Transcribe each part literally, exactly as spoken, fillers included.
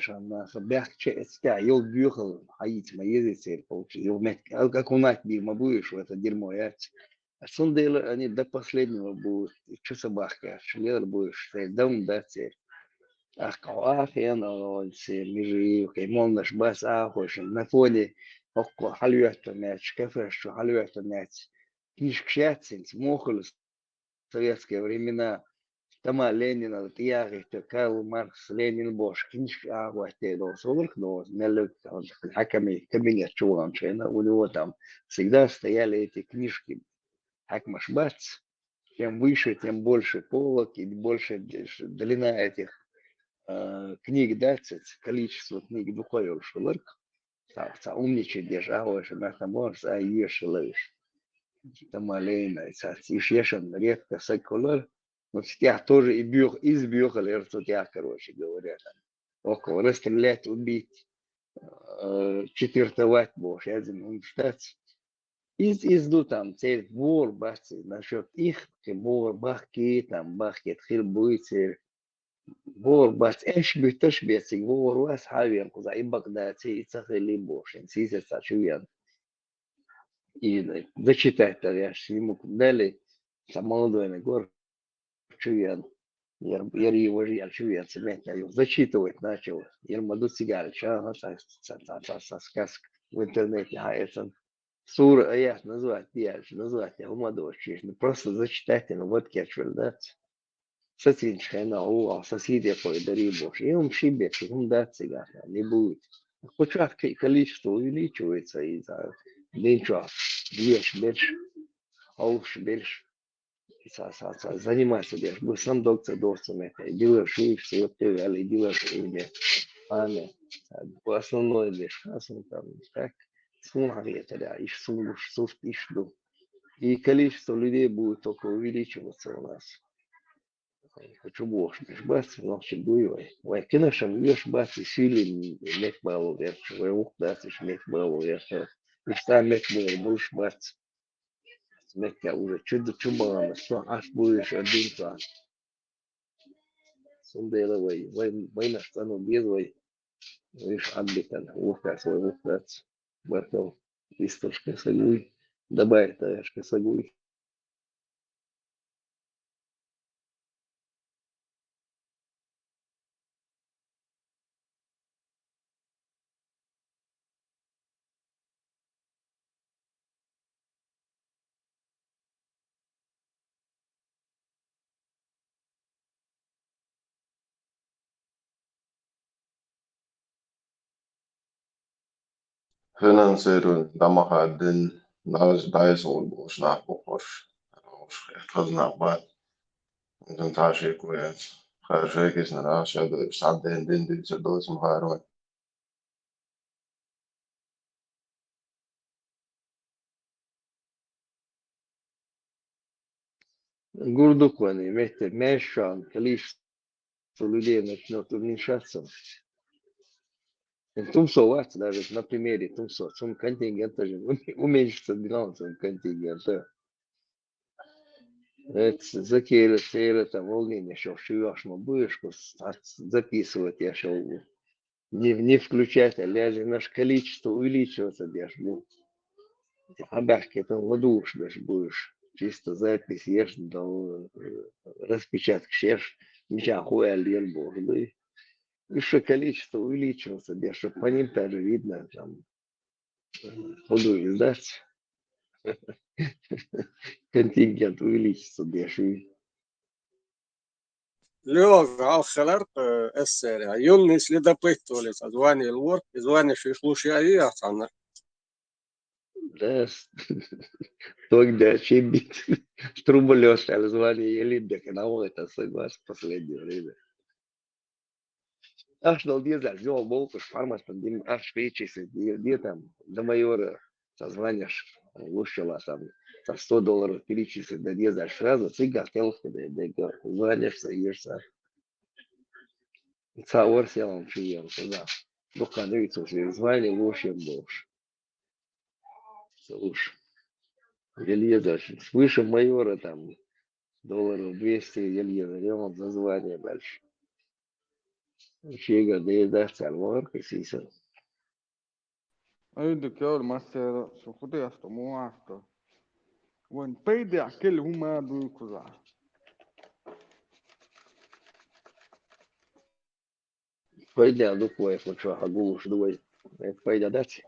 Шаннаха бяхча эцкя, йол бюхал, хьаийца ма еза церковь, йол мет-, алга кунат бир ма буйш, это дерьмо яц. А цундела они до последнего будут, чё собака, шлер буйш, цей дом да цей. Ах, кавахен, а, цей мижи, кей молнаш бас, а, хошен, на фоне, окко, хальвятта мяч, кафе, что хальвятта мяч. Книжка шатсинц, мохлюс, советские времена, тама Ленина, вот я говорю, Карл Маркс, Ленин, Бош, книжка, а, вот те, да, сорок, но, нелюк, там, хаками, кабинет чуван, у него там всегда стояли эти книжки. Хакмаш бац, чем выше, тем больше полок и больше длина этих, э, книг, да, ц-, количество книг духовёл шуларк. Ца, ца умничать деш, а, ой, ша, мята морс, а, еш лыш. Тамалейна, ца, иш ешан редко сакулар. Но в сетях тоже и бюх, из бюха лер в сетях, короче говоря, там. Около расстрелять, убить, э, четвертовать, бо, я зин, унштать. Из, из, ну, там, те вор бац, насчёт их, те вор бахки, там, бахки, тхил буйцер. Вор бац, эш биташ бецик, вор вас хавен, куза и Багдад, и цахили бошен, сизе са чуян. И, э, зачитать-то я ж ему дали, са молодой на гор, чуян. Яр, яр его же, яр чуян, цементня, его зачитывать начал. Яр маду цигарча, ага, са, са, са, са, са сказка в интернете, а это сура, а я ж назвать, я ж назвать, я ума дочь, ну, просто зачитать, ну, вот кечвель, да? Сацинчхена, о, а соседи кой дари бош. И он шибет, и он дать цыгана, не будет. Хоть раз ки-, количество увеличивается, и за день час, вещь больше, а уж больше. Са, са, са, заниматься деш, бу сам докца дорца мехе, дилер шуиш, сиот те вяли, дилер шуиш. Аме, бу основной деш, а сум там, так, сум хагетаря, иш сум уж суфт иш ду. И количество людей будет только увеличиваться у нас. Хочу бу иш бац, значит, буй вай. Вай, конечно, иш бац, и сили мет балу верчу, вай ух бац, иш мет балу верчу. Иш та мет балу буш бац. Мекка уже чудо чубана, что аш будешь один та. Сундела вай, вай, вай на штану без вай. Виш адбитан, ухас вай, ухас. Батал, истошка сагуй. Добавь, таешка сагуй. Финансирование дамахадын, даже дайс ол болуш нах бохош. Ош хазна бат. Дан таши куя. Харжекис на раша да саден дин дин се дос мхарон. Гурдуквани, мехте, мешан, количество людей начнёт уменьшаться. Тумсо вац, даже на примере Тумсо, сум контингента же уме-, уменьшится, билан сум контингента. Эц, закейле, сейле, там, волнение, шо, шиваш, ма будешь, кус, ац, записывать, я шо, не, не включать, а лязь, наш количество увеличиваться, я ж, ну. А бахке там ладуш, даже будешь. Чисто запись, ешь, да, э, распечатка, ешь, ничего, хуя, лен, боже, да. Ещё количество увеличиваться, я ж, по ним даже видно, там, Ходу издать. Контингент увеличится, дешевле. Лёга, ал хелар, э, эссере. Юнни следопыт толец, а звание лворк, звание шишлуш я и ахтана. Да, с-, тогда чебит. Труболёс, а звание еле беканал, это согласен, последнее время. Аш дал дезаш, жол болтуш, формат там, дим, аш перечислить, где, где там, до майора созванишь, лучше там, за сто долларов перечислить, да дезаш, сразу цыган, телка, да, да, звонишь, садишься. Цаур селом чуем, да. Духануется, звание лучше болш. Слушай, Ельеза, свыше майора там долларов двести, Ельеза, ремонт за звание дальше. Шега деза царь вар кисиса. Айда кёр массера, сухудеста муаста. Вон пайда кел хума дуй куза. Пайда дуквай, хоть что, а гулуш дуй. Это пайда дать.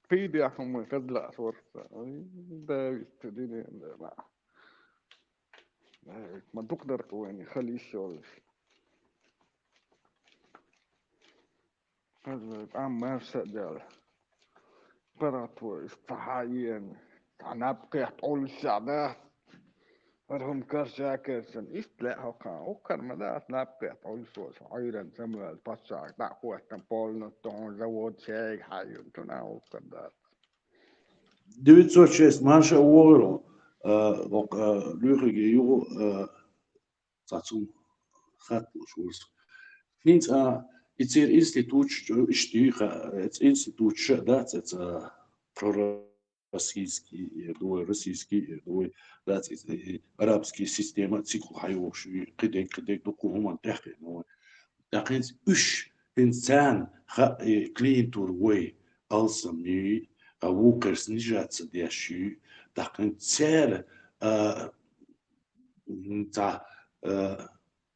Пайда хума кадла сорта. Ой, да, ведь ты, да, да, да. Э, ма дукдар квани халисёлис. Хаза ам марса дал. Паратво истахаен. Танап кет олсада. Архум карша керсен. Истле хока. Окар мада танап кет олсос. Айран Самуэл патша. Да хуаттан полно тон завод сей хаюн. Туна окар да. Девятьсот шесть марша уору, э, лок, э, люхиги югу, э, цацун хатлуш урс. Хинц, а, ицер институт, ш-, ишти, ха, э, институт ш-, да, ц-, ц-, пророссийский, э, дуой, российский, э, дуой, да, ц-, э, арабский система, цикл хайвокш, и кидек, кидек, дуку хуман тяхе, ну, Тахинц уьш, хин царна ха-, э, клиентур вай алсам юй, а вукхар снижаться деш юй, тахин цер, а, м, ца, а,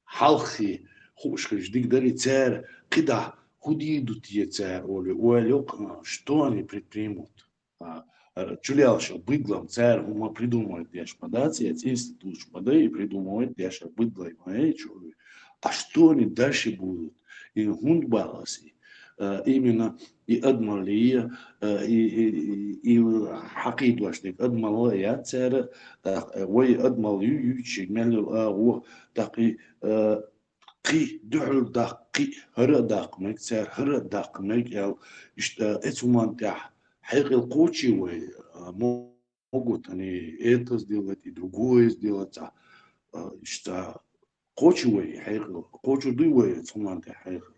халхи хуушхаш дигдари цер, кида худи дутие цер, оли, оли, а, что они предпримут? А, э, чулялша быдлам цар ума придумывать деш подац, я институт подай и придумывать деш быдлай моей чули. А что они дальше будут? И гунд баласи. Э, именно и адмалия, э, и, и, и, и хакидвашник адмала я цар, э, вай адмал ю, ючи, мелил а, во, так и, э, кхы дуьхьал даккхи, хӀара а даккха мег, цара хӀара а даккха мег аьлла, иштта эцу ман тӀехь хьекъал кхочий вай, а, мо-, могут они это сделать и другое сделать, а, а, иштта кхочий вай хьекъал, кхочур дуй вай эцу ман тӀехь хьекъал.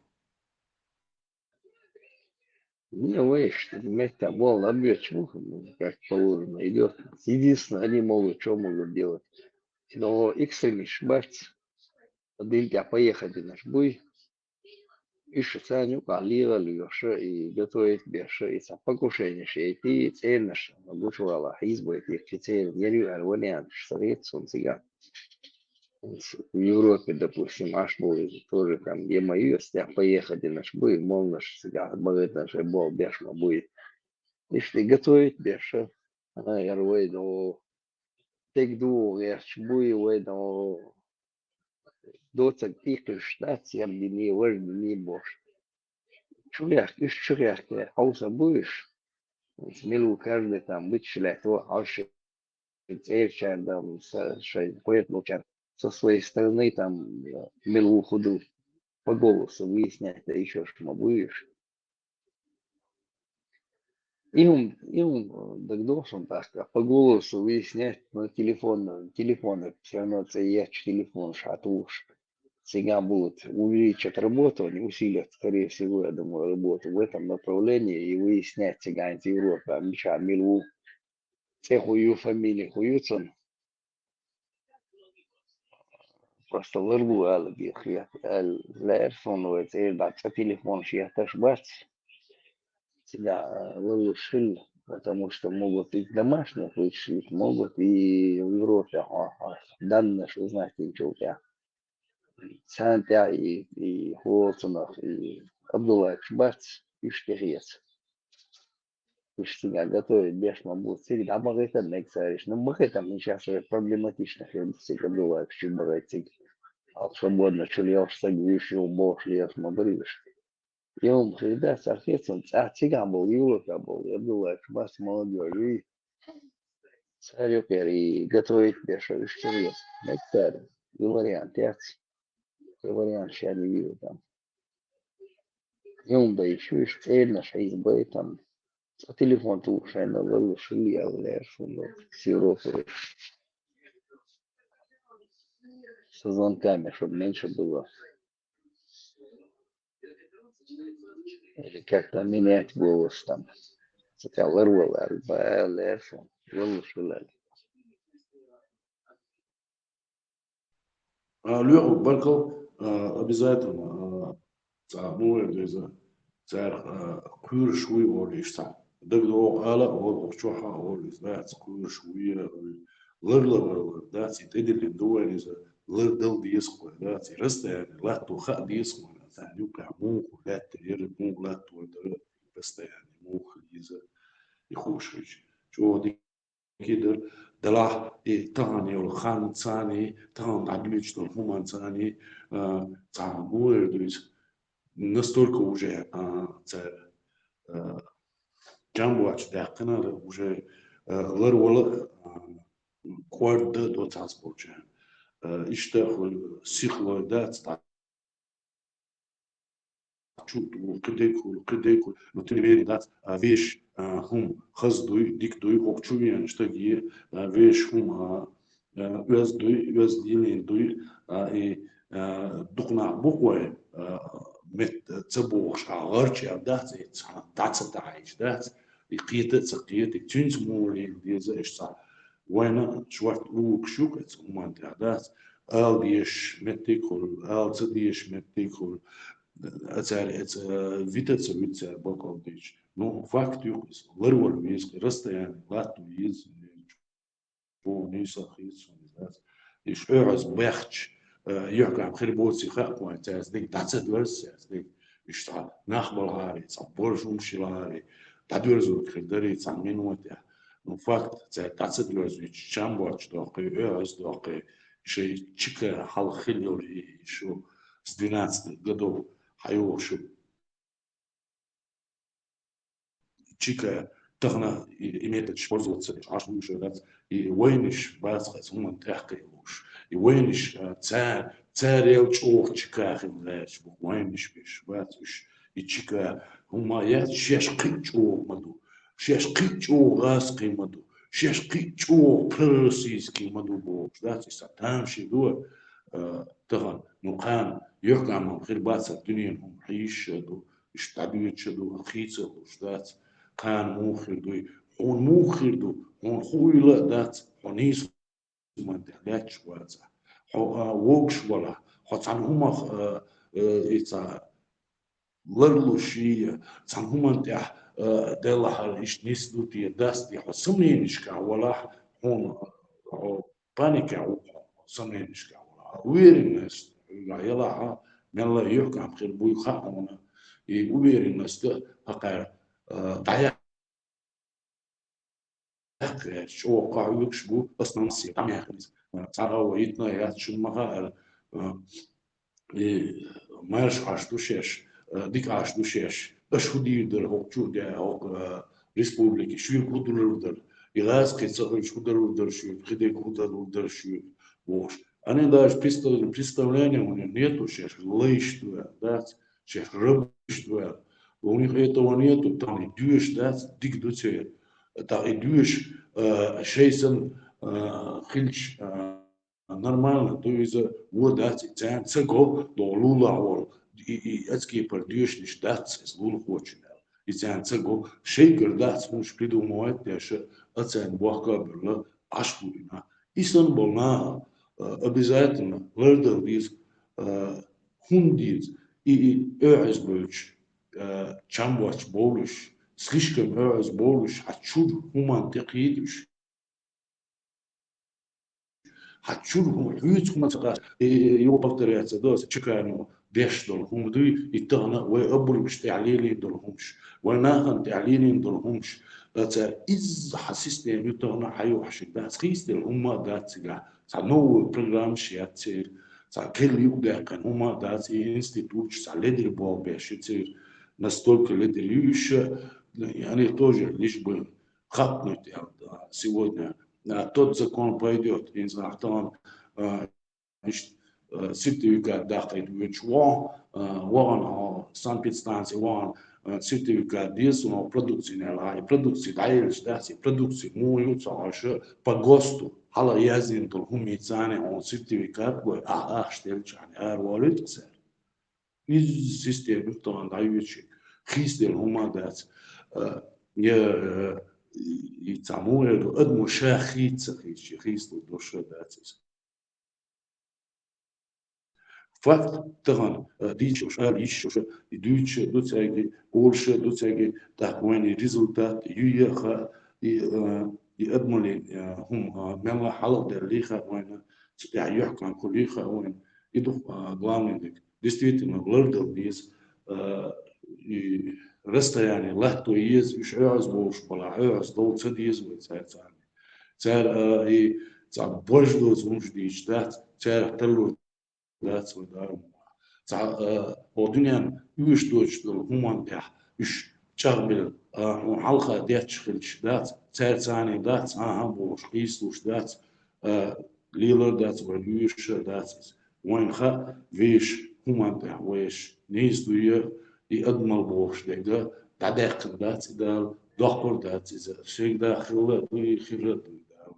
Не, вай, что, мягко, вон, объёчку, как положено, идёт. Единственное, они могут, что могут делать. Но экстренный шбац, один тебя поехать и наш буй. И что, Саню, калила, льёша, и готовить беша, и са покушение, и ты, цель наша, гучвала, избой, и цель, я говорю, вариант, что рецун цыган. В Европе, допустим, аж был тоже там, где мои, если поехать и наш буй, мол, наш цыган, бывает, наш бал, беш, ма буй. Если готовить беша, а, я говорю, ну, тек ду, я ж буй, вай, ну, доцаг тикыш, да, цем дини, вож дини бош. Чуяк, иш чуяк, хауса буйш. Смелу каждый там вычислять, о, а ш-, церчан, там, со, шей, поэт лучан. Со своей стороны там, э, милу худу по голосу выяснять, да ещё ж ма буйш. И он, и он, э, догдошен так, а по голосу выяснять, но телефон, телефон, всё равно це я телефон шатуш. Цыган будут увеличить работу, они усилят, скорее всего, я думаю, работу в этом направлении и выяснять цыган из Европы, а меча милу. Це хую фамилия, хую цун. Просто ларгу ала бихъя, ал лаэр сон вай цӀер дац, а телефон шияташ бац. Всегда, э, лалу шил, потому что могут и домашних вычислить, могут и в Европе, а, а, данные ж узнать ничего. Цан тӀехь и, и Холцунах, и Абдуллаевич бац, уьш тӀехьеца. Уьш цигахь готовить беш ма бу. Цига дӀа ма гӀайтан мег цара уьш. Ну, ма гӀайтан, мин сейчас уже проблематично хир бу цига Абдуллаевич чу ма гӀайт цига. Ал свободно чу лелаш саг вуьйш, юха бохуш лелаш ма бара уьш. Юха хир дац, цара хецун цӀа цигахь болу, Европа болу, Абдуллаевич бац, молодёжь вуй. Цара юкъера и готовить беш уьш ца веза. Мег цара, и вариант яц. И вариант шен вийр там. Юлда ишуьш цӀернаш хьийзабайтам. Цо телефон тухуш шайна ларлуш хилла ял лераш хӀума с Европы. Со звонками, чтоб меньше было. Или как-то менять голос там. Цо тӀехь ларвала аьлла, ба аьлла лераш хӀума. Ларлуш хилла. А, лоьху баркал, а, обязательно, а, цхьа муха вер ду иза, цар, а, кхоьруш вуй олу иштта. ДагадогӀу ала а олу, хӀокху чохь а олу иза, дац, кхоьруш вуй, а, ларлавар дац, и тӀедиллина ду вайн иза, лардала деза кхо, дац, и расстояние латто хаа деза кхо, царна юккъехь муха лаьттара яра, муха латто дара, расстояние муха хила еза, и хууш хилча. ЧӀогӀа дика кхидӀа, делахь и тахана йолу хан царний, тахана дӀадоьдуш долу хӀуманца царний, а, цхьа муха вер ду иза, настолько уже, а, цара, а, чам боцуш даьккхина, уже, а, ларвала, а, кӀорда до цхьацца болчарна. А, иштта хуьлу сихлой дац, цхьа чу а туху, кхидерг хуьлу, кхидерг хуьлу. Ну, тем не менее, дац, а, вешан, а, хӀума хаза дуй, дика дуй, хӀокху чу веана стаге, а, вешан хӀума, а, а, оьзда дуй, оьзда динан дуй, а, и, а, дукха нах бу-кх вайн, а, метта ца богӀуш, а, гӀарчӀ а дац, и цхьа дӀа ца таӀийча дац, и кхета а ца кхета, и цуьнца муха лела деза аша цхьа. Вайна шорта лугуш ю-кх оцу хӀуманна тӀехь, дац, ала дезаш меттиг а хуьлу, ала ца дезаш меттиг а хуьлу, а цара эца, а, вита а ца вита цара бакъалла дийцича. Ну, факт ю-кх иза, ларвала веза-кх, расстояние латто еза, чӀогӀа нийса хийца суна иза, дац. Иштта оьгӀаз бехча, а, юьхькӀам хир боций хаьа-кх вайн, цаьрца дерг дӀа ца доьрзу, цаьрца дерг. Иштта нах балахьарий, цхьа борз хӀумнаш йилахьарий, дӀадоьрзург хир дарий цхьана минотехь. Ну, факт, цаьрца дӀа ца доьрзуьйтуш, чам боцуш доккхий, оьгӀаз доккхий, шайн чика хьалха хилла йолу и, и шу с двенадцатых годов хьайогӀуш ю. Чика тахана и, и методаш пользоваться деш, Ӏаш луьйш дац, и вайнаш бац хаза хӀуманна тӀехь кхиалуш. И вайнаш, а, цара, царел чӀогӀа чика хила гӀерташ бу, вайнаш беш бац уьш. И чика хӀума яц, шаьш кхин а чӀогӀа ма ду, шаьш кхин а чӀогӀа гӀазкхий ма ду, шаьш кхин а чӀогӀа пророссийский ма ду бохуш дац, и сан тамашийна ду, а, тахана, ну, кхана, юьхькӀам хир бацара дуьненан хӀума хьийзаш а ду, иштта дӀадоьдуш а ду, хийца а луш дац, кхана муха хир дуй, хьуна муха хир ду, хьуна хуийла а дац, хьо нийса хӀуманна тӀехь лаьтташ вацахь, хьо, а, вогуш валахь, хьо цхьана хӀумах, а, а, и цхьа ларлуш йий, цхьана хӀуманна тӀехь, а, делахьара иштта нис ду те, дац те, хьо сомненишкахь валахь, хьуна, хьо паникехь ву хьо, сомненишкахь валахь. Уверенность хьуьгахь ялахь, мелла а юьхькӀам хир буй хаьа хьуна, и уверенность а хӀокхара, а, дӀаяхьа чӀогӀа къахьоьгуш бу, основном схьа дӀамехкинца. Цхьа а вай йитина яц, шуна ма хаьара, а, и марша Ӏаш ду шаьш, а, дика Ӏаш ду шаьш. Аша хӀун дийр дара хӀокху чу а де, хӀокху, а, республике, шуьга хӀун дуллур дара? И гӀазкхий ца хуьлуш хӀун далур дара шуьга, кхидерг хӀун далур дара шуьга, бохуш. Они даже представ-, представления у них нету, шаьш лайш ду аьлла, дац, шаьш рабаш ду аьлла. У них этого нету, там и доьшуш дац, дика ду церан. ТӀаккха и доьшуш, а, шайн санна, а, хилча, а, нормально ду иза, вон дац, и царна ца го, догӀу лулахь волу. И, и оцу кепара доьшуш дац иза лулахочун аьлла. И царна ца го, шайгара дац хӀумнаш придумывать деш, а царна бохка а бевлла, Ӏаш бу и нах. И санна болу наха, а, обязательно лардала деза, а, хӀунда деза, и, и оьгӀаз бевлча, а, чам боцуш бовлуш, слишком оьгӀаз бовлуш, хьан чуьра хӀуманна тӀекхийда уьш. Хьан чуьра хӀу-, хьоьца хӀума ца кхаьчна, и, и, и, юха повторяться до, чеканю деш долу хӀума дуй, и тахана вай обувкаш тӀехь лелийна долу хӀумаш, вай нахана тӀехь лелийна долу хӀумаш, а, цара изза хьан система ю тахана хьан юхьашка дац, хийцаделла хӀумма а дац цигахь, цхьа новая программаш яц церан, цхьа керла юкъадаьккхина хӀумма а дац, и институташ цхьа ледара болх беш ю церан, настолько ледара ю уьш, они тоже лишь бы хапнуть, а, сегодня, а, тот закон пойдёт, я не знаю, кто он, а, значит, а, сертификат дахьийта вуьйцуш вон, а, вон, а, санэпидстанция вон, а, сертификат деза, но продукция не ла, и продукция дӀаелча дац, и продукция муха ю ца хьожуш, по ГОСТу, хьала яздина долу хӀуманца а, он сертификат вай, а, ахча делча, ара волуьйту цара. Изза система тахана дӀайоьдуш, хийцаделла хӀумма а дац. А, я, а, и цхьа муха эр ду, адамо ша хийца ца хийцича, хийцалур долуш а дац иза. Факт тахан, э, дийцаш, ала йиш йолаш, и дуьйцуш ду цаьрга, олуш ду цаьрга, тӀаккха вайна и результат ю е хаа, и, э, и адамаллин, э, хӀума, э, мелла хьалха даьлла хаа вайна, цу тӀехь юьхькӀант хулий хаа вайна. И ду, э, главный дерг. Действительно, лардала деза, э, и расстояние латто еза, уьш Ӏоьхьаз болуш бала, Ӏоьхьаз довла ца деза вай цаьрца. Цара, э, и цхьа бождоц хӀумаш дийцаш дац, царах тарлур дац вай Дала мукъ. Цхьа, э, хӀокху дуьненна уьш доцуш долу хӀуманна тӀехь уьш чӀагӀбелла, а, хьуна хьалха детташ хилча дац, цаьрца цхьаьна дац, а, хьан бохуш, къийсалуш дац, а, лелар дац, вайн уьш а дац иза. Вайн хаьа, вешан хӀуманна тӀехь вешан нийса дуй, и адамалла бохуш дерг дӀадаьккхина дац и Дала, доккхур дац иза. Всегда хилла а дуй, хир а дуй Дала.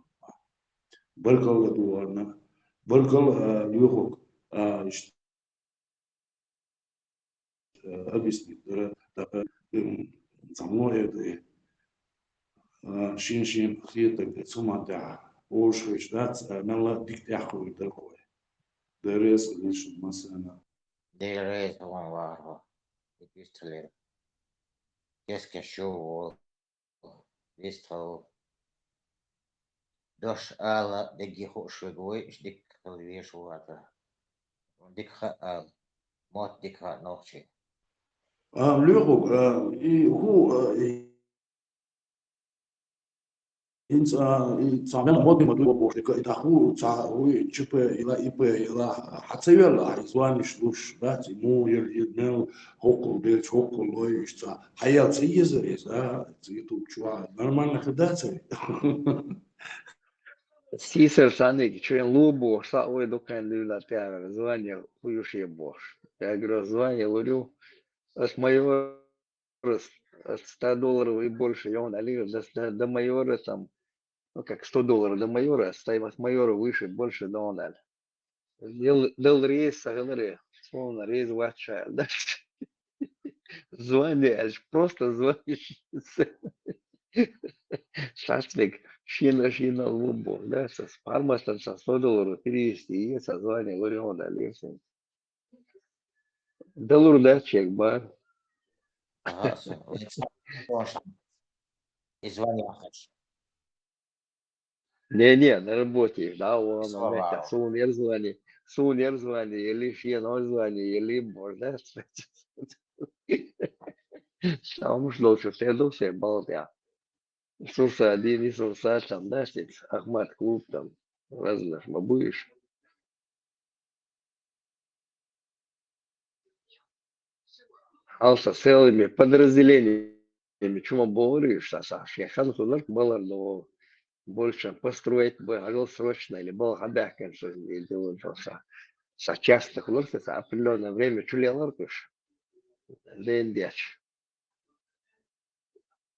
Баркалла ду вайна. Баркалла, а, лоьхург, а, иштта, а, объяснить дара, тӀаккха, м, цхьаммо а эр ду, а, шен-шен хетарг, цу хӀуманна тӀехь олуш хилча дац, а, мелла а дика тӀаьхьахуьлур дара кхой. Деррес а вуьйшина массарна. Деррес а ван вахархо. Дика вистхилира. Кес-кес чу ву. Вистхила. Дош ала дегги хууш верг вуй, иштта дика хила везаш ву хӀара. Дика хаа ала. Мотт дика хаа нохчий. А, лоьхург, а, и хӀу, а, и, хӀинца, а, и цхьа мел модный ма дуй бохуш, и тӀаккха хӀу, цхьа хӀу, и ЧП йила, ИП йила, хьан ца йоьлла, а, и званиш луш, дац, и муха йоьлла, и мел хӀоккхул делча, хӀоккхул лой, иштта цхьа, хьан ял ца еза иза, а, цу YouTube чу, а, нормально хир дац, а? Сийсара саниг, чуьн ло бохуш, схьа вай дукха дуьйна тӀера, звание хӀу ю шен бохуш. Я говорю, звание лур ю, ас майора, ас ста долларов и больше йогӀун аьллера, до, до, до майора там, ну, как сто долларов до майора, а стоимость майора выше, больше йогӀун аьлла. Дел-, Дала реза ца хиларе, суна реза вац ша аьлла, да? Звание аьлча, просто звание. Цхьацца верг шена, шена ло боху, да, сан пхьармастан сан сто долларов перевести е, сан звание лур йогӀун аьллера суна. Далур дац шега бара. Ага, всё. И звание хьаш. Не, не, на работе, да, вон, суна яр звание, суна яр звание, или шен яр звание, или можно. Самуш долчу те ду все балда. Сурса, дини сурса, там, да, здесь Ахмат клуб, там, разных ма будешь. Хьалса целыми подразделениями чу ма богӀур уьш, сан, сан, шен хан хиларх балар ду, больше построить бу, хьажал срочно или бала хьабаьхкина шу, или дело ду, сан, сан часто хиларх, сан определённое время чу лелар уьш. Ден деча.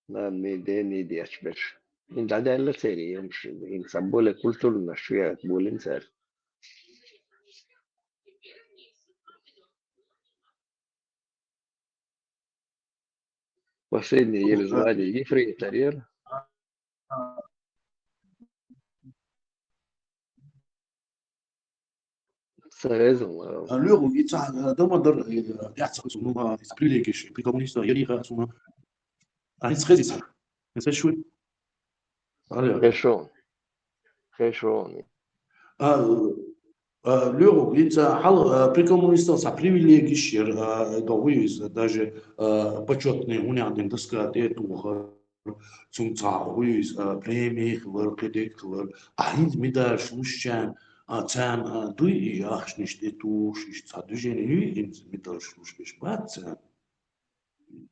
Нанни, дени деча берш. Ин дӀадаьлла церан емаш, ин сан более культурно шу яц болин цара. Последний еле звание ефрейтор яр. Ца резал, а. А, лоьху, и ца, а, дама дар, э, яц ца хӀуьсу, ну, а, и ца привилегиш, при коммунистах, я не ха, суна. А, и ца хези ца. И ца шуй. Алло. Хешон. Хешон. А, а, лоьху, и ца хьал, а, при коммунистах ца привилегиш яр, а, да, вы из, даже, а, почётный, у них один доска, это ухо. Цуьнга цхьа хӀу иза, а, преми хилар, кхидерг хилар. А хӀинца медальш луш царна, а, царна, а, дуй и ахчанаш тӀе тухуш, иштта цхьа движение юй хӀинца медальш луш берш бац царна?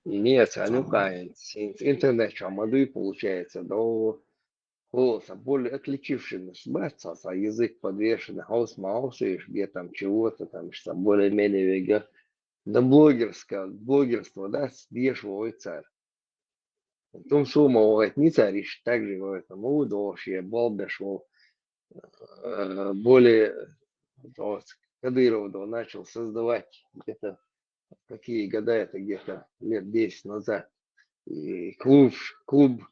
Нет, царна юкъа хӀинца, хӀинца интернет чохь ма дуй, получается, до хӀо, сан более отличившимися бац, сан, сан язык подвешенный, хьовса ма хьовсийша, где там чего-то там, сан более-менее вега. Да блогерское, блогерство, да, деша вохуьйту цара. Тумсо ма вахийтиний цара иштта, так же вахийтина, ма ву догӀуш, я болх беш волу, э, более, вот, Кадыров, да, начал создавать где-то, какие года это, где-то лет десять назад. И клуб, клуб,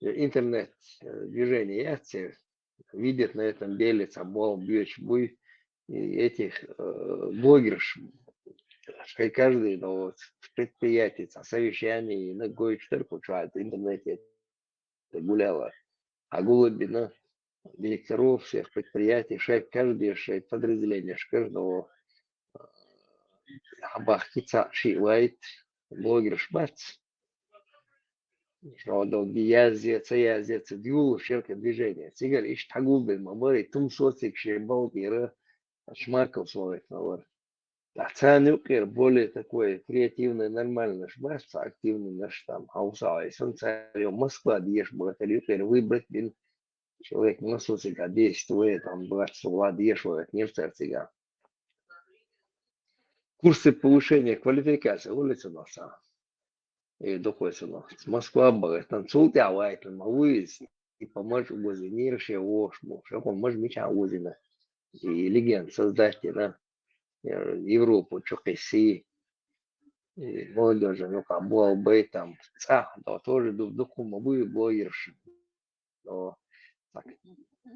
э, интернет, э, движение яц, э, видит на этом деле, цхьа болх боьчу буй, и этих э, блогерш, каждый, ну, вот, предприятие, там, совещание, на гой штырку, интернете это гуляло. А голубина директоров всех предприятий, шай, каждый шай подразделение, каждого бахкица ши лайт, блогер шбац. Шо дол язеца, язеца, дюл, шерка движение. Цигар иш тагул бен мамари, тум социк ше балбира, шмаков словек навар. Цан юкъер более такой креативный, нормальный шбац, активный наш там, хауса, и сон царё Москва деш богатырь юкъер выбрать бин человек, ну, социга действует, там, богатство владеешь, вот, немцев цига. Курсы повышения квалификации, улица носа. И духой сынок. Москва богат, там цултя вайтын, мавуис, и помочь угози, нирше вош, муш, он мож меча узина. И легенд создать, да, Европу, чё киси. И молодёжи, ну, как, был бы там, а, да, тоже ду-, духу мабы блогерш. Но, так,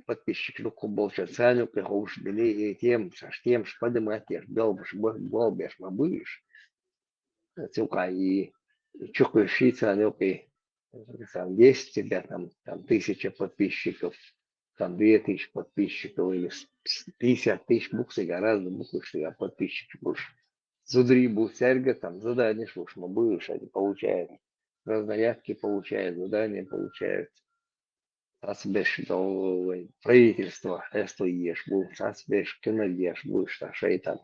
подписчик, ну, кубол, сейчас, Саню, ты хочешь, бери, и тем, саш, тем, ж поднимать, я ж бел, б-, б-, бел, беш, мабыш. Цука и чё куши, Саню, и там десять тебя, там, там тысяча подписчиков, там две тысячи подписчиков или с- с- пятьдесят тысяч буксы гораздо буквы, что я подписчик будешь. Зудри бу серга, там задание, что уж мы будешь, они получают. Разнарядки получают, задания получают. Сас беш, правительство, эсто еш бу, сас беш, кынаг еш бу, что шайтан.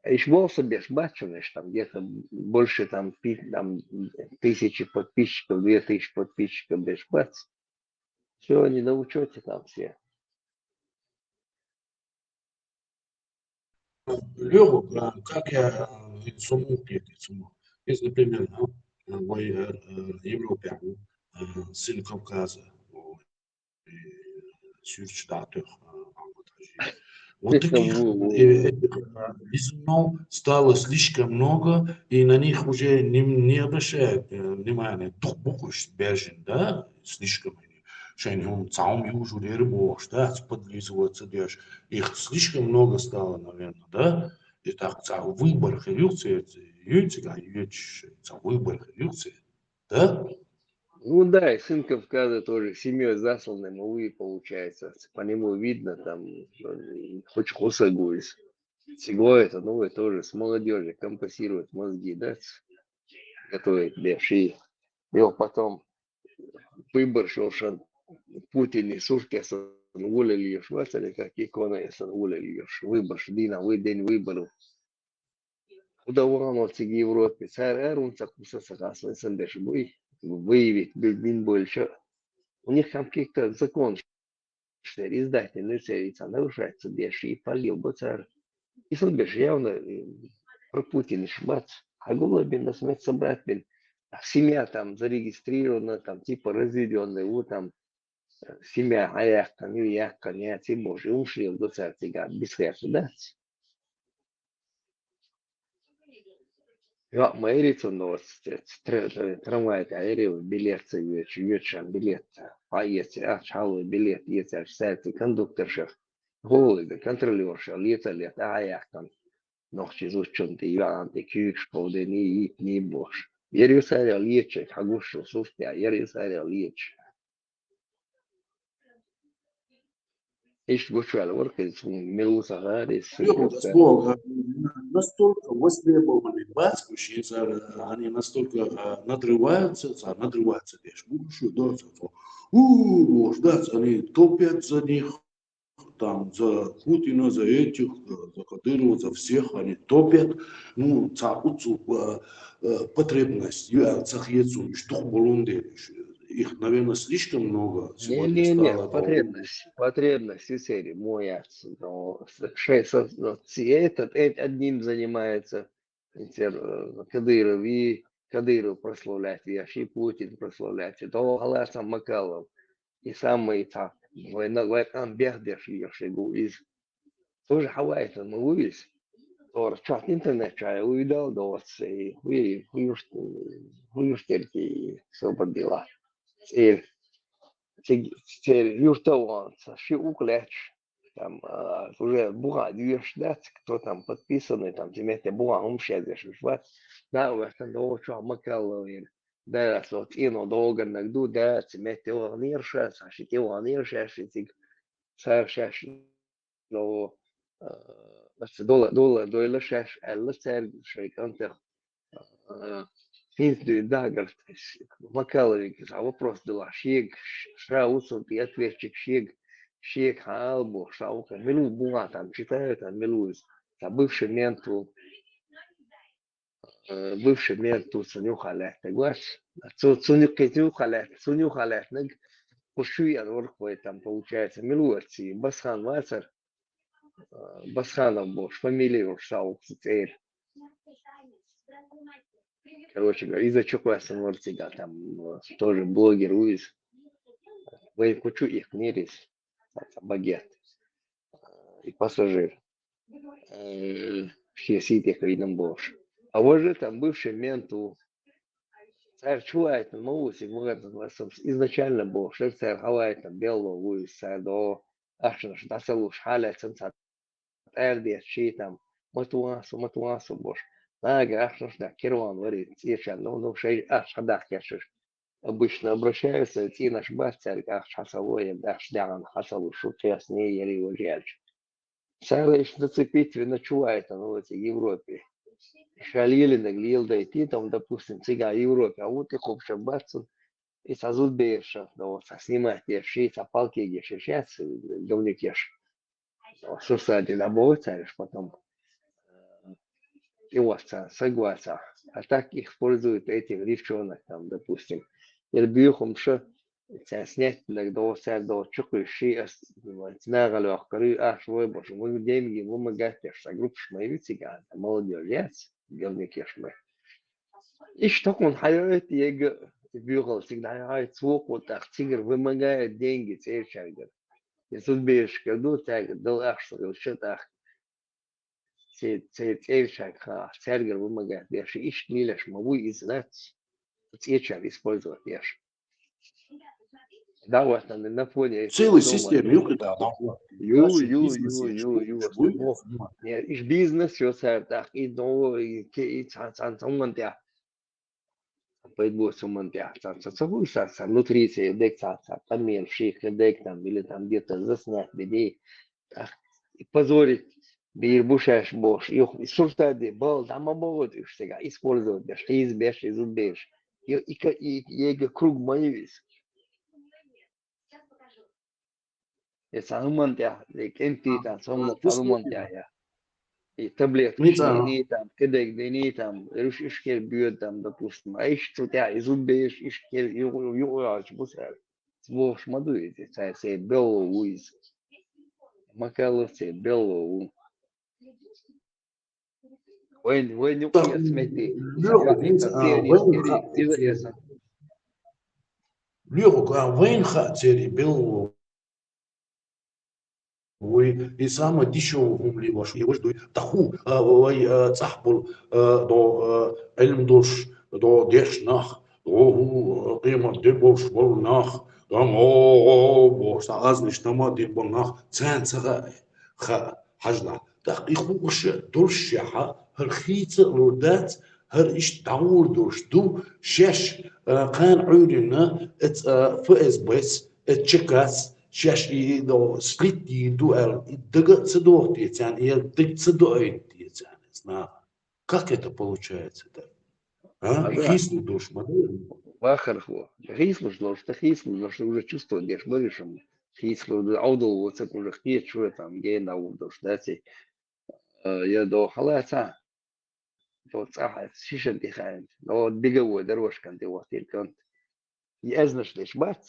Ишболса беш бачунеш, там где-то больше там, пи- там тысячи подписчиков, две тысячи подписчиков беш бац. Все, они на учете там все. Лёва, а, как я, а, сумму петь, сумму. Если, например, а, а, в, э, э, Европе, а, сын Кавказа, вот, и сюрч датых, а, а, вот, а, вот таких, э, этих, а, визунов стало слишком много, и на них уже не, не обращают, э, внимания. Дух букуш бежин, да, слишком они. Шайни хум цаум южу леры бош, да, подлизываться деш. Их слишком много стало, наверное, да? И так, ца выбор хилюкция, юнцига, юч, ца выбор хилюкция, да? Ну да, и сын Кавказа тоже семьей засланный, малый получается. По нему видно, там, э, хоть косогуис. Сего это, ну, это тоже с молодежи компенсировать мозги, да? Готовить беши. И вот потом выбор шел, что Путин и Суркесон гуляли ешь, вацали, как икона и сон гуляли ешь. Выбор, что дина, вы день выборов. Куда вон вот в Европе, царь Эрун, так куса сагас, сон беш буй, выявить, бин больше. У них там какие-то законы, что издательный царица нарушается, беш и полил бы царь. И сон беш явно э, про Путин шмат. А голубин нас мед собрать бен. А семья там зарегистрирована, там типа разведенная, вот там э, семья, а я там, и я, коня, ты боже, ушли в двадцать га, без херца, да? Я, мои лицо, но вот, э, тр- тр- трамвай, это аэре билет, ветчан билет. А если, а чалый билет, если, а, кстати, кондуктор шеф, голый, да, контролёр шеф, лето, лето, а я там. Нохчи зуччун ти юан ти кюк школдени ит ни бош. Ер юсаря лечек, хагушу суфтя, ер юсаря леч. Иш гучвал воркин сум милуса гарис. Бога, настолько востребованы бацкуши, они настолько а, надрываются, а, надрываются, беш, бушу, да, у, бош, да, они топят за них, там, за Путина, за этих, э, за Кадырова, за всех они топят. Ну, ца уцу, э, э, потребность, я цахецу, что болунде. Их, наверное, слишком много сегодня Не-не-не, стало. Потребность, потребность, и сери, моя, но, с- шесть, со- но, си- этот, эт- одним занимается, Интер- э, Кадыров, и Кадыров прославляет, и Аши Путин прославляет, и того халаса Макалов, и самый та, война, война, бехдеш, и Ашигу из. Тоже хавает, он муис. Тор чат интернет чай, уйдал доцы, уй, уйуш, уйуш терки, сободила. Цер, цер, юртован, ши уклеч. там, а, уже бугӀа доьшуш дац, кто там подписанный, там, цу метте бугӀа хӀумаш язъеш уж вац. Да, ваьхкан догӀу чохь ма каллал вайна. Да, со цӀено догӀаннаг ду, да, цу метте ваханера ша, сан ши тӀе ваханера ша, ши цига, цара шаьш, но, а, аса дола, дола, дойла шаьш, аьлла цаьрга шайн кӀантах. А, хӀинца дуьйна дагар, ма каллал вайга, сан вопрос дала, шега, ша ву цунна тӀе ответчик, шега, шега хьан ала бохуш, сан ву кхин, мила ву бугӀа там, читаю там, мила ву иза, сан бывший мент ву. Э, бывший мент ву, цунна юххе лаьттинарг вац. Цу-, цунна юххе, цунна юххе лаьтта-, цунна юххе лаьттинарг кху шуьйан вара кхой там, получается, мила ву аьлча, Басхан вацара, э, Басханов бохуш, фамилия йолуш сан ву кхин цӀера. Короче говоря, иза чу кхоьссина вара цигахь там, э, тоже блогер ву иза. Вай кху чу ихкинера иза, цхьа багет. И пассажир. Э, шен сий тӀе кхиъна бохуш. А важа там бывший мент ву. Цара чу вайтина ма ву, цига вахана, изначально бохуш дара, цара хьавайтина белло ву иза, цара догӀу ахчанаш дӀа ца луш, хьалаьцна цхьа тӀаьрдеш ший там, ма ту ван со, ма ту ван со бохуш. Нагахь ахчанаш дӀа кира ван вара иза, цӀечарна, ну, ну, шайн ахча хьадаккха кечаш. Обычно обращаются, цӀийнаш бац цаьрга ахча хьа ца ло, я ахча даьхьна хьа ца луш, шу кхесне яли важа аьлча. Цара иштта зацепить вина чу вайтина ву цига Европе. Ша лелийнарг леладайти, там, допустим, цигахь Европе, а ву тӀекхубча бац цунна, и цхьа зудбераш, ну, цхьа снимать еш, ший цхьа палкеге шеш яц, говнюкеш. Сурсатина боху цаьраш потом. И вот царна саг вацахь. А так их используют этих девчонок, там, допустим. Или боьхамаш, царна снеттинарг догӀу, цара догӀу чукхуьйсуш, ший ас, нагӀа лохкарий, аш вой бохуш, мы деньги вымогать деш, сан группаш ма ю цигахь, молодёжь яц, говнюкеш ма. Иштта хӀокхунна хьайоуьйту ега, боьхалла цига дӀайоуьйту, цо кху тӀаккха цигара вымогает деньги цӀерачаьргара. И зудберашкара ду, цаьрга дала ахча хилча тӀаккха. Церан, церан цӀерачаьрга хаа, цаьргара вымогать деш, иштта мелаш ма вуй иза лаьцна, цӀечарна использовать деш. ДӀахӀоттана на фоне. Целая система ю кхидӀа, дӀахӀоттана. Ю, ю, ю, ю, ю. Иш бизнес ю цара тӀаккха, и, ну, и ке-, и цхьа, цхьа, цхьа хӀуманна тӀехь. Пайда боцу хӀуманна тӀехь цхьа, цхьа, цхьа хуьйса, цхьа внутри цхьа дерг, цхьа, цхьа къамел шийх дерг там, или там где-то заснять беде, тӀаккха и позорить бийр бу шаьш бохуш, юха и сурсаде бала дӀа ма бохуьйту уьш цигахь, использовать деш, хьийзабеш, и зудбераш. И, и ка-, и, ега круг ма ю иза. И цхьа хӀуманна тӀехь, и кӀентий там, цхьа хӀуманна, цхьа хӀуманна тӀехь я. И таблетка дини там, кхидерг дини там, уьш, уьш кхера боьду там, допустим. А иштта цу тӀехь и зудбераш, иштта кхера юкъа, юкъа йоьлча бу цара. Бохуш ма ду иза, цара церан белло ву иза. Ма каллал, церан белло ву. Вайн, вайн юкъа эца метте. Лоьху, вайн, а, вайн хаа церан, иза эца. Лоьху, а, вайн хаа церан белло вуй, и самый дешёвый хӀума лелош, и важа дуй. Таху, а, вай, а, цӀахь болу, а, до, а, Ӏилма долуш, до деш нах, до хӀу, а, къемат де болуш болу нах, там, о, о, о, бохуш, цхьа азнаш тама дина болу нах, царна ца хаьа, хаьа, хьажалахь. ТӀаккха и хууш долуш шехьа, хӀара хийца а лур дац, хӀара иштта дӀагӀур долуш ду, шаьш, а, кхана Ӏуьйранна, эц, а, ФСБ-с, эц ЧК-с, шаьш и, и, до, слить дийр ду аьлла, и дага а ца доху те царна, я дага ца доуьйту те царна, я знаю. Как это получается так? А? Хийцалур долуш ма ду? Вахархо. Хийцалуш долуш, дан хийцалуш долуш, уже чувствовать деш бара уьш хӀума. Хийцалур ду, Ӏовдал воцург уже кхеташ ву, там, гена а ву долуш, дац и. Э, я до хьалаца, до цӀахь шишан тӀе хаьнча, до беговой дорожкан тӀе вахтийра кӀант. И аьзнаш деш бац.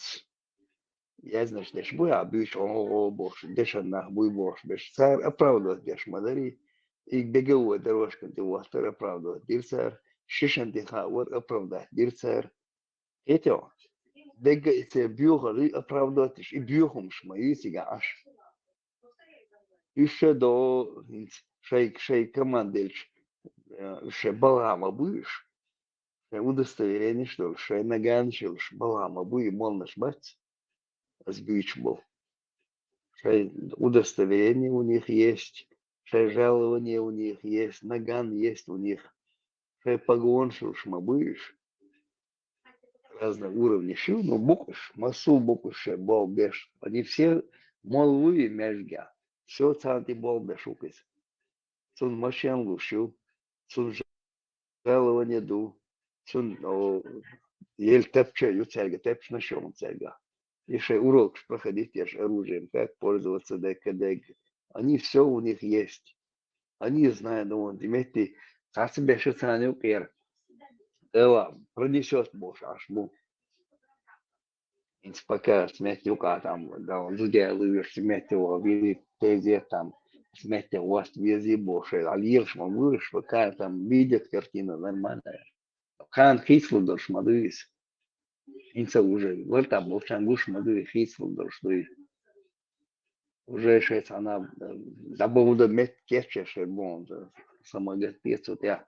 И аьзнаш деш буй, а буьйцу, о, о, бохуш, дешан нах буй бохуш берш. Цара оправдывать деш ма дарий. И беговой дорожкан тӀе вахтар оправдывать дира цара. Шишан тӀе хаавар оправдать дира цара. Хетий хьуна? Дегга и церан боьхаллий оправдать деш, и боьхамаш ма ю цигахь Ӏаш. Уьш ша до, хӀинца шай, шай команда делча, э, уьш шай балха ма буй уьш. Шайн удостоверенеш долуш, шайн наганаш йолуш балха ма буй, и молнаш бац, ас буьйцуш болу. Шоай удостоверение у них есть, шоай жалование у них есть, наган есть у них. Шоай погонаш уж ма буй уж. Разный уровень уж, но бокъонаш, массул бокъонаш шоай болх беш. Они все молвуй маьждиге. Всё царна тӀа болх беш ва-кх из. Цунна машен луш ю, цунна жалование ду, цунна, о, еле тапча ю цаьрга, тапча машен цаьрга. И шоай урокаш проходить еш, оружием как пользоваться, ДКД. Они всё у них есть. Они знают, ну, вот, метте цхьацца беша царна юкъера. Эла, пронесёт бохуш Ӏаш бу. ХӀинца пока цу метте юкъа там, да, зуда луьйш цу метте ваха вези, тезет там, цу метте васт вези бохуш, а лелаш ма вуьйш, пока там видят картина нормальная. Кхана хийцалур долуш ма дуй иза. ХӀинца уже вара там болчарна гуш ма дуй, хийцалур долуш дуй. Уже шайца ана, э, дӀабовда метта кечъеш шайн боху, самогатпец вот я.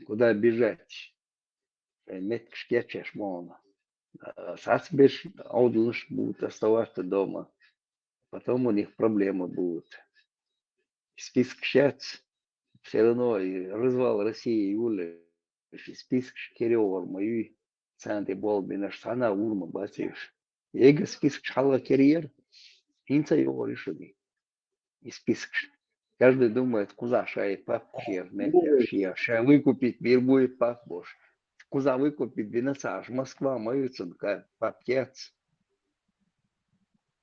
Куда бежать? Шайн меттигаш кечъеш боху. Э, сацбеш, Ӏовдалнаш будут оставаться дома. Потом у них проблемы будут. Список шац, все равно и развал России юллуш, и список керевар ма юй, царна тӀе болх бинарш цхьана а вур ма бац уьш. Ега спискаш хьалха керъера, хӀинца а йогӀур ю шуна и спискаш. Каждый думает, кхузахь шайн папка шен, меттера шен, ша выкупить бийр бу и папка бохуш. Кхузахь выкупить бина ца Ӏаш, Москва ма ю цунна ка-, папка яц.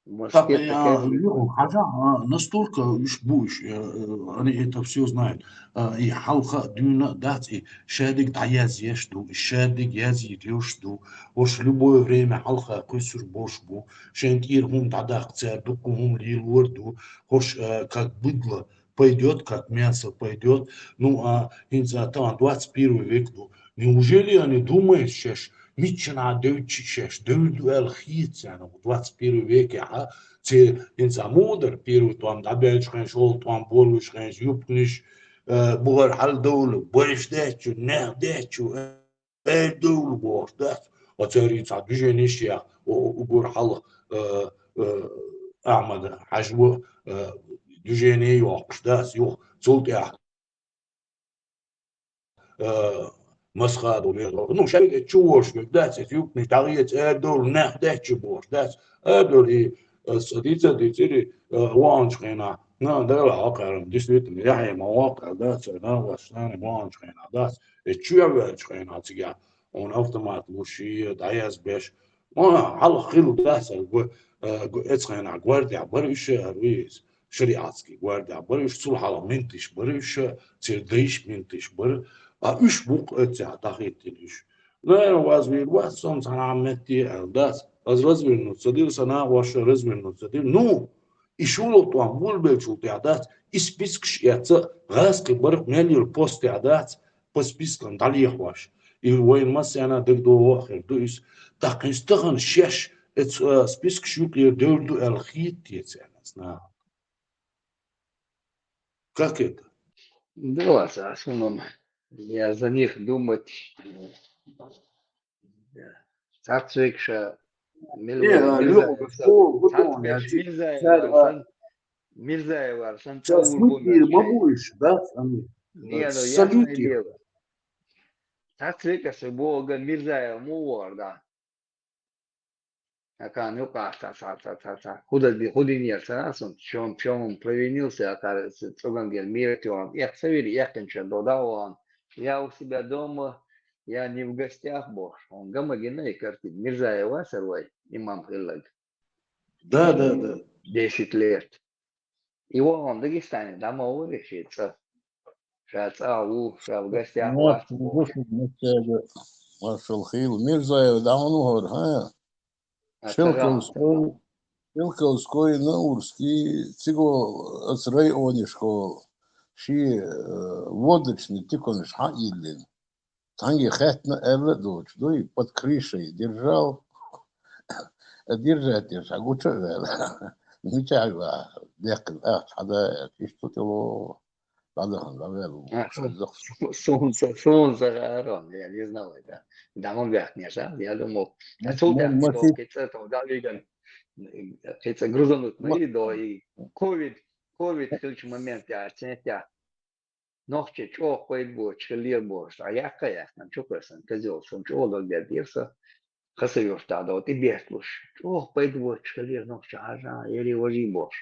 Москва Папа, я такая же. Юра, хотя, а, настолько уж будешь, э, э, они это все знают. А, и хьалха дуьйна дац, и шадиг дӀаязъеш ду, и шадиг язйийр йолуш ду. Ош любое время хьалха кхуьссур бош бу. Шайн тӀера хӀума дӀадаккха цара дукха хӀума лелор ду. Хош, э, как быдло пойдёт, как мясо пойдёт. Ну, а хӀинца тахана двадцать первый век ду. Неужели они думают шаьш, миччанхьа девдчи шаьш, девр ду аьлла хета царна двадцать первый векехьа, церан хӀинца муха дара первый тӀом дӀабаьллачу хенаш, шолгӀа тӀом боллуш хенаш, юбканаш, э, бухара хьалдовла, байш деттачу, нех деттачу, э, эр довла бохуш дац. Оцерий цхьа движение еш я, о, о, угур хьалха, э, э, Ахьмада хьажво, э, движение йоккхуш дац, юха цул тӀаьхьа э, масхадо вер. Ну, шаьрга чу вожаш вер, дац, эца юбканаш дӀагӀеца, арадовла, нах деттачу бохуш, дац. Арадовла, и, э, со дийца дийцира, э, ваханчу хенахь, на, дала хьокхарам, действительно, яхье ма воккхар, дац, э, нагӀаш, нани ваханчу хенахь, дац. Эца чу ваьллачу хенахь цигахь, он автомат луш, и дӀаязбеш. Ма, хьалха хилла дац, э, го, э, го, эца хенахь гвардия бара уьш, э, вуьйза. ШариӀатский гвардия бара уьш, цул хьалха менташ бара уьш, церан дайш менташ бара, а уьш бу-кх оццехь дӀахӀиттина уьш. Наверное, ваз вийр вац, со-м цхьана а метте аьлла дац. Ас развернуться дира, сан нахоша развернуться дира. Ну, и шолгӀа тӀом болабеллачул тӀехь дац, и спискаш эцца, гӀазкхи бара-кх мел йолу постехь дац, по спискам дӀалехош. И вайна массарна а дагадогӀу а хир ду иза. ТӀаккха хӀинца тахана шаьш эца, а, спискаш юкъера девр ду аьлла хета те царна ас наха? Как это? Да ладно, в основном я за них думать, э, цхьацца векаша мила Не, вара а, Мирза-, Лёха, цхьацца, что, вот цхьацца он, я векаша чё, Мирзаева царь, а, сан, Мирзаева сан сейчас цхьа ур бу меттера ма бу уьш, да, они? Не, ну, ясное дело. Цхьацца векаша боху, Мирзаева муха вара, да. Акан юкъахь ца, ца, ца, ца, ца. ХӀуда ди-, хӀудинера ца, сан чом, чом провинился, акара ц-, цӀоган гер мира тём. Эх, ца вири, эх, кхин чан до да он. Я у себя дома, я не в гостях, бохуш. Он гама гина и картина. Мирзаева сар вай, имам хиллаг. Да, да, да. Десять лет. И вон Дагестане, да, ма вари ши цӀа. Ша цӀа ву, ша в гостях вац. Маршал хила Мирзаев, да, хьуна хӀора, хьа? А Шелковской, Шелковской, Наурский, циго ас районешко ши, э, водочный тиконаш хьа йиллина. Цхьаьнгге хаьттина аьлла а доцуш дуй, под крышей держал. Держать деш, хьан гуча а ваьлла. Мичахь ваьлла, дехкина ахча хьан да аьлла, иштта тӀело дӀадахана дӀаваьлла. А, су-, су-, суна ца, суна ца гӀарон, я не знал это. Да, он вяхнеш, а? Я думал, а цул тӀаьхьа цо кхин цӀа тов дӀавиган. кхин цӀа грузануть ма Ма- йий, до и ковид, ковид хилча момент яр центя. Нохчий чӀоагӀа пайда боацаш хилар бохуш, а яккха а яьккхина, чукхоьссина, козёл, шун чӀоагӀа дог дердира со, Хасавюртахь долу тӀебетталуш. ЧӀоагӀа пайда боацаш хилар нохчий хьажа, ери важий бохуш.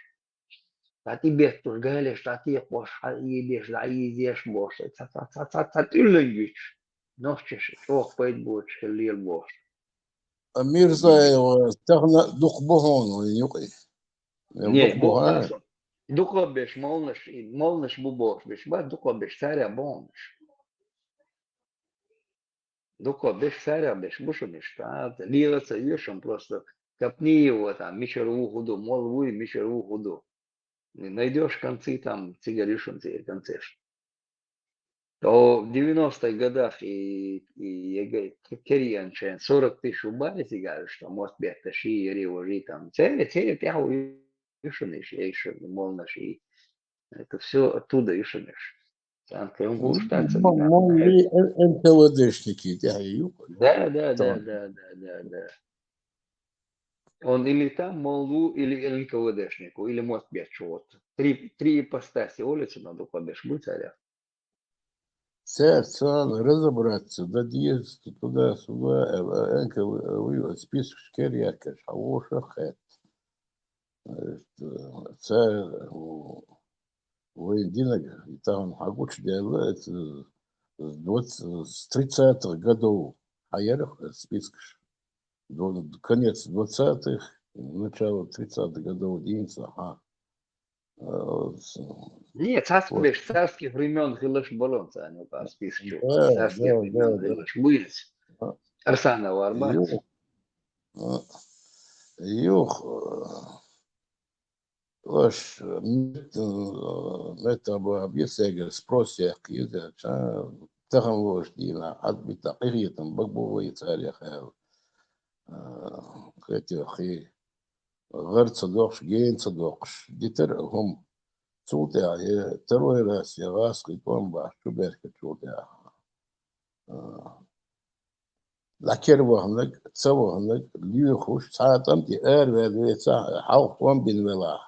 Цхьа тӀебетталуш, галеш дӀатекхош, хьаийдеш, дӀаийзеш бохуш, цхьа, цхьа, цхьа, цхьа, цхьа тӀулланг юьтуш. Нохчаш чӀоагӀа пайда боацаш хилар бохуш. А Мирзаева тахана дукха бу хьуна вайн юкъе? Е, Не, дукха бу боху хьуна? Аса. Дукха беш молнаш, и молнаш бу бохуш беш, ба дукха беш царя бохнаш. Дукха беш царя беш бу шуна иштта. А, лела ца йоьшун просто капни его там, мичара ву хӀу ду, мол вуй, мичара ву хӀу ду. Не найдёшь концы там, цигара йоьшун цигара концеш. То в девяностых годах и, и ЕГЭ к-, кериянчен сорок тысяч убавить игали, что мотт бетта ши, ери, вожи там. Цере, цере тяху йоьшун иш, иш, молнаш и. Это всё оттуда йоьшун иш. Санкт-Петербург, Ну, штат, ну, Санкт-Петербург. Ну, и Н К В Д-шники, да, и юг. Да, да, да, Там. Да, да, да, да. Он или там мол ву, или Н К В Д-шнику, или мотт бетта вот. Три, три ипостаси олица надо подеш, будь царя. Церца разобраться, да деза туда-сюда, э, э, Н К В, э, список шкер якаш, а вошах хет. Э, ца, у, вайн динага, и там хьагучу делла, это с двадцать, с тридцатых годов, а я спискаш. Дво-, конец двадцатых, начало тридцатых годов динца, ага. Э, с-, Не, царский, вот. Беш, царских времён хилаш болон царна, а список чу. Да, царских да, времён да, да. Хилаш буйнес. А. Арсанов Арбат. Ю-, а, юх, э, Ваш мет-, мета бу бисега спрос яккхийта, ца, таханлош дийна, хьад бита къихетам бага бу вай царех аьлла. А, кхетехи, гӀар ца дохуш, гена ца дохуш, дитар а хӀума. Цул тӀаьхьа, э, второй раз я гӀаскхи тӀом бахьа чу берка чул тӀаьхьа. А, лакер ваханаг, ца ваханаг, лоьхуш, цхьа а тӀам тӀе араваьлла веца, хьалха тӀом бина велахь,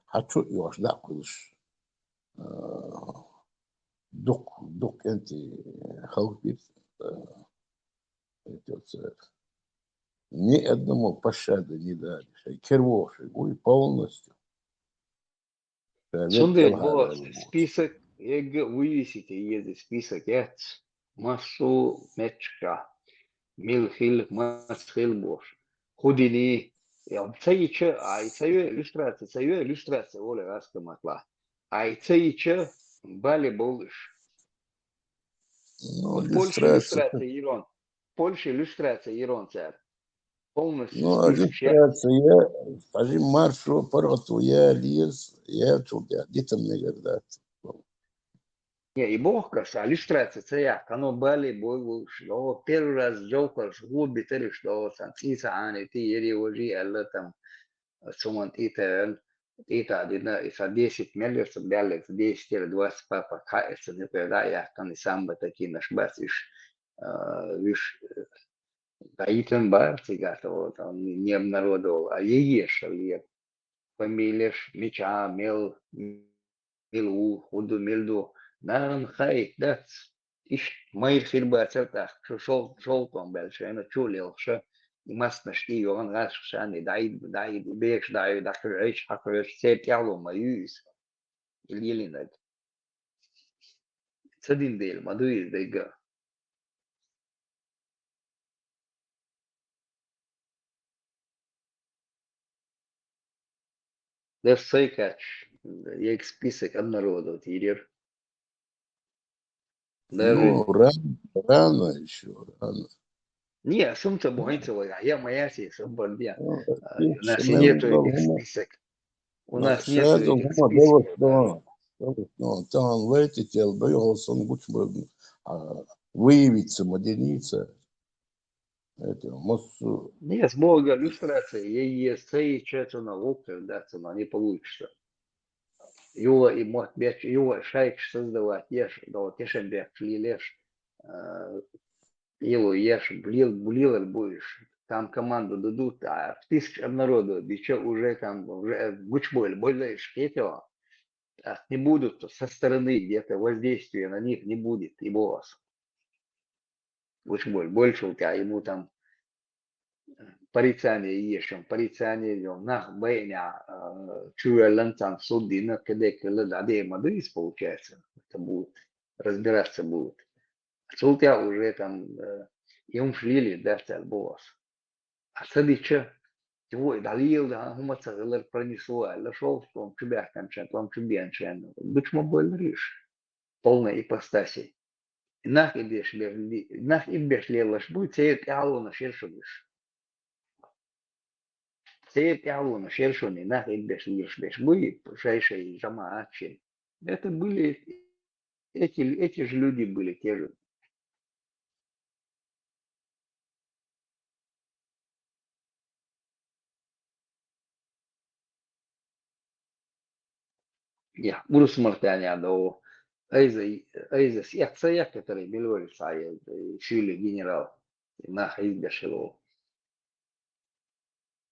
хьан чу а йохуш дӀа а кхуьлуш. А, дукха, дукха кӀентий халкъ бира, а, это вот, э, ни одному пощады не дали. Шайн кер вохуш вуй полностью. Цундела боху, список, ЕГЭ вывесить еза список яц, массо а меттигашка, мила хила, маца хила бохуш. ХӀу дини, я ца йича, ай ца йо, иллюстрация, ца йо, иллюстрация, оле, раскаматла. Ай ца йича, бале болуш. Ну, Польша иллюстрация. Иллюстрация, Ирон. Польша иллюстрация, Ирон, цар. Полностью Ну, список шех. Иллюстрация, я, скажи, маршо, паргӀато, я лез, я чул тӀе дитам мегар дац. Не, и боху каса, иллюстрация ца яхь, кхано бале бой вуш, до первый раз джовкарш губи тариш до, сан цӀийца Ӏани, ти ери важи аьлла там, цуман тӀитаьран, тӀита дина, и сан десять мел яр, сан баьллег, сан десять или двадцать папа, кхаэца, не пера, я, кхани самба такие наш бациш, а, виш, э, ДӀаийтина бара цигахь, там, не обнародовал, а егеша лер. Фамилеш, мича, мел, мила ву, хӀун ду, мила ду. Нахана хаийта дац. Иштта майра хир бацара тӀаккха, шу шов-, шовтон баьлла шайна чу а лелхаша, и массанаш тӀе йогӀан гӀазкхашан, и дӀаид-, дӀаид-, бекаш дӀаоьху, дӀакхоьхьу, хьакхоьхьу, церан тӀаьхьало ма ю иза. И лелийнарг. Ца дина дела, ма ду иза дегга. Дас сайкач, я список обнародовать йирир. Даже Ну, рано, рано ещё, рано. Не, сумца буханца вай, я моя си, сумбардия. Ну, А, у нас и нету этих список. У нас нету этих списков. Там лайтител, бегал сон гучман, а, выявиться маденица. Это, массу. Не, с Бога иллюстрация, я, я, сей, чё, цуна лук, да, цуна не получится. Юла и мот беч, юла шайкаш создавать еш, да, вот тешен бех лилеш, а, илу еш, блил, блил будешь. там команду дадут, а в тысячи обнародовать, бича уже там, уже гучбойль, больше шкетева. Так не будут, то со стороны где-то воздействия на них не будет, и босс. Гучбойль, больше у тебя ему там порицание есть, он порицание вел, нах бэйня, чуэлэн там суд дина, кэдэ кэлэ дадэ мадысь, получается, это будет, разбираться будут. Цул тебя уже там, э, и умшлили, да, цел босс. А садича, чего и далил, да, хума цагылар пронесло, а лошел, что он чубяхтан чен, он чубян чен. Гучма боль риш. Полной ипостаси. Нах идеш ле-, нах идеш лелаш буй, цейр кялуна шершугиш. Цейр кялуна шершуни, нах идеш леш беш буй, шай-шай жамаатчи. Это были эти, эти же люди были те же. Я, урус мартяня до. Айза, айза, я, я, который Белорусса, я, э, шили генерал. Нах избешило.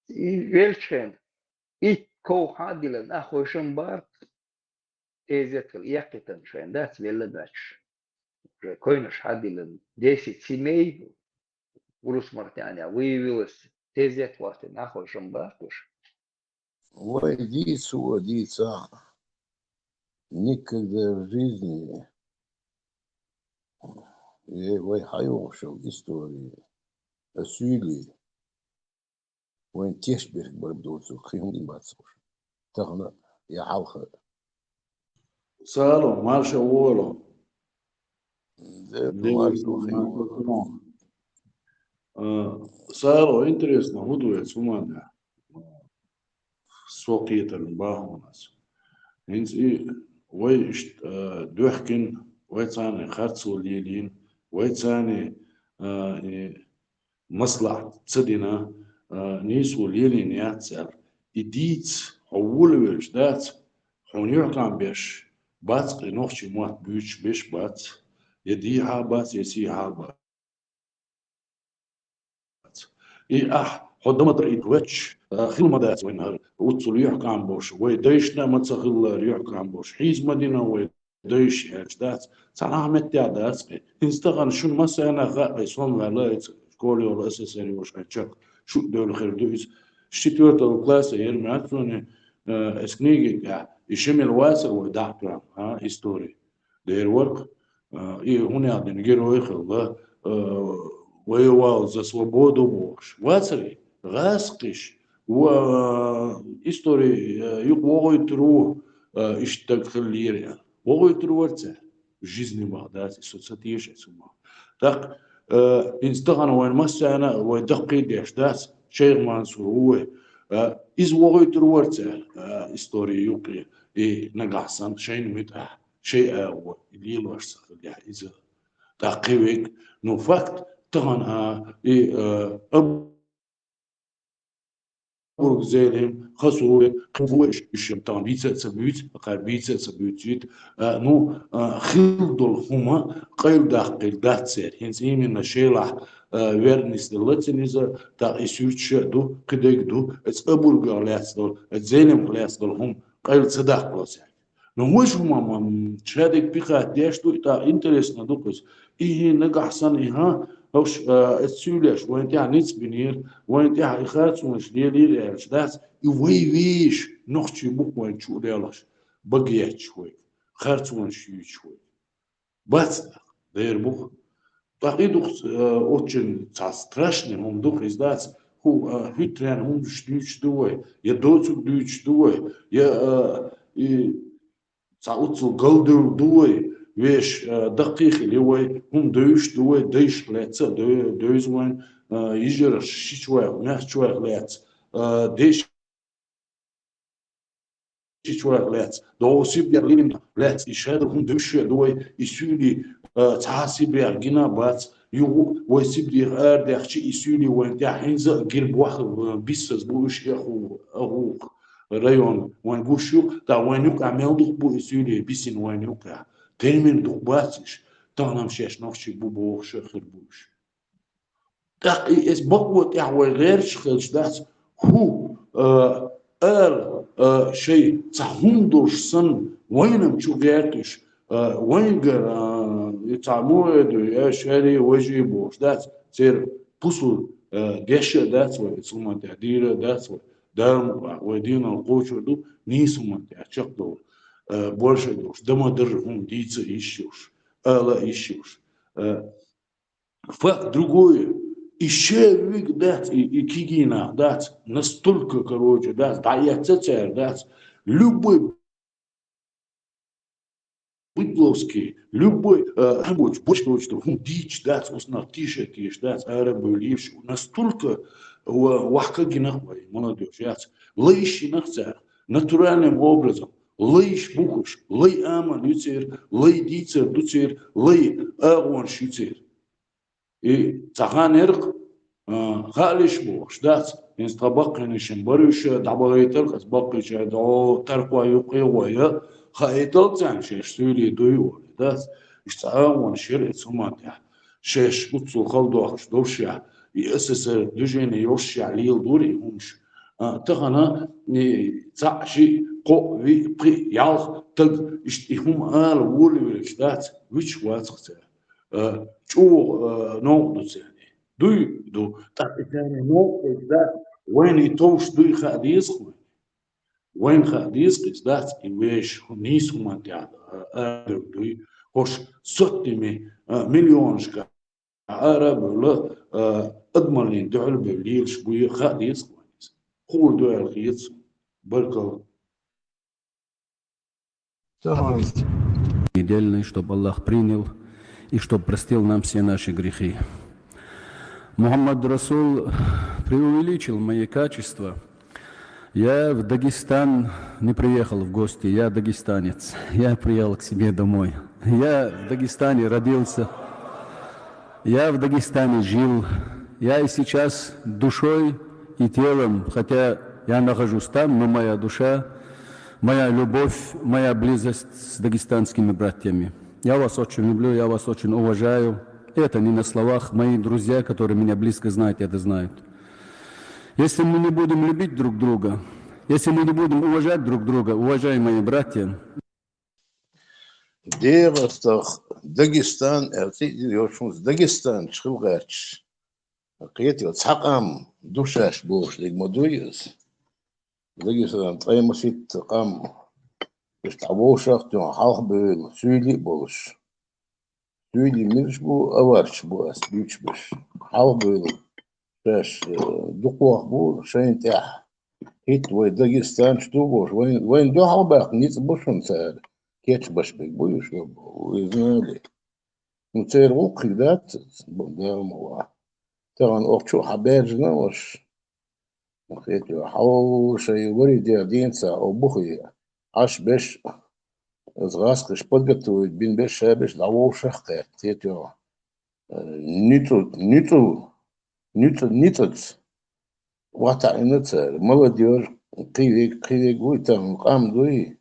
И велчен. И ков хадилен, ахойшен барт. Эзекл, якитан шен, да, цвелла дач. Уже койнаш хадилен. Десять семей урус мартяня выявилось. Эзекл, ахойшен барт уж. Вай дийцу, дийца. Никогда в жизни. Э, вай хайошел истории. Асуили. Вайн тешбех барбдоцу, кхин бацуш. Тахна я алха. Сало, марша воло. Де, Де марша марша воло. Э, Сало, интересно, худует сумада. Сокетан бахунас. Инц и вай ишт, э, духкин, вай цани харцу лилин, вай цани, э, и маслахьат ца дина, а, нийсо лелийна яц цар. И дийц, хьо вулавелча дац, хьуна юхькам беш бац, кхы нохчий мотт буьйцуш беш бац, я дийхьа бац, я сийхьа бац. И ахь, хьо даматра и вач, а, хила ма дац вайн хӀара, уццул юхькам бош, вай дайшна ма ца хилла юхькам бош, хьийза ма дина вай дайш хӀерч дац, цхьанахьа меттехь дац кхин. ХӀинца тахана шуна массарна хаьа, сон ваьлла, эца школа йолу СССР йолуш хьайн чекх, шу девлла хир ду иза. С четвёртого класса яр мега цуьнан, э, эс книги тӀехь, и шимил вацара вай дахтуьйхьа, а, история. Дера варх, э, и хӀун яздина герой хилла, э, воевал за свободу бохуш. Вацара, гӀаскхиш, ва, э, история, э, юкъа вогӀуьйтур ву, э, иштта стаг хиллера аьлла. ВогӀуьйтур вара цара. Жизни бах дац, и со ца теша цу бах. ТӀаккха, э, хӀинца тахана вайн массарна а вай даккхий деш дац, шайх Мансур ву вай. Э, иза вогӀуьйтур вара цара, э, история юккъе, и нагахь санна шайна муьтӀахь, шай а ву, и лелош ца хилехь иза. ТӀаккха кхин век, ну, факт, тахана, а, и, э, ам- Бург Зелим, Хасуре, кхин вуьш, уьш тахана бийца а ца буьйцу, кхара бийца а ца буьйцуьйту. А, ну, а, хилла долу хӀума къайладаккхийла дац церан. ХӀинца именно шелахь, а, верность делла церан иза, тӀаккха и суьрташ а ду, кхидерг а ду, эца Абургах лаьцна долу, эца Зелимах лаьцна долу хӀума къайла ца даккхало цаьрга. Ну, вуьш хӀума ма, м, шадерг пихат деш ду, и тӀаккха интересно ду кхуьнца. И хӀин нагахь санна и хӀан, хӀорш, а, эца суьйлеш вайн тӀехь ницкъ бинера, вайн тӀехь и харцонаш лелийра аьлча дац, и вай веш, нохчий бу-кх вайн чу а лелош, бага етташ вай, харцонаш юьйцуш вай. Бац тӀаккха, дера бу-кх. ТӀаккха и ду-кх, э, оццул цхьа страшный хӀума ду-кх, иза дац, хӀу, э, хӀуьттаренна хӀуманаш дуьйцуш ду вай, я доцург дуьйцуш ду вай, я, э, и цхьа оццул галдевлла ду вай, веш, э, даккхий хили вай, хӀума девзаш ду вай, дайшка лаьцна а дев-, девза вайн, э, йижараш шича вайх, маьхча вайх лаьцна, э, деш шича вайх лаьцна, догӀу Сибрех лилина лаьцна, и шадолу хӀума девзаш а ду вай, и суьйли, э, цхьа а Сибрех гина а бац, юха вай Сибрех арадаьхча, и суьйли вайн тӀехь хӀинца а гира боху, э, биссаза бу уьш, Аху-, Ахух район вайн гуш ю, тӀаккха вайн юккъехь мел дукха бу и суьйли бисина вайн юккъехь. Термин дукха бац уьш, тахана-м шаьш нохчий бу бохуш а хир бу уьш. ТӀаккха и эс бакъо тӀехь вай гӀерташ хилча дац, хӀу, а, ала, а, шай цхьа хӀума долуш санна, вайна чу гӀерташ, а, вайгара, а, и цхьа мугӀе ду, я шаьрий, важий бохуш дац, церан пусар, а, деш а дац вай, цу хӀуманна тӀехь дийр а дац вай, Дала мукъ лахь, вай динал кхочур ду, нийса хӀуманна тӀехь чекхдовла, а, больше долуш, дан ма-дарра хӀума дийца а йиш йолуш, ала а йиш йолуш. А, факт другое. И шевиг дац, и, и кигий нах дац, настолько, короче, дац, дӀаэцна цара дац. Любой быдловский, любой, э, хӀумоч, бочкочту, хӀума дийча дац, оцу нах тийша а тийша дац, арабевлла йиш. Настолько ва-, вахка гинах вай, молодёжь яц. Лайш йинах цара, натуральным образом. Лайш бухуш, лай амал ю церан, лай дийцар ду церан, лай агӀонаш ю церан. И цхьа хан яра-кх, а, хаалаш бохуш дац, хӀинца тхан баккхийнашна бара уьш, дӀабахийтар-кх аса баккхийчара, дӀо таркхой ю кхин гӀой, хаийтал царна шаьш суьйлий дуй олий дац. Иштта цхьа агӀонаш яра оцу хӀуманна тӀехь. Шаьш уццул хала дохуш долушехь, и СССР движение йолушехь леладора и хӀумаш. А, тахана, и, цхьаъ, шиъ, кхоъ, виъ, пхиъ, ялх таг, иштта и хӀума ала волавелаш дац, вича вац-кх цара. Э, чӀогӀа, э, новкъа ду царна. Дуй, ду. ТӀаккха и царна новкъа ду, дац. Вайна и товш дуй хаа деза-кх вайна. Вайна хаа деза-кх иза, дац, и вешан хӀу-, нийса хӀуманна тӀехь, э, арабевлла дуй. ХӀорш соттаме, э, миллионашка арабевлла, э, адамаллин дуьхьал бевлла лелаш буй, хаа деза-кх вайна иза. Хуур ду аьлла хета суна. Баркалла. Недельный, чтоб Аллах принял и чтоб простил нам все наши грехи. Мухаммад Расул преувеличил мои качества. Я в Дагестан не приехал в гости, я дагестанец. Я приехал к себе домой. Я в Дагестане родился. Я в Дагестане жил. Я и сейчас душой и телом, хотя я нахожусь там, но моя душа, моя любовь, моя близость с дагестанскими братьями. Я вас очень люблю, я вас очень уважаю. Это не на словах. Мои друзья, которые меня близко знают, это знают. Если мы не будем любить друг друга, если мы не будем уважать друг друга, уважаемые братья, ДегӀастах Дагестан аьлла цӀе йолчунца Дагестанчу хила гӀерташ. Кхетий, цхьа къам ду шаьш бохуш дерг ма дуй иза. Дагестан ткъе масийтта къам. Иштта вовшах а тоьхна, хьалха бевлла, суьйлий а болуш. Суьйлий милаш бу, аварцаш бу ас дуьйцуш берш. Хьалха бевлла, шаьш, э, дукхох бу шайна тӀехь. ХӀитта вай дагестанчу ду бохуш, вайн, вайна дуьхьал баьккхина ницкъ бу шуна цара. Кечбеш берг бу уьш, вы знали. Ну, церан гӀуллакх хир дац, Дала мукъ лахь. Тахана охчу а хьан баьржина ваша. Хетта, хьал шайн вари дер дийна ца, о бухе, Ӏаш беш, аз гӀаскхаш подготовить бин беш, ша беш, дӀавовшах кхетта, хетта. Э, ницу, ницу, ницу, ницац. ВатаӀина цара, молодёжь, кхин вег, кхин вег вуй, там къам дуй.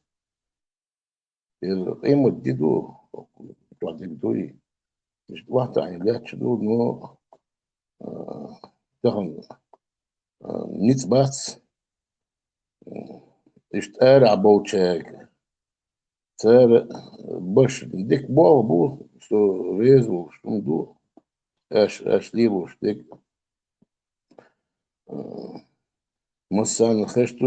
Иза къемат ди ду, чӀогӀа дерг дуй. Иштта вахтахь лаьтташ ду, но, а, тахана, а, ницкъ бац. Иштта арахь болчаьрга. Цара баш дика болх бу, со реза волуш хӀума ду. Аш, аш лелош дерг. Массарна хеш ду,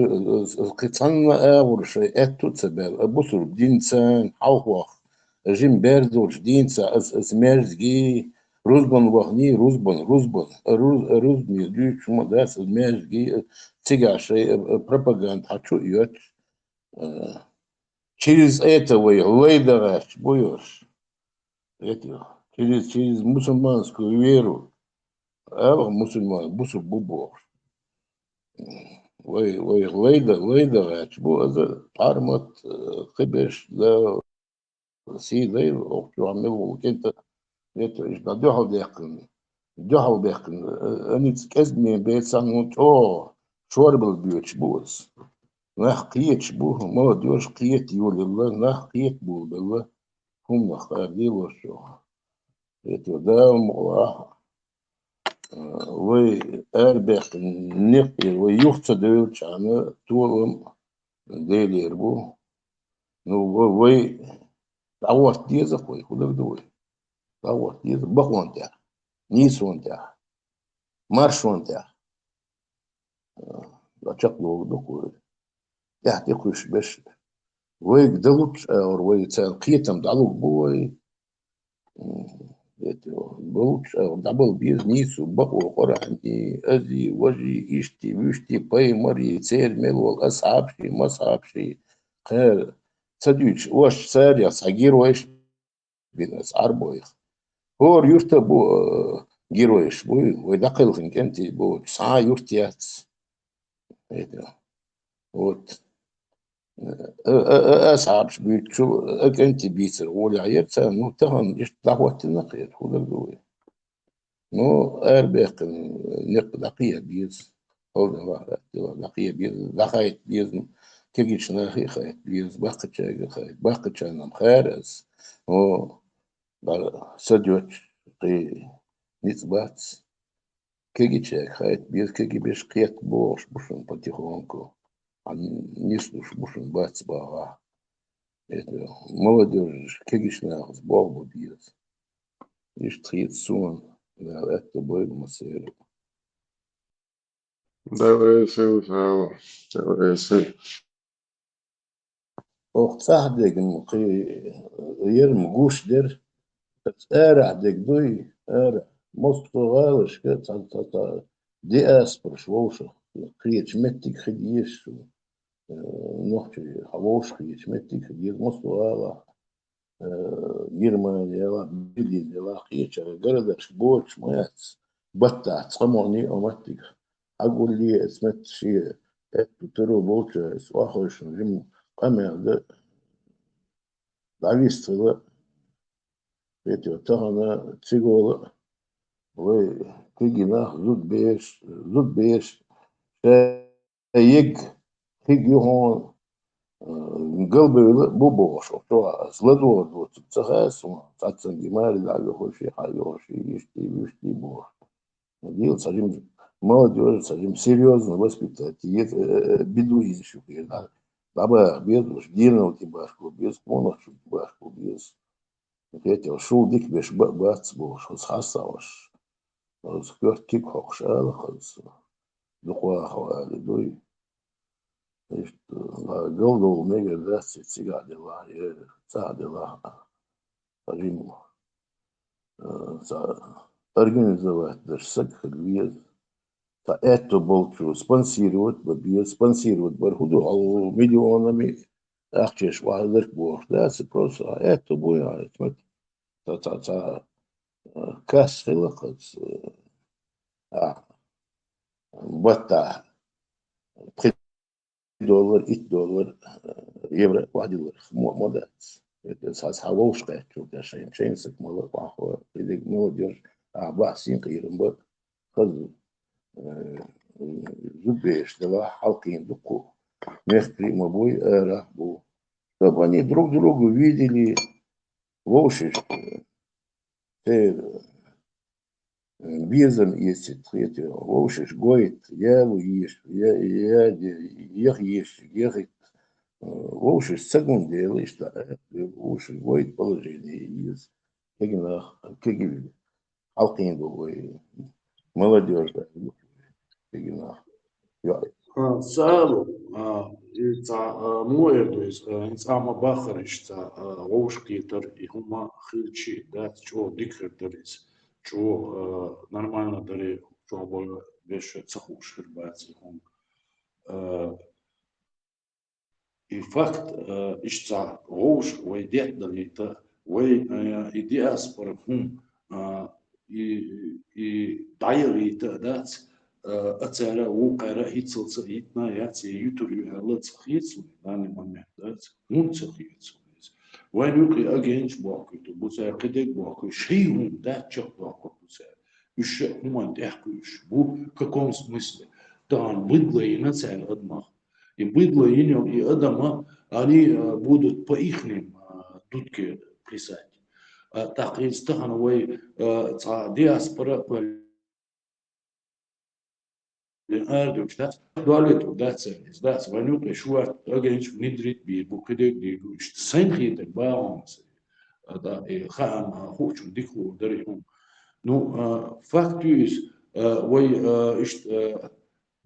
кхин цхьанна агӀор шайн аьтту а ца баьлла, а бусург динца, хьалхох, жим бер долчу динца, ас, ас маьждиге, рузбан вахний, рузбан, рузбан, а руз-, а рузбане дуьйцуш хӀума дац, ас маьждиге, а цигахь шайн, а, а пропаганда хьан чу а йоьттуш, а, через это вай лай дан гӀерташ бу йош. Эти, через, через мусульманскую веру. Ала мусульман, бусург бу бохуш. Вай, вай лайда, лайда гӀерташ бу, аза Пармат, э, кхибеш, да, сий дай, охчуха мел волу кӀента, это, иш да дуьхьал дехкан, дуьхьал бехкан, э, аница кӀезгме бецан, ну, чӀо, шорбал боьтуш бу ас. Нах кхеташ бу, молодёжь кхета йолаелла, нах кхета болабелла, хӀуманах къара делош чӀо. Это Дала мукъ лахь. вай арабаьккхина никъ, вай юха ца девлча хана, толам Делера бу. Ну, ва-, вай дӀахӀотта деза вай, хӀун дагадо вай? ДӀахӀотта деза бакъонна тӀехь, нийсонна тӀехь, маршонна тӀехь. Э, чакхдолу ду-кх вай. ТӀехь тӀекхуьссуш берш. Вайга далучча агӀор вай царна кхетам дӀалург бу вай. М, это, далучча агӀор дӀабала беза нийсо, бакъо, Къуръани, ази, важи, ишти, вуьшти, пайхамари, церан мел волу асхьабаши, масхьабаши, кхара ца дуьйцуш, ош царех цхьа геройш бина аса Ӏарбойх. ХӀора юьрта бу, э, геройш буй, вай дӀакхелхина кӀентий бу, цхьа а юрт яц. Это, вот. Э, э, э, асхьабаш буьйцу, э, кӀентий бийцар гӀолехь яра царна, ну, тахана иштта дӀахӀоттина кхета, хӀун дагадо вай? Ну, арабаьккхина никъ дӀакхаьча беза. ХӀалда вахара, дӀакхаьча беза, дӀахайта беза, кегийчу нахе а хайта беза, баккхийчаьрга а хайта, баккхийчарна-м хаьара ас. О, бара, са доьччу кхин ницкъ бац. Кегийчаьрга хайта беза, кегий берш кхетта богӀуш бу шуна потихоньку. Хьан нислуш бу шуна бац бахахь. Это, молодёжь кегийчу нахаца болх бан беза. Иштта хета суна, Дала аьтто бойла массеран. Дала эсала, Дала эсала. Оха цӀахь дегна кхин ярма гуш дерг, арахь дерг дуй, арахь. Массо а гӀалашка цхьа, цхьа, цхьа диаспораш вовшах кхечу меттиг хила езаш ву. Э, нохчий хьан вовшах кхечу меттиг хила еза массо а гӀалахь. Э, Германи ялахь, Берлин ялахь, кхечара городашка боцуш ма яц. Баттахь цкъа мо нийса меттиг. Хьан гулле, эца метта шен аьтту таро болчара, эца охьахевшина жима къамел дан, дӀавистхила, кхетий, тахана цигола вай кегий нах зудбеш, зудбеш, ша ерг хиг юхьун, э, галбевлла бу бохуш, оцу чохь аса ладогӀа доцург ца хаьа суна, цхьаццанга маре дӀа а юхуш, хьа а юхуш, ишти, вуьшти бохуш. Дела цхьа жима молодёжь, цхьа жима серьёзно воспитать еза, э, э, бедуинаш ю хир, да? ДӀабаха беза уьш, денал тӀе башко беза, къонахчул тӀе башко беза. Кхетий, шул дика беш ба-, бац бохуш, хаза хьастагӀаш. Хаза коьрта киг хьокхуш ала хаза. Дукха ваха али дуй. Иштта, галдовла мегар дац, цигахь делахь, е цӀахь делахь. Цхьа жима, э, цхьа организовать дерш саг хила веза. Цхьа аьтто болчо спонсировать бан беза, спонсировать бар хӀун ду, хьо миллионами ахчеш охьадерг бохуш дац, просто аьтто буй, а, цхьа, цхьа, цхьа, э, касса хила кхаца, э, а, баттахь, пхи доллар, итт доллар, э, евро охьадилларх мо, мо дац. Это цхьа, цхьа вовшах кхаьччул тӀаьхьа шайн, шайн саг мала, охьахо, и дерг молодёжь, а, бахьа син кхийрам бан, хаза, э, зудбеш делахь, хьалкхийна дуккха. Мехкарий ма буй, арахь бу. Чтоб они друг друга видели, вовшашка, э, церан, э, безам эцийта, кхетий, вовшашка гойту, яло езаш, я, я, яха езаш, яхийта, э, вовшашка ца гун дела, иштта, э, вовшашка гойту положение еза. Кегий нах, кегий хьалкхийна ду вай, молодёжь, да, кегий нах. Йо. А, цхьа алу, а, и цхьа, а, муха эр ду иза, а, хӀинца а ма баххара иштта, а, вовшахкхетар, и хӀума хилча дац, чӀогӀа дика хир дара иза. ЧӀогӀа, а, нормально дара, чӀогӀа бара, вешан ца хууш хир бац и хӀума. А, И факт, э, иштта вовшах вай деттадалийта, вай, э, и диаспора хӀума, э, и, и дӀаялийта дац, э, а цара вукхара хӀинццалц а йитина яц, и юьтур ю аьлла ца хета суна, данный момент дац, хӀунда ца хета суна иза. Вайн юкъе агенташ бохкуьйту бу цара, кхидерг бохкуьйту, шайн хӀума дац чекхдоккхур бу цара. Уьш шаьш хӀуманна тӀехь кхуьуш бу, в каком смысле? Тахана быдло йина цара адамах. И быдло йина йолу и адама, они, а, будут по ихним, а, дудке плясать. А, тӀаккха иза тахана вай, а, цхьа диаспора, арадуьгуш дац, дуалетур дац, из дац, вайн юкъе шу ваьтта агенташ внедрить бийр бу, кхидерг дийр бу, иштта сайна хетар багӀа хӀама. А, да, э, хаам, а, хуучун дика хуур дари хӀума. Ну, а, факт ю из, а, вай, а, иштта, а,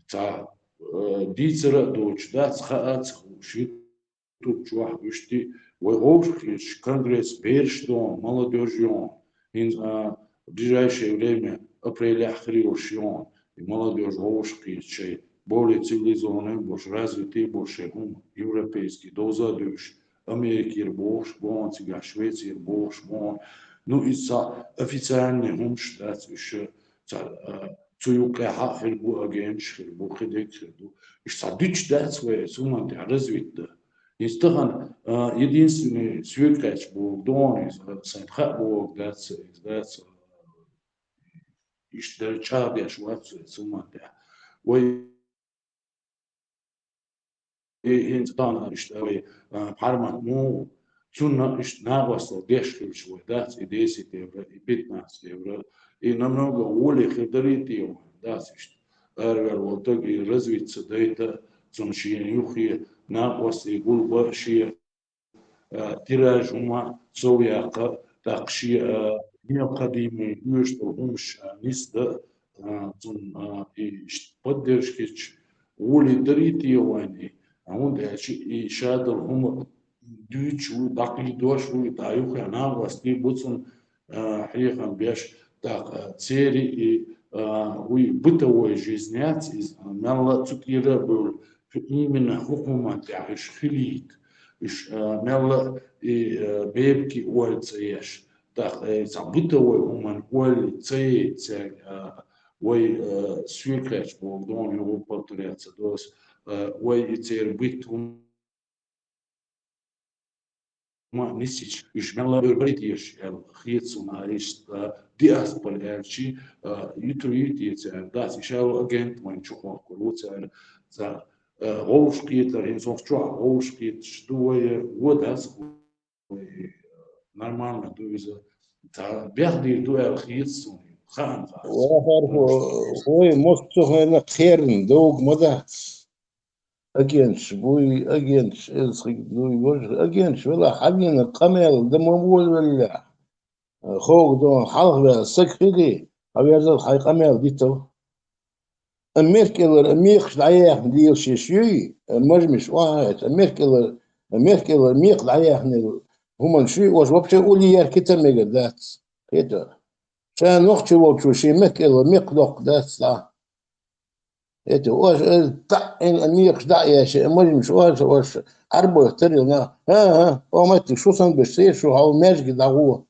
ца, а, дийцара а доцуш дац, хаа а ца хууш, ютуб чохь вуьшти, вай вовшахкхеташ конгресс бераш дон, молодёжь йон, хӀинца, а, в ближайшее время апрелехь хир йолуш йон, и молодёжь вовшахкхеташ шайн более цивилизованный болуш, развитый болуш шайн хӀума, европейский, довза а дуьйш, Америкера бохуш бон, цигахь Швецера бохуш бон. Ну, иза цхьа официальный хӀумаш дац, уьш цхьа, а, цу юккъехь а хир бу, агенташ хир бу, кхидерг хир ду. Уьш цхьа дуьтуш дац вай, цу хӀуманна тӀехь развитта. Иза тахана, а, единственный соьга кхаьчна боху догӀу иза, сайн хаа боху дац, иза дац, а, иштта дара чӀагӀдеш вац вай цу хӀуманна тӀехь. Вай и хӀинца тахана иштта вай, а, пхьармат мугӀу, цунна иштта накъосталла деш хилча вай дац и десять евро, и пятнадцать евро, и намного гӀоле хир дарий те вайн, дац иштта. Араваьлла волу стаг и развитца дайта, цунна шена юххе накъостий гулба, шен а, тираж хӀума сов яккха, тӀаккха шен, а, необходимый оьшуш долу хӀумаш, а, нисда, а, цунна, а, и иштта поддержка хилча, гӀоле дарий те вайн и, а, хӀунда аьлча и ша долу хӀума дуьйцуш ву, дӀакхийдош ву, и дӀа юххе накъостий бу цунна, а, хьехам беш, тӀаккха, а, церан и, а, вуй бытовой жизнь яц иза, а, мелла а цу тӀера а бевлла, именно хӀокху хӀуманна тӀехь уьш хилийта, уьш, а, мелла а и, а, бепиг ойла ца еш, тӀаккха, э, цхьа бытовой хӀуманна ойла ца яйта цаьрга, а, вай, а, соьга кхаьчна боху догӀу юха повторяться до, а, вай и церан битта хӀума ма нисча, уьш мелла а бер барий теша аьлла, хета суна, а, иштта, а, диаспора аьлчи, а, юьтур ю те цара, дац, и ша агент вайн чу хӀоттур ву цара, цара, а, вовшахкхетар, хӀинца хӀокху чохь вовшахкхеташ ду вай, вон дац, вай, а, нормально ду иза, цара бехдийр ду аьлла хета суна, хаам хац. Вахар хӀу-, хӀой, мосту хенахь кхерна довга ма дац. Агенташ буй, агенташ, эза хиг дуй, важа агенташ велахь, хьан вена къамел дан ма волавеллехь. Хьоган хьалха ваьлла саг хили, хьан верзал хьайн къамел дитал. Амма мехкалара, амма мекхаш дӀаяьхна лелаш еш юй, амма мажмиш охьа а хьаьжча, амма мехкалара, амма мехкалара мекха дӀаяьхнера хӀуманаш юй, оша вообще уллехь кхета мегар дац. Кхета. Ша нохчи волчо шен мехкалара мекха доккха дац цхьа. Эти ош, э, таӀ, эн, а, мекхаш дӀа а еш, э, мажмаш ош, ош, Ӏарбоех тарйина. ХӀа, хӀа, о, маттиг, шу санна беш, се шу хьо маьждиге дӀагӀо.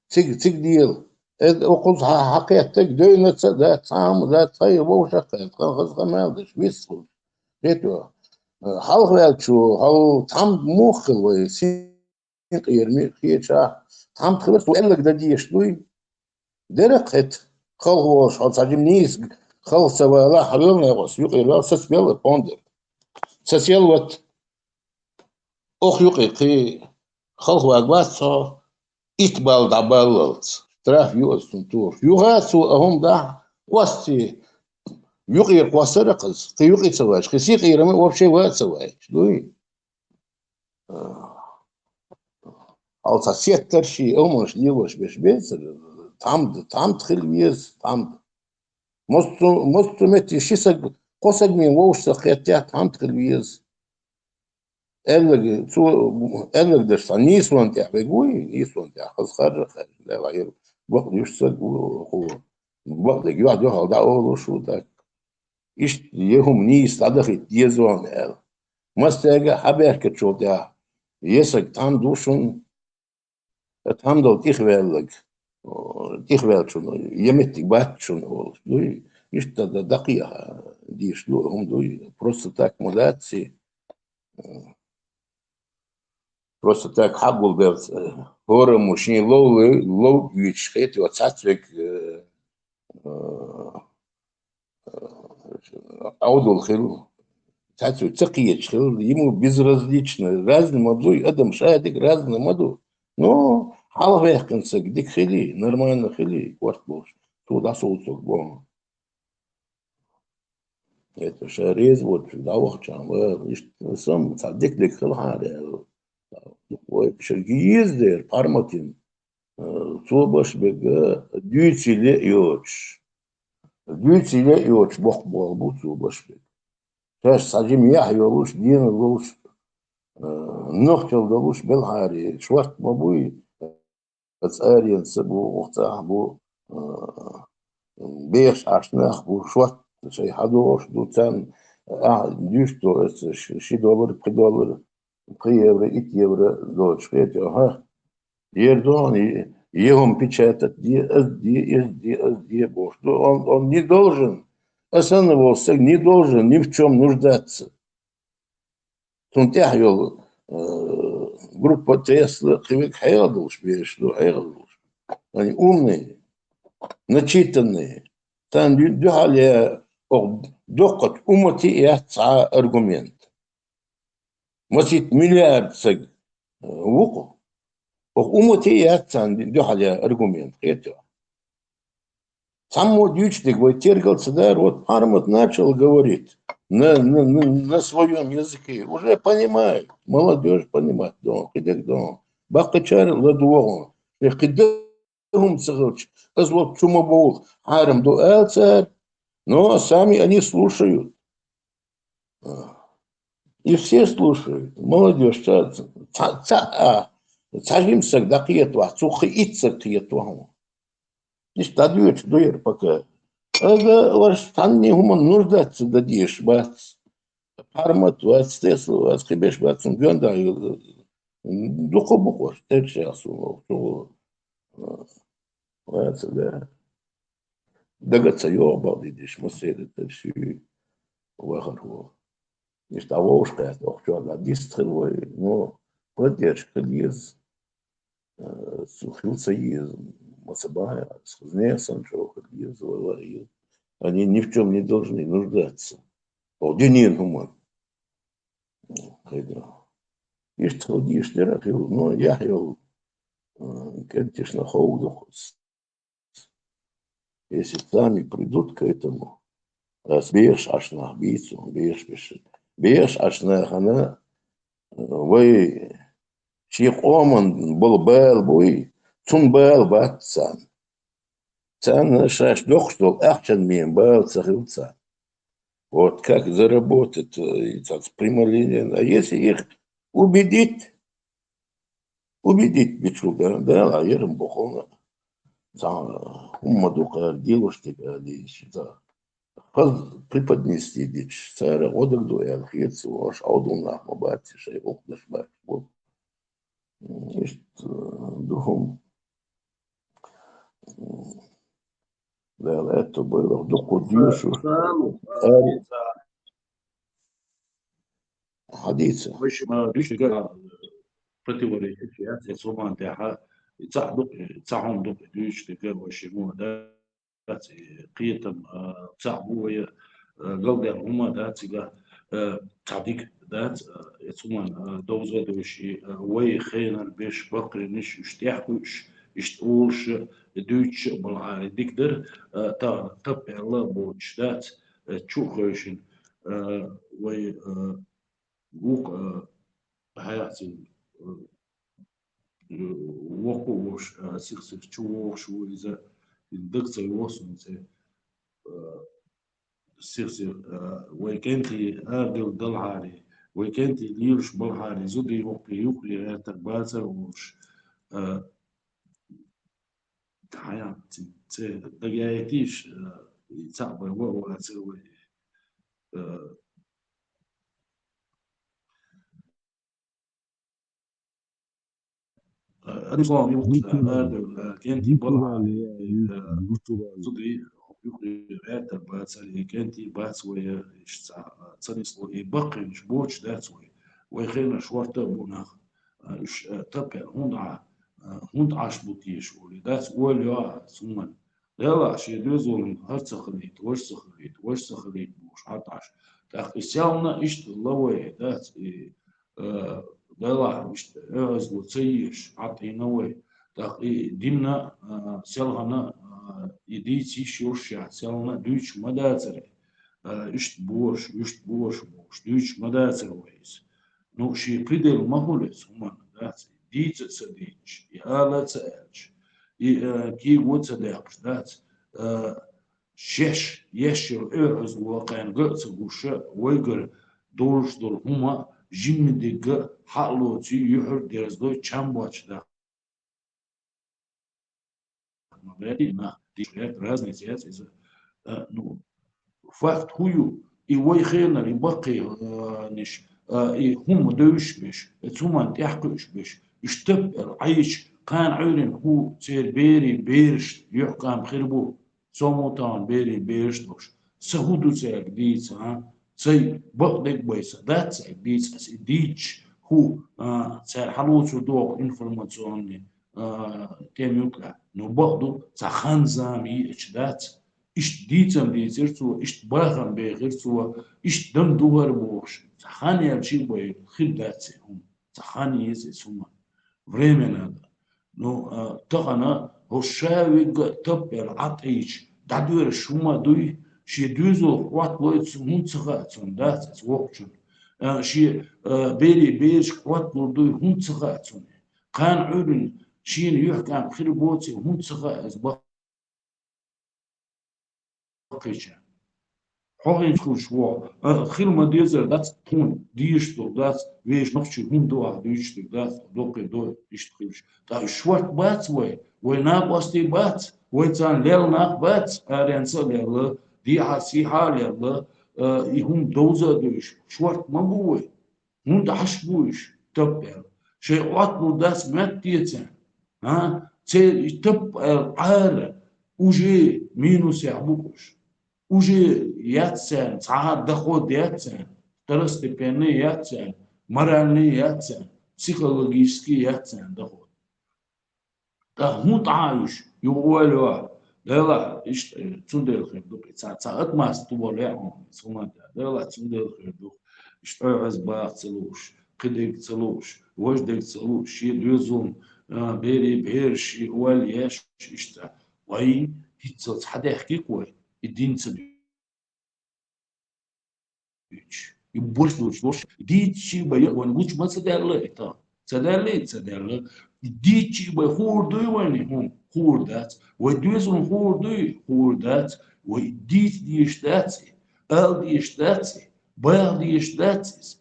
Цига, цига дела. Э, о, кхуза хьа-, хьакхеттаг, девнаца а дац, цхьа хӀума дац, хьай вовшах а кхетта, хан хаза хан мел деш, виссалуш. Эти, э, хьалха ваьллачо, хьал цхьамма муха хила вай, син къера миъ хеташ, цхьамма хилар цо аьлларг дан дезаш дуй? Дера кхета. Халха волуш хьо цхьа жима нийса халха ца валахь, хьан велла некъос юкъера ваьлла, саца мел а пондар. Саца ел ват. Ох юкъе кхин халха ваг вац хьо, итт балл дӀабаллалц. Штраф ю аса цунна тухуш. Юха а цо а хӀума дахь, кхости юкъера кхоссара кхаза. Кхин юкъе ца ваьш, кхин сий къера ма вообще ван а ца ваьш. Дуй? Хьал цхьа сеттар ший, омаш лелош беш бецара, тхьамда, тхьамда хила веза, тхьамда. Мосту, мосту метте ши саг, кхо саг мен вовшах кхеттехь, тхьамда хила веза. Аьлларг, цо, аьлларг даш цхьа нийсонан тӀехь вег вуй, нийсонан тӀехь, хаза харжа, харжа, лела, бакъ дуьш саг ву, хӀу, бакъдерг юьхь-дуьхьал дӀа олуш ву, так. Иштта е хӀума нийса дӀадахийта деза вайна аьлла. Мастега хьан баьхкачул тӀехь, е саг тхьамда ву шуна, тхьамдал тӀехваьллаг, о, тӀехваьллачунна, е меттиг бац шуна олуш. Дуй, иштта дан даккхий а дийш ду, хӀума дуй, просто так ма дац и. Просто так хьагулбелц, э, хӀораммо шен ловлу, ловгуьйтуш хетий, оцу цхьацца век, э, э, Ӏовдал хила, цхьацца век ца кхеташ хила, ему безразлично, разный ма ду, адам ша дика разный ма ду. Ну, хьалхаваьккхина саг дика хилий, нормально хилий, корта болуш, цо дӀасовцург боху. Это ша реза воцуш дӀавахча вара, иштта сам ца дик-дик хилахьара аьлла. Вай шерги еза дера, Парматин, э, цо баш бега дуьйцийла а йоцуш. Дуьйцийла а йоцуш боккха болх бу цо баш бега. Шаьш цхьа жима яхь йолуш, дена лолуш, э, нохчалла долуш белхьари, шорта ма буй, оцу аренца бу, оха цӀахь бу, а, бехаш Ӏаш нах бу, шорта шайн хьадогӀуш ду, царна ахь дуьйцуш ду, оцу ши, ши доллар, пхи доллар, пхи евро, итт евро доцуш хетий, аха. Ер ду хьуна, е хӀума печатать де, ас де, ас де, ас де бохуш ду. Он, он не должен, ас санна волу стаг не должен ни в чём нуждаться. Цунна тӀехь йолу, э, группа тесла кхин верг хьекъал долуш бераш ду, хьекъал долуш. Они умные, начитанные. Царна ду-, дуьхьал я оха доккхачу уммате яц цхьа аргумент. Масийтта миллиард саг, э, ву-кх. Оха уммате яц царна дуьхьал я аргумент, кхетий? Цхьаммо дуьйцуш дерг вай тергал ца дара, вот Пармат начал говорить на, на, на, на своём языке. Уже понимает, молодёжь понимает, дон, кхидерг дон. Баккхачара ладогӀа, шайн кхидерг хӀума ца хилча, ас вот цу ма бовла, хьарам ду ала цара, но сами они слушают. А. И все слушают, молодёжь, ца, ца, ца, а, цхьа жима саг дӀакхетавахь, цу кхин итт саг кхетавахь. Иштта дӀадоьдуш ду яра пока. Ага, ваьш цхьанне хӀуманна нуждаться дан дезаш бац. Пармат вац, Тесла вац, кхин берш бац, цунна гоьнда дукха бу-кх ваьш, тешшехь суна, суна, а, вац, да. Дага ца йогӀу бакъдийдеш, массеран тера шуьйра вахархо. Иштта вовшахкхетта, охьа чохь дӀадиста хила вай, но поддержка хила еза. Э, цу хила ца еза, ма ца бахьа, хазне санна чӀогӀа хила еза, вай ваха еза. Они ни в чём не должны нуждаться. Оха динан хӀуманна. Хайда. Иштта хила дийш дера хила, но яхь йолу, э, кӀенташна ховдоккху. Если сами придут к этому, ас бехаш Ӏаш нах бийцу, бехаш беш. Бехаш Ӏаш нахана, э, вай шен къоман болу бала буй, цунна бала бац царна. Царна шаьш доккхуш долу ахчан мен бала ца хилла царна. Вот как заработать, э, и цац прямолинейно. А если их убедить, убедить бичул да, да, а ерам бохуна. Цхьа хӀумма ду кхара, гилуш тига а дийша, цхьа хаза преподнести дича, цара гӀо даг ду аьлла хета суна, аша Ӏовдал нах ма бац, шайн гӀуллакхаш бац бу. Иштта, э, ду хӀума. Дала аьтто бойла, дуккха дийшуш. Ара. Хьадийца. Вайша ма дуьйцург а противоречие яц, я цу ман тӀехь, и цхьа дукха, цхьа хӀума дукха дуьйцуш дерг а вайша ма дац, и кхетам, а, цхьа бу вай, а, галдер хӀума дац, цигахь, а, цхьа дика дац, а, я цу ман, а, довза а дуьйш, и, а, вай хенар беш баккхийнаш, уьш тӀехь кхуьуш, иштта олуш, дуьйцуш а балхьара дика дара, а, тахана тап аьлла а боцуш дац, а, чу а хевшина, а, вай, а, вукху, а, хьаяхцина, а, воккха а волуш, а, сих-сих чу вогӀуш ву иза, иза дага ца йогӀу суна цӀе, а, сих-сих, а, вай кӀентий арадала далхьарий, вай кӀентий лелаш балхьарий, зудий воккхий юкъе гӀертар бацара а волуш, а, хьаяхцина цӀе дага яйтийша, а, и цхьаъ бен ва а вацара вай, а, Э, Руслан, юкъа, э, э, кӀентий бала, э, зудий, юкъе гӀертар бацара, и кӀентий бац вай, э, иштта, э, ца нисло, и баккхийнаш боцуш дац вай. Вай хенаш шорта а бу нах, э, уьш, э, тапхьа хӀунда Ӏа, э, хӀунда Ӏаш бу теша олий дац, ойла йоагӀа цунна. Делахь шен доьзална хӀара ца хилийта, важа ца хилийта, важа ца хилийта бохуш хьатӀаш. ТӀаккха и селхана иштта ла вай дац, и, э, делахь иштта оьгӀазло ца езаш хьатӀийна вай. ТӀаккха и динна, э, селхана, э, и дийца йиш йолуш шаьш селхана дуьйцуш ма дацара. а, иштта бохуш, иштта бохуш, бохуш, дуьйцуш ма дацара вай иза. Ну, шен предел ма хуьлу иза хӀуманна, дац, дийца а ца дийцаш, и ала а ца аьлча, и, а, кийго а ца даьккхаш, дац, а, шеш, еш йолу оьгӀазло кхаьнга а ца гуш, вайгара долуш долу хӀума жимма дигга хьалоций, юьхьар дерзадой, чам боцуш даккха. Ма баьллий нах, диш гӀерта разница яц иза. А, ну, факт хӀун ю? И вай хенара, и баккхий, а, ниш, а, и хӀума девзаш беш, и цу хӀуманна тӀаьхьакхуьуш беш, уьш таппа аьлла Ӏийча, кхана Ӏуьйранна хӀу церан берийн берашна юьхькӀам хир бу. Со мутан берийн бераш долуш, сан хӀун ду цаьрга дийца, а? Цай бакъдерг бай сан дац цаьрга дийца, ас и дийцча, хӀу, а, цара хьалоцур доху информационный, а, тем юкъахь. Но бакъду, цхьа хан-зама йиъча дац. Иштта дийцам дийцира цо, иштта бахам бехира цо, иштта дам ду хӀара бохуш. Цхьа хан яьлчий бай хир дац церан хӀума. Цхьа хан еза иза хӀума. Временно. Ну, а, тахана хӀо ша вигга а таппа аьлла Ӏа тӀейча, дӀадоьрзуш хӀума дуй, шен доьзалх Ӏотталой цу-, хӀунда ца хаьа цунна, дац иза воккхачунна. А, шен, а, берийн берашка Ӏотталур дуй, хӀунда ца хаьа цунна. Кхана Ӏуьйранна шена юьхькӀам хир боций, хӀунда ца хаьа иза баккхийчарна. Хьо хӀинца хуьлуш ву, а, хила ма дезар дац, тхуна дезаш долу дац, вешан нохчий хӀунда ду ахь дуьйцуш дерг дац, доккхий до иштта хуьлуш. Ткъа уьш шорта бац вай, вай накъостий бац, вай царна лелла нах бац, аренца а лелла, дехьа-сехьа а лелла, а, и хӀума довза а дуьйш, шорта ма бу вай. ХӀунда Ӏаш бу уьш, таппа аьлла? Шайн Ӏотталур дац моьтту те царна? А? Церан и таппа аьлла Ӏара уже минусехь бу уьш. Уже яц царна, цхьа а доход яц царна, второстепенный яц царна, моральный яц царна, психологический яц царна доход. Ткъа хӀун тӀаьхьа уьш, юха ойла йо? Делахь, иштта, э, цундела хир ду, ца, ца атмас ту бо леа хьуна, хӀума да. Делахь, цундела хир ду. Иштта оьгӀаз баха ца лууш, кхидерг ца лууш, важдерг ца лууш, шен доьзална, а, берийн бераш, шен ойла еш, иштта. Вай, хӀинццалц хьадаьхкий-кх вай, и дин ца дуьйцуш. И борш доцуш лош, дийцчий бай, вайн гучу ма ца даьлла и тӀаккха. Ца даьлла и, ца даьлла. Дийцчий бай, хуур дуй вайна хӀума? Хуур дац. Вай доьзална хуур дуй? Хуур дац. Вай дийца дезаш дац и, ала дезаш дац и, баха дезаш дац иза.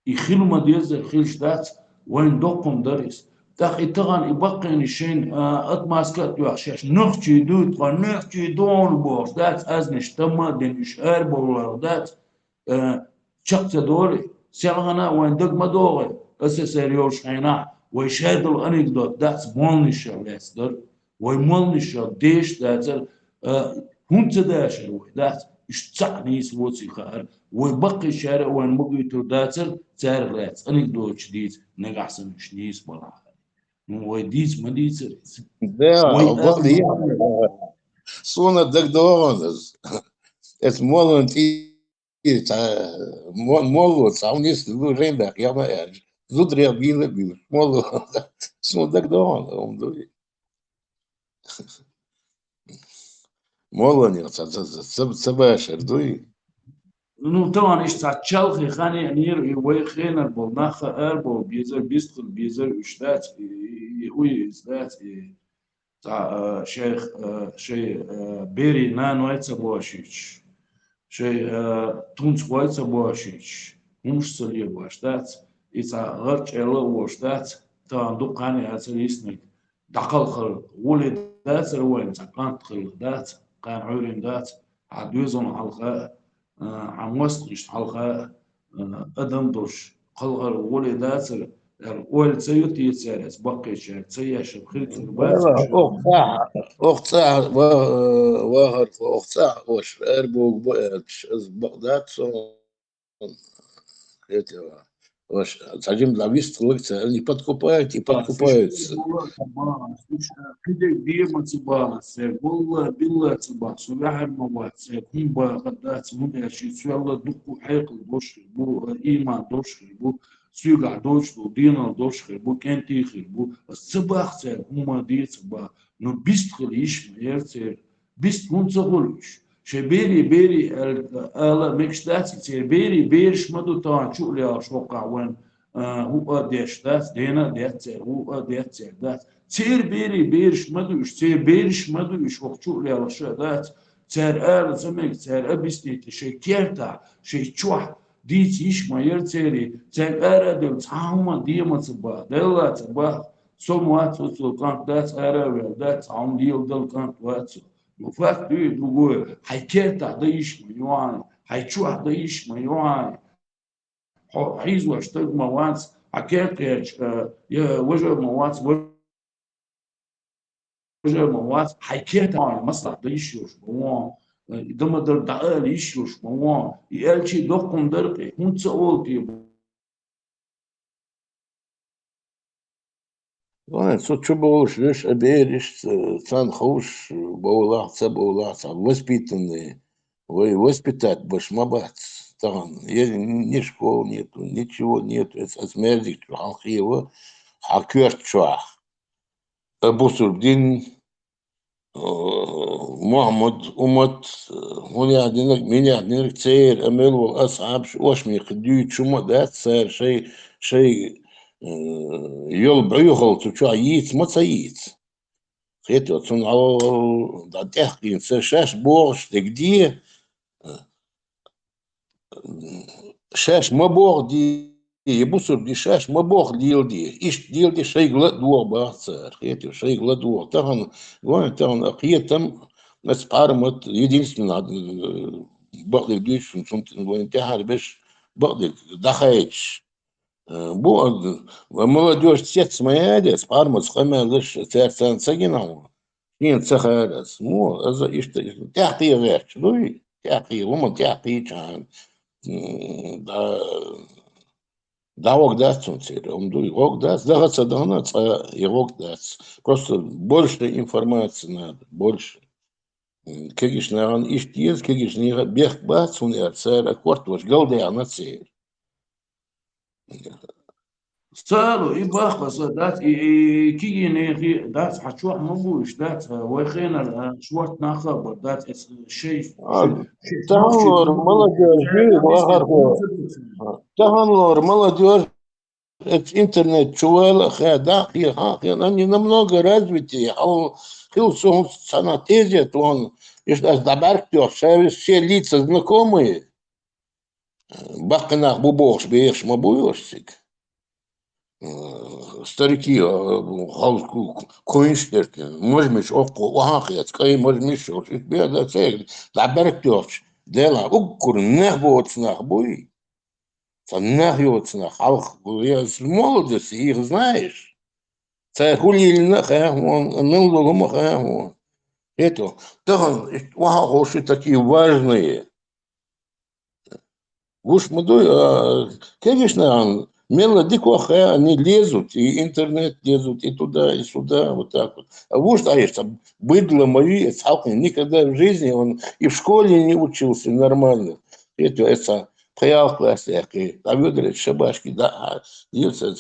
И хила ма деззара хилча дац, вайн доккхун дара иза. ТӀаккха и тахана и баккхийна шайн, а, отмазка а тоьхна шаьш, нохчий дуй тхо, нохчий ду хьуна бохуш дац, азнаш тамма а дина уьш арабовларх дац, а, чекх ца долий, селхана а вайн даг ма догӀий, СССР йолуш хенахь, вай шадолу анекдот дац, молнишах лаьцна дара. Вай молнишах деша дацара, а, хӀунда ца дашара вай, дац? Уьш цхьаъ нийса воций хаьара. Вай баккхийчара а вайна магуьйтур дацара, цаьрга лаьцна анекдоташ дийца, нагахь санна уьш нийса балахь. Ну, вай дийца ма дийцара иза. Да, вай бакъ ала дийца. Суна дагадогӀун иза. Эс молун тӀе И цхьа, мо-, молло цхьа хӀума нисса ду, жайнах яхна аьлча, зударех бийла а бийла, молло. Суна дагадогӀун, хӀума дуй. Молланех ца, ца, ца, ца, ца башар дуй. Ну, тахана иштта цхьа чалхе хан яьнера, и вай хенара болу нах а арабовла безара, бистхила безара уьш дац, и, и, и, уй иза дац, и Цхьа, а, шайх, а, шай, а, берийн наной ца бошуьйтуш, шай, а, тунцхой ца бошуьйтуш, хӀумаш ца лебош дац, и цхьа гӀарчӀелла а волуш дац, тахана дукха хан яцара йиснарг, дӀакхалхар гӀоле дацара вайна, цхьа кӀант хилла дац, кхана Ӏуьйрина дац, хьан доьзална хьалха а, а, хьан мостагӀашна хьалха а, а, адам долуш, кхалхар гӀоле дацара, аьлла, ойла ца ю те цара, эс баккхийчара ца еш хир хир бац. Оху цӀахь, оху цӀахь ва-, вахар, оху цӀахь ваша арабовла бу аьлча, аса бакъ дац сон. Хетера. Ваша, цхьа жимма дӀа вистхиларг ца, они подкупают и подкупаются. Кхидерг дема ца бахас цаьрга, валла, билла ца бахас, со ваьхьар ма вац цаьрга, хӀун бахар дац, хӀунда аьлча и цоьлла дуккха хьекъал долуш хир бу, иман долуш хир бу, соьгахь доцуш долу денал долуш хир бу, кӀентий хир бу. Ас ца бах цаьрга, хӀумма де ца бах. Но бист хила йиш ма яра церан. Бист хӀунда ца хуьлу уьш? Шайн берий, берий аьл-, ала мегаш дац, церан берий, бераш ма ду тахана чу а лелаш хӀокхахь вайн, а, хӀуъа а деш дац, дена а дец церан, хӀуъа а дец церан дац. Церан берий, бераш ма ду уьш, церан бераш ма ду уьш, хӀокху чу а лелаш а дац. Цара ала ца мега, цара а биснийта шайн кертахь, шайн чохь дийца йиш ма яра церан, цаьрга ара а девлла, цхьа хӀума дема ца баха, делла ца баха, со ма вац оцу кӀант дац, ара а ваьлла дац, цхьа хӀума леладала кӀант вац со. Ну, факт ду и, другой, хьайн кертахь дан йиш ма ю хьайна, хьайн чохь дан йиш ма ю хьайна. Хьо хьийзош стаг ма вац, хьан кертахь, э, я важа ма вац, важа ма вац, хьайн кертахь маслахь дан йиш йолуш ма вон, э, дан ма дара дӀаала йиш йолуш ма вон, и аьлчи доккхун дара кхин, хӀунда ца олу те? Вайн, со чу бовлуш веш а бераш, ца-, царна ховш, бовлахь, ца бовлахь, цхьа воспитанный, вай воспитать беш ма бац тахана. Е ни школа нету, ничего нету, эс, эс мерзик чу хьалхева, хьан коьрта чохь. А бусург дин, э, Мухьаммад, уммат, э, хӀун яхь динарг, мин яхь динарг, церан а мел волу асхьабаш, ошмекхи дуьйцуш хӀума а дац, цара шай, шай, э, йолу бӀоьхалла цу чохь йийца ма ца йийца. Хето, цунна гӀо-, дӀа тӀаьхкъийна ца шаьш бохуш дерг де, э, шаьш ма боху де, я бусург де, шаьш ма боху леладе. Иштта леладе, шайга ла а догӀу баха цара. Хетий, шайга ла а догӀу. Тахана, вайн тахана а кхетам, аса пхьармат, единственно, э, бакъдерг дуьйцу шуна, цунна вайн тӀаьхьара беш, бакъдерг дӀахайчаш. Э, бу, э, молодёжь цец ма яде, аса пхьармат къамелаш, цаьрца ца гина хьуна. Шена ца хаьара аса. Мо, аса иштта, иштта. ТӀаьхкхе гӀерташ дуй? ТӀаьхкхе, хӀума тӀаьхкхийчахьана, м, да-, дӀагӀорг дац цунна церан, хӀума дуй? ГӀорг дац, даха ца дахана, цкъа и гӀорг дац. Просто больше информации надо, больше. М, кегийчу нахана иштта еза, кегийчу нехан бехк бац, хӀунда аьлча цара а кортош галдаьхна церан. Цару и бахха аса дац, и, и кигий нехи дац, хьан чохь ма бу уьш дац, вай хенара, а, шорта нах а бар дац, эс шей, А, шей, шей, таханлора молодёжь, вахар хо. Таханлора молодёжь, эц интернет чу вала а хаа, да, хе, ха, хе, они намного развитее, хьал, хил сунц цхьана тезет вон, иш ас дӀабаьрг тох, шаьвис, все лица знакомые. Баккхий нах бу бохуш бехаш ма бу йош цига. Э, старики, э, халку, куинш дерти, мажмиш оккху, вахан хец, кӀай мажмиш йолуш, иш беда церг, дӀабаьрг тохча, дела, уггур нах боцу нах буй. Цхьа нах йоцу нах, хьалха, я с молодости их знаешь. Цара хӀу лилина а хаьа хьуна, мел долу хӀума хаьа хьуна. Хето, тахана, вахан ховши такие важные. Гуш ма дуй, а, конечно, ан, мелла дикох хаа, они лезут, и интернет лезут, и туда, и сюда, вот так вот. А вуш дӀаешца, быдло мои, эца хьалкхин никогда в жизни он и в школе не учился нормально. Это, это, пхиалкх класс яхки, а ведь шабашки, да, а, дивца,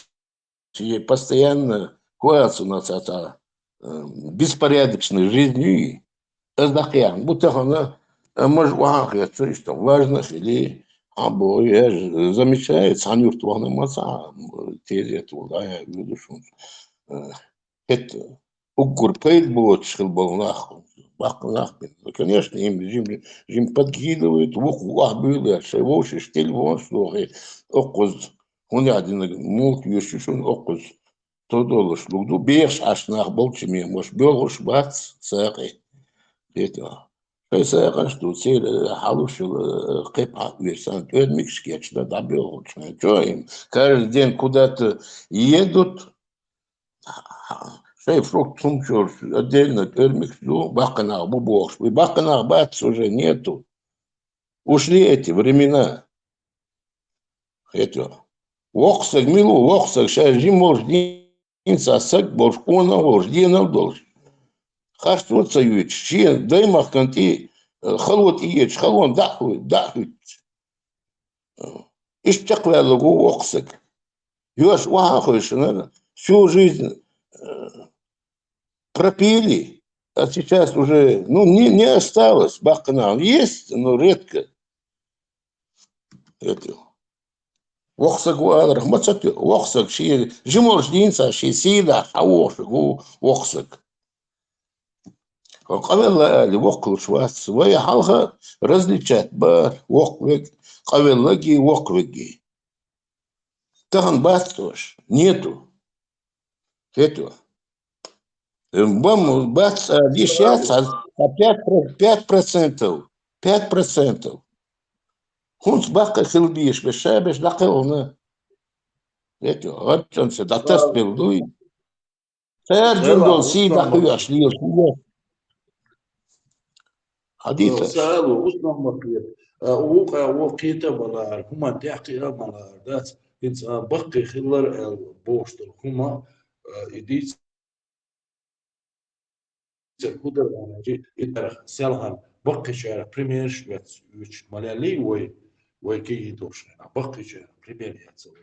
Ши постоянно коьллац у нас это, э, беспорядочной жизни. Ас дӀакхехьна бу тахана, э, маж вахан хетта, иштта важно хили, а бо, я ж замечаю, цхьана юрт вахана ма ца, м, тезет ву, да, я вижу, что, э, хет уггур пайда боцуш хила болу нах, баккха нах бина. Конечно, им жим, жим подкидывает, вукху вах буьйлуш, шай вовшаш телефонаш дохе, оккхуза ХӀунда аьлла динарг муха йоьшу шуна оккхуза? Ту долуш лугу ду, бехаш Ӏаш нах болчу мемаш, боьлхуш бац сакъе. Хета. Шайн сакъаш ду, церан хьалуш йолу, э, кхепа хьан оьшу санна, тӀоьрмигаш кечда, дӀабоьлхучу. Чо им? Каждый день куда-то едут, шайн фрукт хӀума чуьра отдельно тӀоьрмигаш ду, баккхий нах бу бохуш. И баккхий нах бац уже нету. Ушли эти времена. Хето. Воккха саг мила ву? Воккха саг ша жима волуш дийна ца саг болуш, къонах волуш, денал долуш. Харцо ца юьйцуш, шен даймахкан тӀе, э, хало тӀеечу, халон дӀа а хӀуьттуш. Иштта чекхваьлла ву воккха саг. Йош ваха а хойшинара, всю жизнь, э, пропили. А сейчас уже, ну, не, не осталось баккхий нах. Есть, но редко. Это. Воккха саг ву аларах ма ца тоьу, воккха саг шен жималш дийна ца, шен сий дӀа хьавогӀуш ву воккха саг. Къа-, къавелла али, воккхалуш вац. Вай хьалха различать баьр, воккха вег, къавеллаги, воккха веги. Тахан бац ош, нету. Хету. Бам бац, а, диш яц, а, а пять про-, пять процентов. Пять процентов. ХӀунц баккхий хила безаш беш, ша беш дӀакхелхана. Хету, гӀаччанца дӀатасбелла дуй. Цаьржин долу сий дӀахуьйш лелаш хӀума. Хьадийца. Сало, Усман Махьмед. А, вукъа, вукъа кхета а ма лаар, хӀуманна тӀехь кхиа а ма лаар, дац? ХӀинца, а, баккхий хилар аьлла бохуш долу хӀума, а, и дийца хӀу дара аьлча, и тӀарах селхана баккхийчарах примерш оьцуш ма леллий вай, вай кегий долуш хенахь, баккхийчарах пример эцна вай.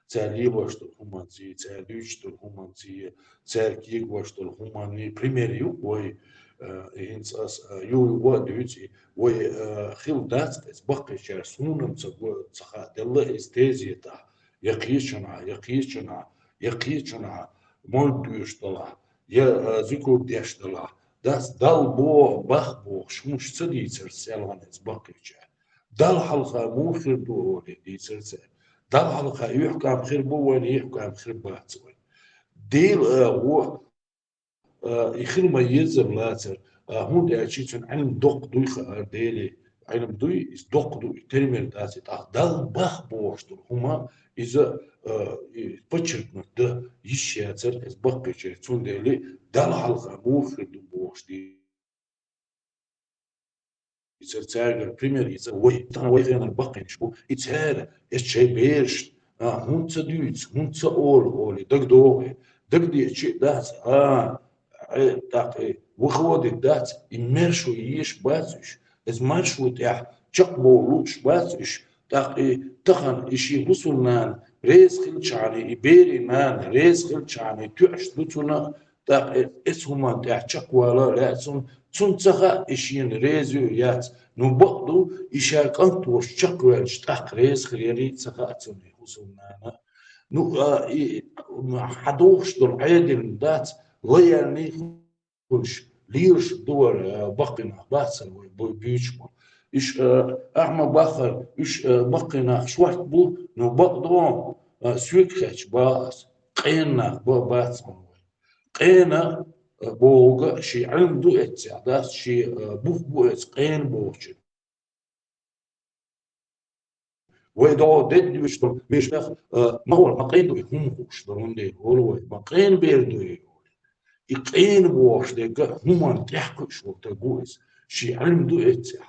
Цара лелош долу хӀуманций, цара дуьйцуш долу хӀуманций, цара кегош долу хӀуманний пример ю вай, э, и хӀинца ас, э, ю, ю а дуьйцу, и вай, э, хила дац иза баккхийчара, суна-м ца го-, ца хаа делла иза тезетахь, я кхечунхьа, я кхечунхьа, я кхечунхьа, молитва доьшуш делахь, я, э, зикр деш делахь, дац, Далла боху, бах бохуш, хӀумаш ца дийцара селхана иза баккхийчара. Далла хьалха муха хир ду олий дийцара цара. Далла хьалха юьхькӀам хир бу вайна, юьхькӀам хир бац вайна. Дела агӀо, а, и хир ма еззара лацара, а, хӀунда аьлча цуьнан Ӏилма доккха дуй хаьара Деле. Ӏилма дуй, иза доккха ду, и термер дац, и тӀаккха Далла бах бохуш долу хӀума, иза, а, и подчеркнуть дан йиш яцара иза баккхийчеран. Цундела Далла хьалха муха хир ду бохуш ди- Ицара цаьргара пример, ицара вай, тахана вай хенара баккхийнаш бу. И цара, эс шайн бераш, а, хӀунда ца дуьйцу, хӀунда ца олу, олий, дагадогӀий. Дагадеъча а дац, а, э, тӀаккха, э, выходит дац, и маршо еш бац уьш. Иза маршо тӀехь чекхбовла лууш бац уьш. ТӀаккха, э, тахана и шен хӀусамнана реза хилчахьана, и берийн нана реза хилчахьана, и тоьаш ду цунна, тӀаккха э-, эцу хӀуманна тӀехь чекхвала а лаьа цунна, цунна ца хаьа, и шена реза ю а яц. Ну, бакъ ду, и ша кӀант волуш чекхваьлча, тӀаккха реза хир ярий а ца хаьа цунна и хӀусамнана. Ну, а, и, м, хьан дохуш долу Ӏедална дац, лояльный хуьлуш, лелаш ду вара, а, баккхий нах бац сан вай бу-, буьйцуш болу. Уьш, а, ахьа ма баххара, уьш, а, баккхий нах шорта бу, ну, бакъ ду, а, соьга хетча баху ас, къена нах ба-, бац сан вай. Къена, а, бохург шен Ӏилма ду эццехь, дац, шен, а, бух бу эцу къена бохучун. Вай догӀу дедда дуьйцуш долу вешех, а, ма вара, ма къена ду и хӀума хууш долу, хӀунда олу вай, ма къена бер ду и олу. И къена бохуш дерг хӀуманна тӀехь кхуьуш волу стаг ву иза, шен Ӏилма ду эццехь.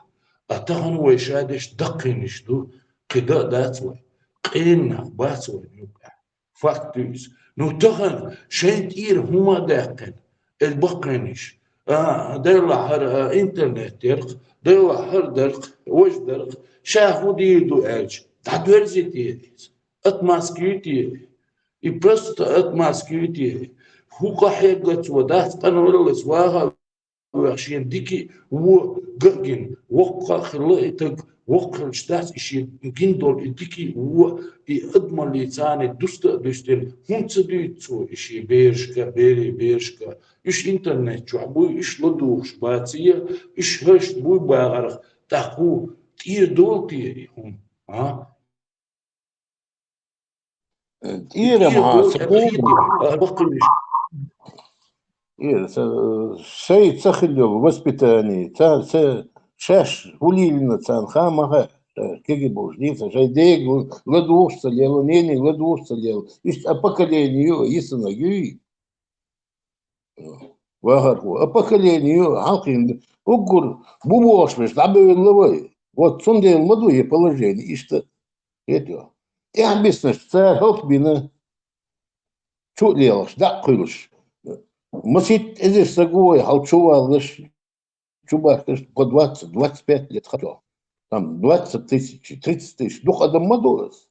А тахана вай ша деш даккхийнаш ду, кхин дан а дац вай. Къена нах бац вайна юкъахь. Факт ю иза. Ну, тахана шайн тӀера хӀума а даьккхина, эс баккхийнаш. А, делахь хӀара, а, интернет дерг, делахь хӀара дерг, важа дерг, ша хӀун дийр ду аьлча, дӀадерзий те иза? Отмазка юй те? И просто отмазка юй те? ХӀун къахьегна цо, дац, къанвелла иза ваха а ваьхна, шена дика а, вон а гина, воккха а хилла и стаг, воккха хилча дац, и шена гина долу и дика а, вон а, и адамаллица царна дуста а дуьстина, хӀунда ца дуьйцу цо и шен берашка, берийн берашка? Уьш интернет чохь буй, уьш ладугӀуш баций, уьш хӀорш буй бахарх, тӀаккха хӀун тӀера долу те и хӀума, а? ТӀера ма ца боху. Ира, ца, шайн ца хилла йолу воспитание, ца, ца, шаьш хӀун лелийна царна хаа ма хаьа, ша кегий болуш дийца, шайн дега ладугӀуш ца лела, нене ладугӀуш ца лела. Иштта а поколение ю, йисинарг юй. Вахархо, а поколение ю, хьалхийна, уггар бу бохуш берш дӀабевлла вай. Вот цундела ма ду и положение, иштта. Хетий? ТӀехь биснарш цара хӀаллакбина, чу а лелаш, дӀа а кхуьйлуш. Масийтта эзар стаг ву вай хьал чу валлаш, чу бахкаш, по двадцать, двадцать пять лет хато. Там двадцать тысяч, тридцать тысяч, дукха адам ма ду ас.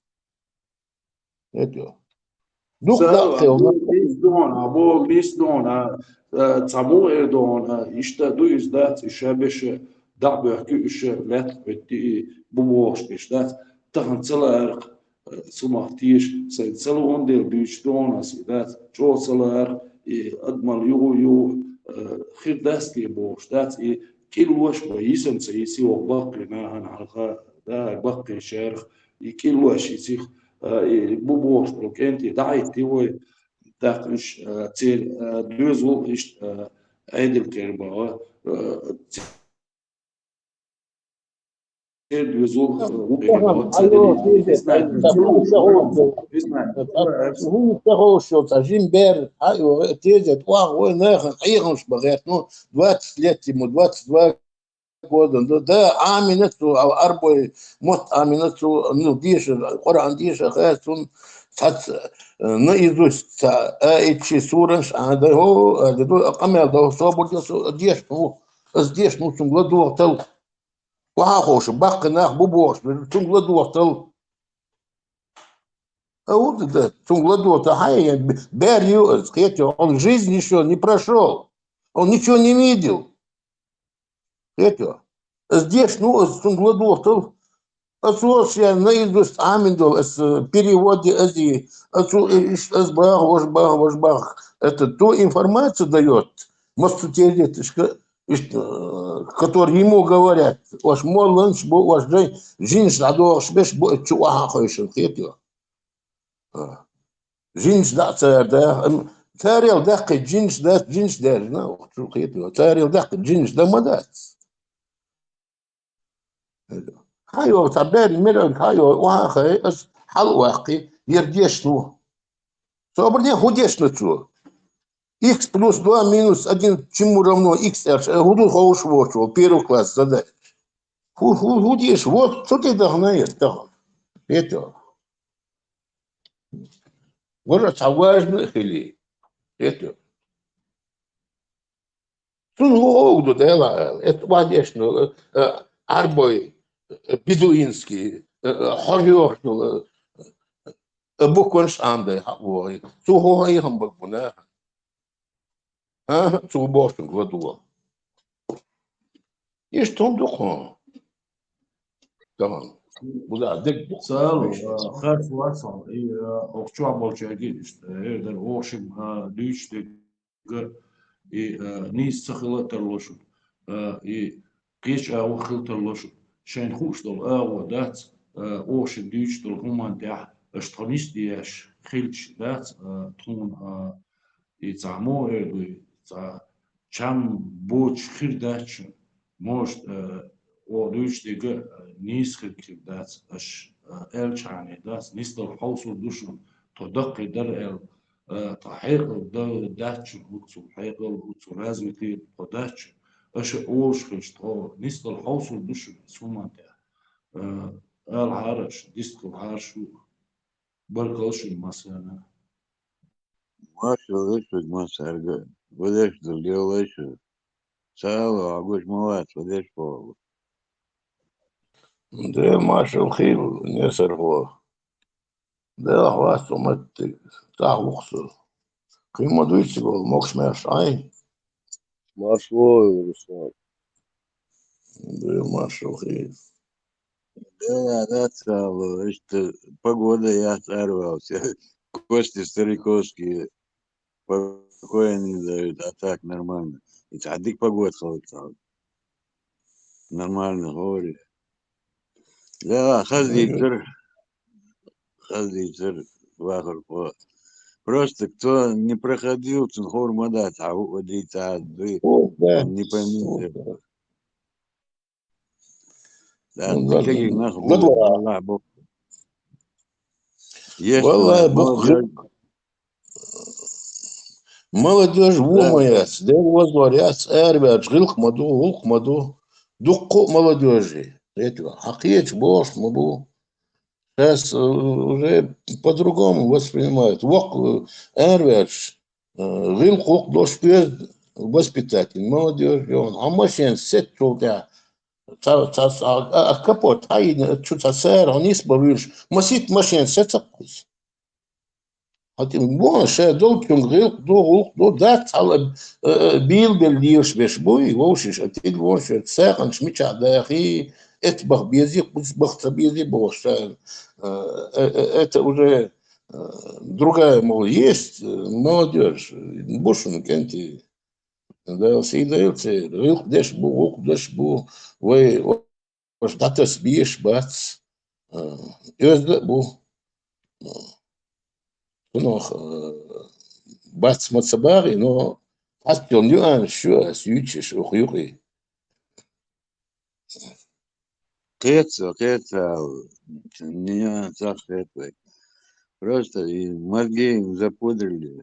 Хетий? Дукха даккхелна. Бо мис дона, бо мис дона, Э, цхьа муха эр ду хьуна, э, иштта ду иза дац, и ша беша дӀа а боьхкий, и ша лаьтта хӀоьттий, и бу бохуш беш дац. Тахана ца лаарах, э, сумах теша, сайн ца луун дела дуьйцуш ду хьуна ас и дац. ЧӀогӀа ца лаарах, и адамал югу-югу, э, хир дац те бохуш дац, и кӀиллош бан йисанца йисий ваха баккхий нахана хьалха, да, баккхий шарах, и кӀиллош йисих, э, и бу бохуш болу кӀентий дӀахӀиттий вай, тӀаккха уьш, а, церан, а, доьзал иштта, а, Ӏедал кхера баха, а, церан доьзал, а, ву кхера баха, церан доьзал. ХӀун ца ховш йолу цхьа жима бер, хьан йогӀу, тезет, охьа вай нахана Ӏехамаш бан гӀерта, ну, двадцать лет ему, двадцать два года. Да, да, Амина цо, а, арбой мотт Амина цо, ну, деша, Къуръан деша хаа цунна, цхьацца, э, наизусть ца, а, иччи суранаш, а, да, хо, а, да, ду, а, къамел да, собар де, со, деш, ну, ас деш, ну, цунга ладогӀа тал. Ваха ховша, баккхий нах бу бохуш, цунга ладогӀа тал. А вот это, цунга ладогӀа тал, хьан, бер ю, кхетий, он жизнь ещё не прошёл, он ничего не видел. Кхетий? Ас деш, ну, ас цунга ладогӀа тал. Ас вовшех наизусть Ӏамийна долу, ас, э, перевод де ас и, ас цу, э, иш, ас баха, вож баха, вож баха. Это ту информацию даёт, массо тезеташка, иш, э, который ему говорят, ваш молланаш бу, ваш жай, жинаш дӀадохуш беш бу, чу охьа а хойшина, кхетий? А. Жинаш дац цара, да? Ам, царел даьккхи жинаш дац, жинаш даьржина, цу кхетий, царел даьккхи жинаш да ма дац. Хьан йо, цхьа бер мира, хьан йо, ваха хай, ас хьал ваккхи, яр дешна ву. Собар де, хӀун дешна цо? Икс плюс два минус один чему равно икс аьлча, хӀун ду ховш воцу, первый класс задача. ХӀу, хӀу, хӀун деш, вот, цу тӀе дахана яр, дахана. Это. Вара цхьа важно хили. Это. Цунна хӀун гӀо ду Дела аьлла? Это ван дешна, э, э, арбой, э, бедуинский, э, э, хьожа йохуш долу, э, э, букванаш а дай хьа вогӀий. Цу хӀун хьехам бага бу наха? А, цу бохург ладугӀа. Иштта хӀун ду хьуна? Тамам. Буза дерг бу. Цала, а, харц вац хьуна. И, а, оху чохь болчаьрга иштта, э, эр дара, оху шима, а, дуьйцуш дерг. И, а, нийса ца хила а тарло шуна, а, и кхечу агӀор хила тарло шуна. Шайна хууш долу агӀо дац, а, оха шуна дуьйцуш долу хӀуманна тӀехь аша тхо нисдеш хилча дац, а, тхуна, а, и цхьа муха эр ду, цхьа чам боцуш хир дац шуна. Может, а, оха дуьйцуш дерг, а, нийса хир, хир дац, аша, а, аьллачхьана дац, нисдала хьовсур ду шуна, тхо даккхий дара аьлла, а, тхо хьекъал дац шуна, хӀуццул хьекъал, хӀуццул развитый тхо дац шуна, аша олуш хилча тхо нисдала хьовсур ду шуна, цу хӀуманна тӀехь. А, алахьара аша, дистхилахьара шу, баркалла шуна массарна. Маршалла шу массаьрга, вадеш дала лелай шу. Цхьа ала, агуш ма вац, вадеш боху. Дела маршалла хийла, Несархо. Дела хьоста маттиг, цӀахь ву-кх со. Кхин ма дуьйцу вала, могуш-маьрша Ӏай. Маршалла, Руслан. Дела маршалла хийла. Дела дац ала, иштта погода яц араваьлча. Кости стариковские спокойный дают, а так нормально. И цхьа дика погода хилча. Нормально гӀори. Да, хаза дийцар. Хаза дийцар, вахар хо. Просто кто не проходил, цун хӀора ма дац, а хӀуъа дийца а дуй, не пойму. Да, кегий нах бу, Аллах бу. Валлай, бу молодёжь. Молодёжь ву ма яц, дел вазор яц, араваьлча гӀиллакх ма ду, гӀуллакх ма ду. Дуккха а молодёжи. Хьан кхечу бохуш ма бу. Сейчас, э, уже по-другому воспринимают. Воккха, э, араваьлча, э, гӀиллакх-гӀуллакх долуш оьзда воспитатель, молодёжь йогӀун. Хьан машен сеццул тӀехь, ца, ца, ца, а, а капот хьайна, чу ца сара, хьан нисбан вуьйлуш, маситта машен сецаккхуз. Хьатим, бо, ша долчунга гӀилкх ду, гӀуллакх ду, дац хьал, э, э, бийла-белла лелаш берш бу, и вовшаш, а тӀе вовшаш, сагӀанаш мичахь дахий, эт баха безий, кхуза баха ца безий бохуш, ша, э, э, э, это уже, э, другая, мол, есть, э, молодёжь, бу шуна кӀентий. Дала сий дойла церан. ГӀуллакх деш бу, гӀуллакх деш бу, вай, вай дӀатаса безаш бац. А, оьзда а бу. А, цунах, а, бац ма ца багӀий, но цхьацца йолу нюанс ю ас юьйцуш оха юкъе. Кхета, кхета, нюансах кхета вай. Просто и мозги им запудрили.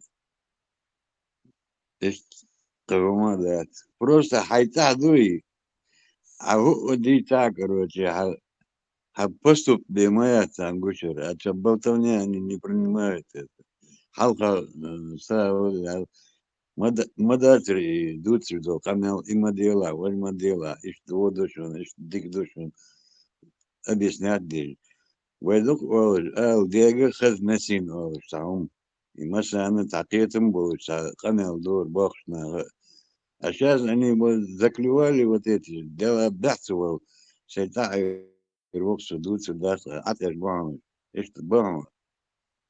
Иштта кхин хӀума дац. Просто хьайн цӀахь ду и. Хьан хӀуъа дийца, короче, хьан, хьан поступок бен ма яц царна гучура. А ча болтовня они не принимают это. Хьалха, э, са, ма да-, ма дацара и дуцуш долу къамел, и ма дела, вай ма дела, иштта вон ду шуна, иштта дика ду шуна. Объяснять деза. Вай дукха олуш, ала дега хаза несийна олуш цхьа хӀума. И масана цхьа кхетам болуш, цхьа къамел дора бохуш наха. А щас они вот заклевали вот эти дела, баьхца вал. Шайн цӀа Ир воксо дуцур дац, Ӏа тӀеш бахьана. Иштта бахьана.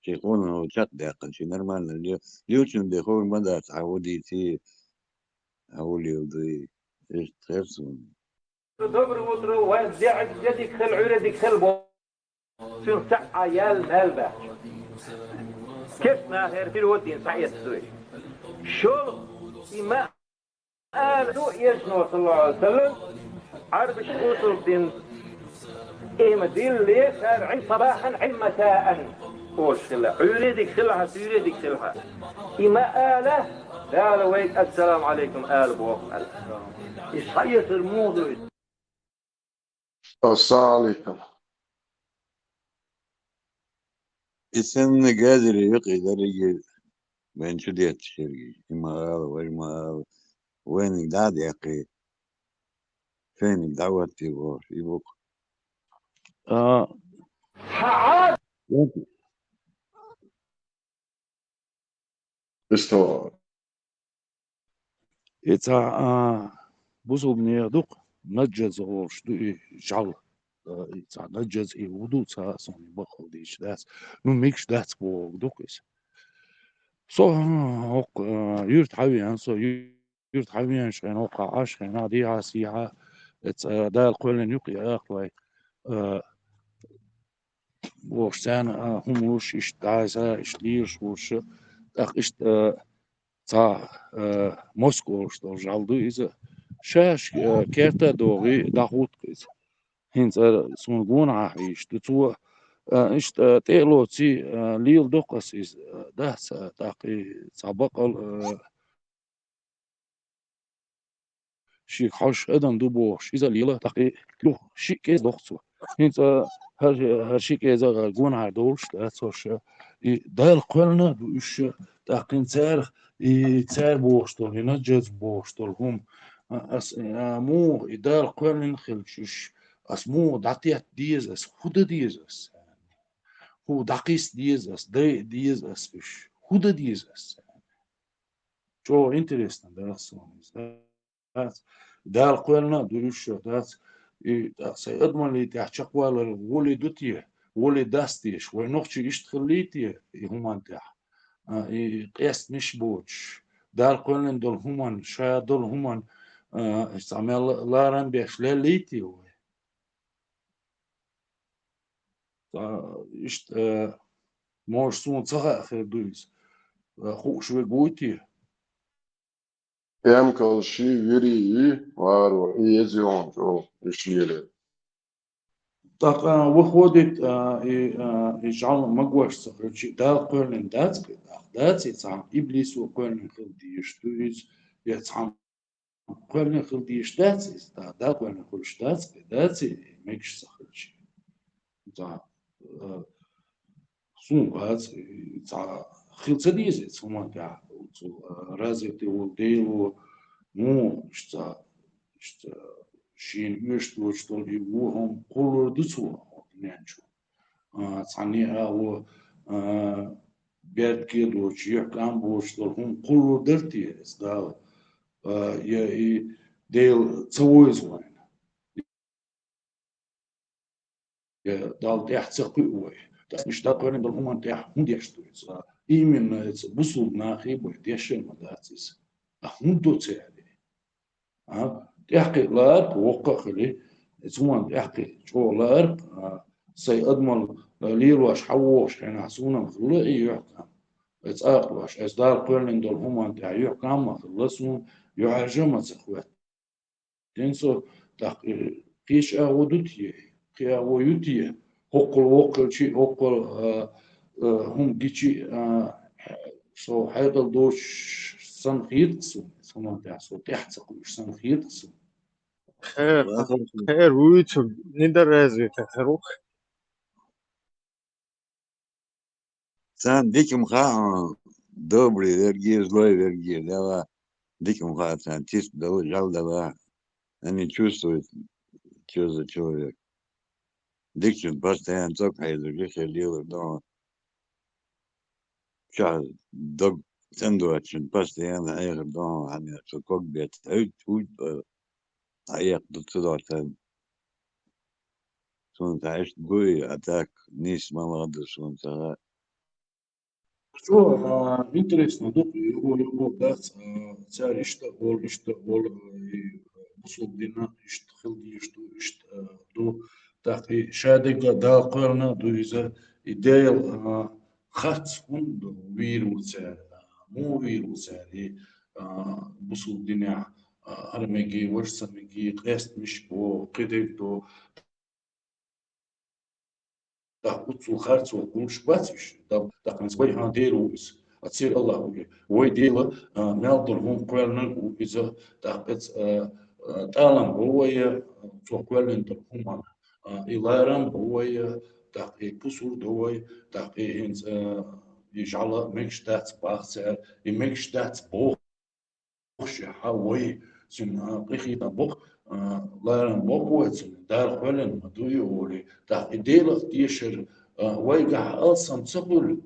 Ши къонахо чекхдаьккхина, ши нормально ле-, лелчун бен ховр ма дац, Ӏа хӀун дийций, Ӏа хӀун леладой. Иштта хир суна. Доброе утро, вайн де-, де дика хила, Ӏуьйре дика хила бо. Цуьнан цхьаъ Ӏа яьлла мел баьхча. Керста нахера перевод дина схьаэцна дуй. ШолгӀа, и ма Ала ду Элчано, саллаллаху алейхи ва саллям, Ӏарбаш къусал дина, и ма дилле, цара Ӏин сабахьан, Ӏин масаан олуш хилла. Ӏуьйре дика хилахьа, суьйре дика хилахьа. И ма ала, Дала вайга ассаламу алейкум ала боху аьлла. И схьаэцар муха ду иза? Ассаламу алейкум. И санна газаре юкъе дерриге вайн чу детташ ерг. И ма ала, вай ма ала. Вайниг дӀа а деккхий. Шайниг дӀа а ваттий бохуш. И бу-кх. А. Иштта. И цхьа, а, бусулбанех ду-кх, наджаз олуш ду и жӀал. А, и цхьа наджаз и вуду ца суна бакъ дийш дац. Ну, мегаш дац боху ду-кх иза. Со, а, хӀокху, а, юьрта хьавеана, со ю-, юьрта хьавеана, шайна хӀокху Ӏаш, шайна дехьа, сехьа, эца, а, Дала кхоьллина юкъе ахлой, а, вохуш царна, а, хӀума луш, иштта дӀаса, иштта лелаш волуш, тӀаккха иштта, а, цхьа, а, мозг олуш долу жӀал ду иза. Ша, а, керта а догӀий, дӀахӀутту иза. ХӀинца ара суна гонахьа хьийзаш ду. Цо, а, иштта, а, тӀе а лоций, а, леладо-кх ас иза, а, дац, а, тӀаккха и цхьа бакъал, а, шега хьожуш адам ду бохуш, иза лела, тӀаккха и юха шиъ кӀеза доху цо. ХӀинца хӀара, хӀара шиъ кӀеза гонахьара долуш дац хӀорш, и Дала кхоьллина а ду уьш, тӀаккха царах, и цара бохуш долу, и наджаз бохуш долу хӀума, а, ас, а, муха и Дала кхоьллина хилча уьш, ас муха дӀатетта деза ас, хӀун дан деза ас? ХӀун дӀакхиста деза ас, дайа деза ас уьш? ХӀун дан деза ас? ЧӀогӀа интересно дац суна иза, дац. Дала кхоьллина а ду уьш, дац. И, а, сайн адамаллин тӀехь чекхвалар гӀоле ду те, гӀоле дац теша? Вай нохчий иштта хиллий те и хӀуманна тӀехь? А, и къестамаш боцуш, Дала кхоьллина долу хӀуманна, ша долу хӀуманна, а, цхьа мел ларам беш леллий те вай? Ца, иштта, э, может, суна ца хаьа хир ду иза. Э, хууш верг вуй те? Эмкал ши вирий, варо, и еза йогӀун чӀогӀа, и ши еле. ТӀаккха, э, выходит, э, и, э, и жӀал магош ца хилча, Дала кхоьллина дац-кх, дац, и цхьа иблисо кхоьллина хила дезаш ду иза, я цхьа кхоьллина хила дезаш дац иза, да, Дала кхоьллина хуьлуш дац, дац и мегаш ца хилча. Цхьа, э, суна бац, и цхьа хила ца деза иза хӀуманна тӀехь, цу, э, развитый волу Дело, муха, иштта, иштта, шена оьшуш доцуш долу и вон хӀума кхуллур ду цо, хӀокху дуьнен чу. А, цхьанне а вон, а, бердке доцуш, юьхькӀам боцуш долу хӀума кхуллур дара те иза Дала? А, я и Дела ца войза вайна? Я Далла тӀаьхьа ца кхуьу вай? ТӀаккха иштта кхоьллина долу хӀуманна тӀаьхьа хӀун деш ду иза? Именно эца бусулба нахе бай дешар ма дац иза. А хӀун до цаьрга? А? ТӀаьхьакхиа лаьара, воккха а хили, эца хӀуманна тӀаьхьакхиа чӀогӀа лаьара, а, сайн адамал лелош хьан вогӀуш хьенахь суна-м хилла и юьхькӀам. Эца а кхоьллуш, эца Дала кхоьллина долу хӀуманна тӀехь юьхькӀам ма хилла суна, юьхьӀаьржа а ма ца хӀоьттина со, тӀаккха, э, кхечу агӀо ду те, кхин агӀо ю те, хӀоккхул воккхалчий, хӀоккхул, а, а, хӀума гичий, а, со хьекъал доцуш санна хета суна, цунах тӀехь со тӀаьхьа ца кхуьуш санна хета суна. Хер, хер вуйцу, не до развитых рук. Царна дика ма хаьа, добрый верг, злой верг, дела, дика ма хаьа царна, чист дала, жал дала. Они чувствуют, чё за человек. Дикачун постоянно цӀог хьайза, жихе лелар дон. Ча дог цӀандочун постоянно хьехар дон, хьан цу ког бец, хьуьйту, хьуьйту, а, хьаэккха ду ца дохьу царна. Суна ца иштта гуй, а так нийса ма ладу суна ца хаьа. Чо, а, интересно ду, юго, юго дац, а, цара иштта а волу, иштта а волу, а, и, а, бусулба дина иштта хила дезаш ду, иштта, а, ду. ТӀаккха и шадерг а Дала кхоьллина а ду иза, и Дела, а, харц хӀунда вийр ву цара, а, муха вийр ву цара, и, а, бусулба динехь, а, хӀара мегий, важа ца мегий, къестамаш бо, кхидерг до. ТӀаккха оццул харцо гуллуш бац уьш, тӀаккха хӀинца вай хьан Дела ву иза, а церан АллахӀ ву и. Вай Дела, а, мел долу хӀума кхоьллинарг ву иза, тӀаккха эца, а, а, тӀалам бо вай, а, цо кхоьллина долу хӀуманна, а, и ларам бо вай, а, тӀаккха и пусар до вай, тӀаккха и хӀинца, а, и жӀала мегаш дац баха цара, и мегаш дац боху. Ша вай, цуьнан, а, къинхетам боккха, а, ларам боккха вай цуьнан, Дала кхоьллина ма ду и олий. ТӀаккха и Делах дешар, а, вайгахь алсам ца хуьлу.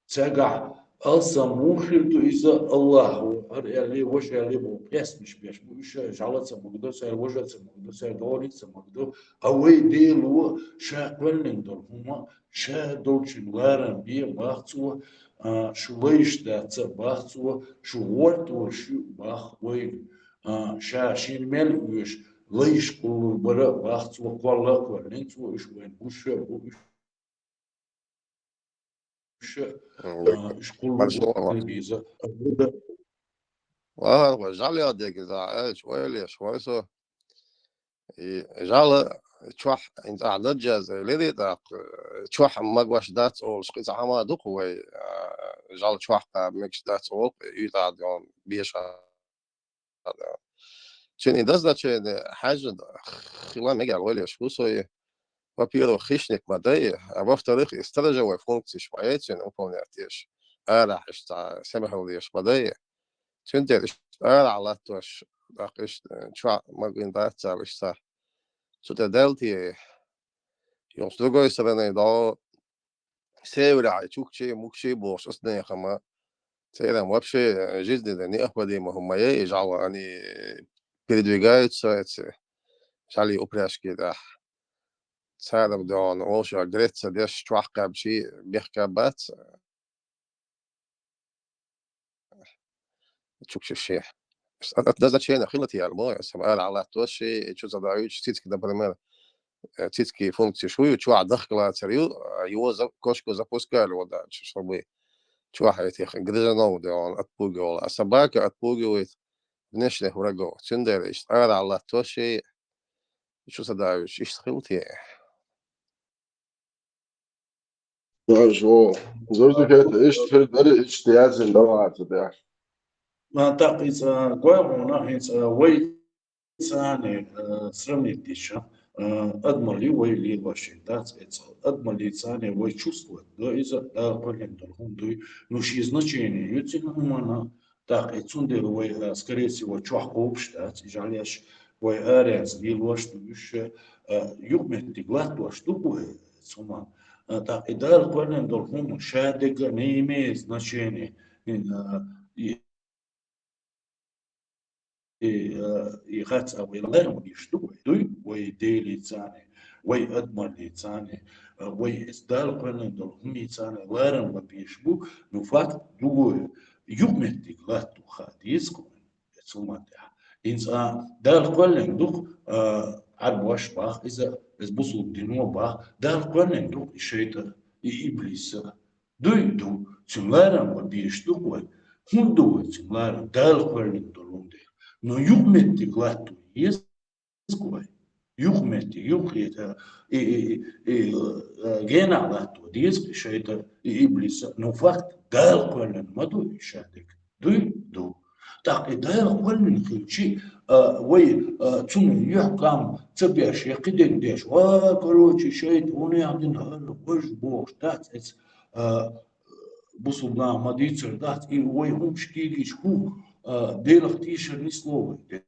Цигахь алсам муха хир ду иза, АллахӀ ву, хӀара аьллий, важа аьллий боху къестамаш беш бу уьш, жӀала ца магадо цара, важа ца магадо цара, догӀаниг ца магадо. Ткъа вай Дело ша кхоьллина долу хӀума, ша долчун ларам бе баха цо, а, шу лайш дац а баха цо, шу гӀорта волуш ю баха вайга, а, ша шена мел оьшу лайш кхуллур бара баха цо, кхолла а кхоьллина цо, уьш вайн гуш а бу, уьш а, уьш кхуллур бу, беза. Ва, жӀалех дегаза, аьлча, ойла еш вай со. И жӀала чохь, хӀинца ахьа даджаза лерий тӀаккха, чохь магош дац олуш, кхин цхьа хӀама ду-кх вай, а, жӀала чохь кхаба мегаш дац олу-кх, уьйтӀахь дон беша. Цуьнан и дазначение хьаьжжина хила мегар вай леш ву со и, во-первых, хищник ма дай, а во-вторых, и сторожевой функцеш ма яй цуьнан выполнять еш, арахь иштта цхьа семахьал деш ма дай. Цуьнан тӀера иштта арахь латтош, тӀаккха иштта, э, чохь магийна дац цара иштта. Цу тӀе даьлла те, юха с другой стороны, до северахь чукчий, мукчий бохуш, оцу нехан-м, церан вообще, э, жизненно необходимо хӀума ма яй, и жӀала, они передвигаются, эти жӀалий упряжки тӀехь. Цара догӀна, вовшах греться деш, чохь кхаьбчий, бехка бац. Чукча шен. Назначение хила тера бо, сама ара латтош, и чу ца даьлча, цицки, например, э, цицки функцеш ю, чохь дахкалацар ю, а, его за-, кошку запускали вот дальше, чтобы чохь этих грызунов, да, он отпугивал. А собака отпугивает внешних врагов. Цундела иштта ара латтош, и чу ца даьлча, иштта хила те. Даже, о, зовзигахьа иштта хир дара, иштта яздина дан вац, да. Ма тӀаккха иза гой хьуна, хӀинца вай царна, э, сравнить дича, э, адамалли вай лелош дац эцал. Адамалли царна вай чувствовать до иза, Дала кхоьллина долу хӀума дуй. Ну, шен значение ю цуьнан хӀуманна, тӀаккха и цундела вай, э, скорее всего, чохь кхобуш дац, и жӀалеш вай аренца лелош ду уьш, э, юкъаметтиг латтош ду вай цу хӀуманна. А, тӀаккха и Дала кхоьллина долу хӀума шадерг а не имеет значения. И, а, и, и, а, и хац а вай ларам ма беш ду вай, дуй, вай Делицани, вай адамаллицани, а, вай эс Дала кхоьллина долу хӀумицани ларам ма беш бу, ну, факт дугоя, юкъаметтиг латто хаа деза кхуна. Цу ма тӀехь. ХӀинца а Дала кхоьллина ду-кх, а, Ӏарбош бах иза, иза бусулба дино бах, Дала кхоьллина ду-кх и шайтӀа, и иблиса. Дуй ду, цуьнан ларам ма беш ду-кх вай. ХӀунда ду вай цуьнан ларам? Дала кхоьллина долун дела. Но юкъаметтиг латто еза-кх вай. Юкъаметтиг, юкъахета, и, и, и, и, э, генахь латто деза-кх и шайтӀа, и иблиса. Но факт, Дала кхоьллина ма ду и шадерг. Дуй? Ду. ТӀаккха и Дала кхоьллина хилчи, а, вай, а, цунна юьхькӀам ца беш, я кхидерг деш, ва, короче, шайтӀа, вунех дина хӀара, важа бохуш дац эца, а, бусулба наха ма дийцар дац, и вай хӀумаш кийрийча хӀу, а, Делах тийшар нисло вай.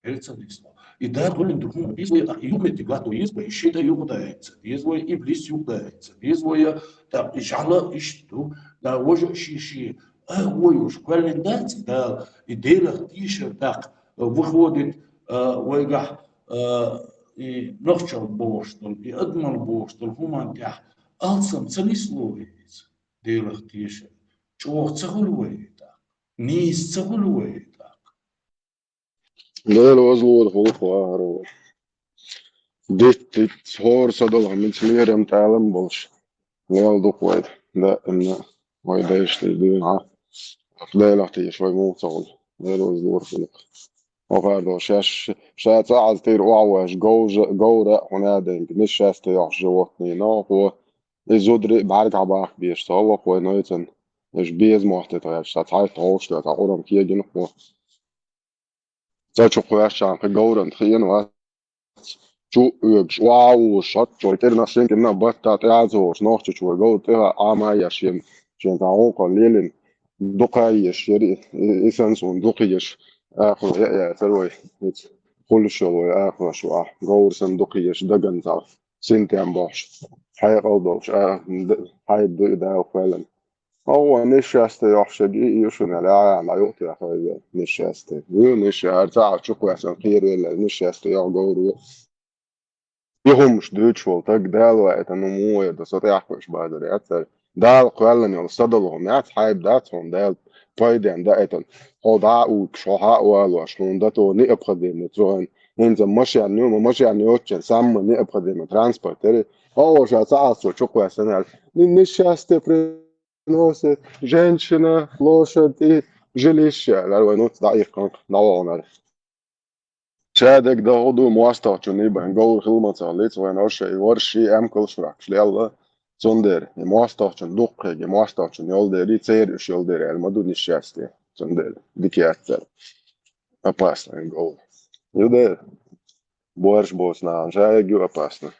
Хьерца дисна. И Дала кхоьллина ду хӀума деза вай, тӀаккха юкъаметтиг латто еза вай, и шайтӀа юкъадаьлла ца деза вай, иблис юкъадаьлла ца деза вай, тӀаккха и жӀала иштта ду, да, важа а шен-шен, а, вай уж кхоьллина дац и Дала, и Делах тийшар тӀаккха, а, выходит, а, вайгахь, а, и нохчалла бохуш долу, и адамалла бохуш долу хӀуманна тӀехь алсам ца нисло вай иза, Делах тийшар. ЧӀогӀа ца хуьлу вай тӀаккха, нийса ца хуьлу вай тӀаккха. Дела вазлора хӀуллакх вахаро. Диттиц хӀора са долу мича лерам тӀалам болуш. Мел дукха вай, да, имна, вай дайшта дуьйна. Делах тийша вай муха ца хуьлу. Дела вазлора хӀуллакх. Вахар долу шаьш, ша цӀа Ӏазтийра охьавоьжна, говжа-, говра а хьуна денга, несчастье йохуш животное, нохо, и зударий бӀаьргахь бахка безаш, ца хӀаллакх вай нойцан, уьш беза мотт тӀе тхаьш, ца цхьайтта хьовш, ца Къуръан кегина хӀо. Ца чу кхоьссачарна кхин говран тхиъна вац. Чу оьгуш, охьа а вуьйш, хӀоттачой тӀернах шен кӀирнах батта тӀаьхьа а ца хӀорш, нохчочо говра тӀе а Ӏама а еш, шен, шен цхьа гӀуллакх лелийна, дукха а еш, яра и, и, и санна суна дукха еш, акхарой яа яцара вай, хӀинца хуьлуш йолу вай акхарош ю ахь, говра санна дукха еш, дагана цхьа синтем бохьуш, хьекъал долуш, а, д-, хьайба ду и Дала кхоьллина. Хьо вон несчастье йохуш ерг и, и ю шуна аьлла, а, дӀаюкъа техьа иза несчастье. Ю несча-, хӀара цхьа а чу кхоьссина кхеравелла несчастье йоху говро. И хӀумаш дуьйцуш волу таг Дала ваийтина, ну, муха яра, со тӀехь кхуьуш базар яц цара. Дала кхоьллина йолу са долу хӀума яц, хьайба дац хьуна Дала пайденна даийтина. Хьо дӀа а уьгуш, хьо хьа а валош, хьуна дато необходимо цунна. ХӀинца машен ю, ма машен йоцучун самма необходимо транспорт яра. Хьо ша цхьа а цо чу кхоьссина аьлла. Несчастье при- приносит женщина, лошадь и жилище, аьлла, вай нуц дӀаиккхина, дӀаваханара. Шадерг дан хӀу ду, мостагӀчун и бан, говр хила ма ца хилийца, вайн орши, и орши, эмкалш ваккхаш лелла, цундела, и мостагӀчун дуккхега, и мостагӀчун йолу дери, церан уьш йолу дери, аьлла ма ду несчастье, цундела, дика яц цара. Опасно, говр. Ю дера, борш боцу нахана, шадерг ю опасно.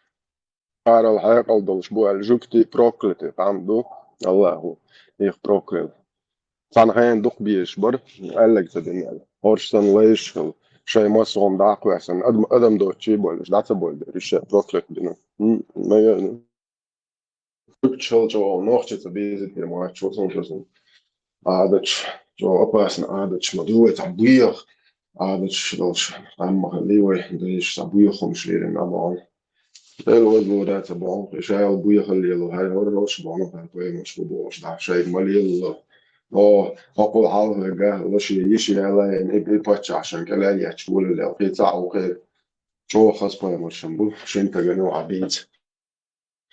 Арал хьекъал долуш бу аьлла, жугтий прокляты, къам ду, Аллаху, их проклял. Цхьана хенахь дукха безаш бара, аьлларг ца дина аьлла. ХӀорш санна лайш хила, шайн массо хӀума дӀа а кхоьссина, адам, адам доцчий а болуш, дӀа ца бойла дерриш а прокляты дина. М, наверное. Жугташ хила чӀогӀа нохчаца беза дера, мачо санна. Ӏадаташ, чӀогӀа опасно Ӏадаташ ма ду вай, цхьа буьйха Ӏадаташ долуш, амма хилла вай, дайша цхьа буьйха хӀумаш лерина а бохьу. Дела вазло дац а бохьу, и шайла буьйхалла лело, хьай хӀорралш бохьу, хьай пайхамарш бу бохуш, дӀа шайга ма лелало. О, хӀокхул хьалха вегга, лаши, йиши яла, и, и паччахь шайн кӀелел етташ волалел, кхин цхьаъ ву кхин. ЧӀогӀа хаза пайхамаршан бу, шина тагана ву Ӏа бийца.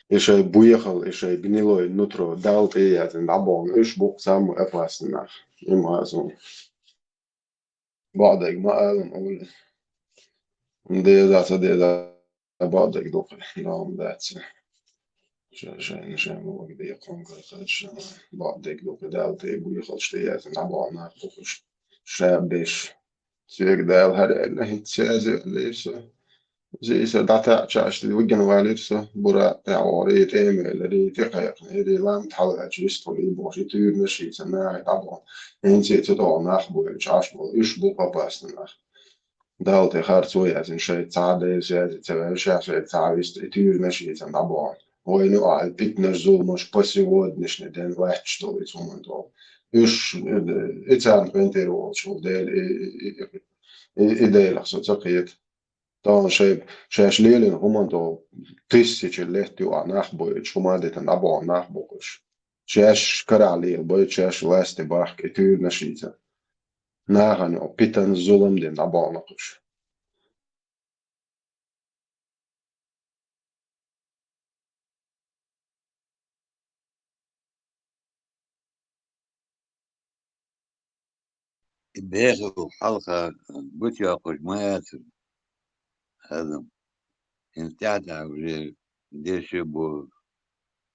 И шайн буьйхалла, и шайн гнилой нутро Далла тӀе а яздина дӀабохна, уьш бу-кх самый опасный нах. И ма а сун. БоӀдерг ма алан олий. Деза, ца деза, бакъдерг дукха, догӀма дац. Ша-, шайна, шайна вага декхунга хаза, бакъдерг дукха, Далла тӀе буьйхаллаш тӀе яздина дӀабохна нах бу-кх уьш. Ша беш. Соьга Дала хӀара аьлла, хӀинца ца аьлла со. Иза, иза дӀатаьӀча, иштта вигина валийра со, бура тӀаьхьа вахара, и тӀема велира, и тӀекхайкхинера, и лам тӀе хьалаваьлча вистхуьлий бохуш, и туьйранаш, и ца наха дӀабохна. ХӀинца и ца догӀу нах бу, и чӀаш болу, уьш бу опасный нах. Далла тӀе харцо яздина, шайца цхьа а Делаца язъе ца ваьлча, шайца цхьа а вист, и туьйранаш ийцина дӀабахана. Вайна юкъахь и питанаш, зуламаш по сегодняшний день лаьтташ долу иза хӀуманна тӀехь. Уьш, э, и царна къинтӀера волуш волу Дела, и, и, и, и, и Делах со ца кхета. Тахана шай, шаьш лелийна хӀуманна тӀехь тысяча лет юкъахь нах бойъуш, хӀума а дитина дӀабахана нах бу-кх уьш. Шаьш карахь лелабайта, шаьш лаьцна бахка и туьйранаш ийцина. Нахана юкъахь питана, зулам дина дӀабахана-кх уьш. И бехал хьалха гучуяккхуш ма яцара адам. ХӀинца тӀаьхьа-тӀаьхьа уже деши бу,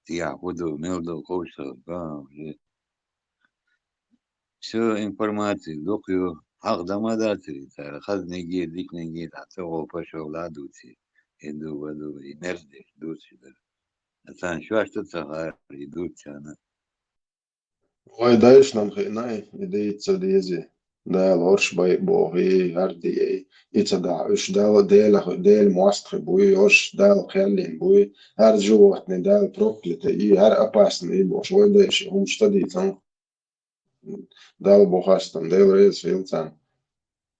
цигахь хӀун ду, мила ду ховш ца хилла, уже. Всё, информация дукха ю, хьалха дан ма дацара и цара, хазниг а, диканиг а, дӀа ца гӀо пашо дӀа а дуций, и ду, ва ду, и мерза деш дуцуш дара. Царна шоьш ду ца хаьара, и дуцучарна. Вай дайшна хиъна и дийца ца дезий. Дала хӀорш бай а бохий, хӀара дий, и ца дахь уьш Дала, Дела, Дела мостагӀий буй, хӀорш Дала кхел йина буй, хӀара животный Дала проклятый и, хӀара опасный и бохуш, вай дайша хӀумаш ца дийцан. Дала бу хастам, Дела реза хила царна.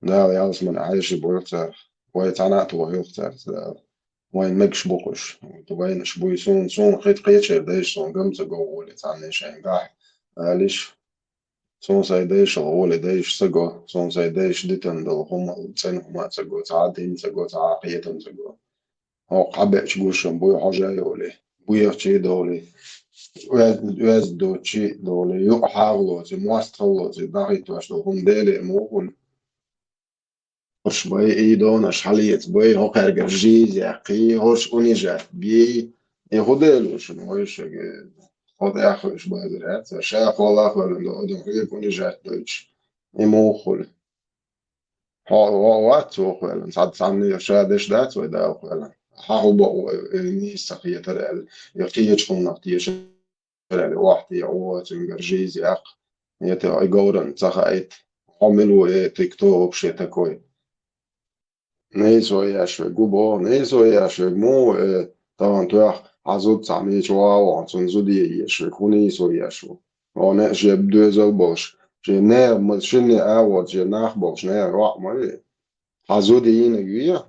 Дала ялсамани Ӏайша бойла царах. Вай цхьана а тохийла цаьрца Дала. Вайн мегаш бу-кх уьш. Вайнаш буй суна, суна хи-, кхечеран дайша суна гам ца го гӀоле цхьанне шайн гахь, алиш. Суна сайн дайшал гӀоле дайша ца го, суна сайн дайша дитина долу хӀума, цӀена хӀума а ца го, цхьа а дин ца го, цхьа а кхетам ца го. ХӀокху хьабеача гушам буй хьожа а йолий, буьйхачий а долий, оьз-, оьзда доцучий а долий, юкъа хьагӀ лоций, мостагӀалла лоций, дӀахӀиттош долу хӀума Деле муха хуьлу? ХӀорш бай, и донаш хьалеца бай, хӀокхаьргара жизнь яккхий, хӀорш унижать бий. И хӀун Дела ву шуна, вай шуьга, хӀо тӀехь а хууш базар яц, ша кхоллах а ваьлла долу адам хьоьга унижать дойтуш, и муха хуьлу? Хьо, хьо вац цо кхоьллина, цхьа цхьанне ша деш дац вай Дала кхоьллина. Хьан хӀун бакъо, и нийса ца хетара аьлла, и кхечу хӀуманах тешара аьлла, охьа те, о, цуьнгара жизнь яккха. Эта, и говран ца хаийта. Хьо мила ву, эта, кто вообще такой? Нийсо еш верг ву боху, нийсо еш верг муха ву, э, тахана тоьхна хьан зуда цхьа мича вогӀу, цунна зуда еш верг хӀун нийсо еш ву? Хьо неа шен доьзал болуш, шен неа ма-, шинне а воцу, шен нах болуш, неа рохь ма ве. Хьан зуда йийнарг ве?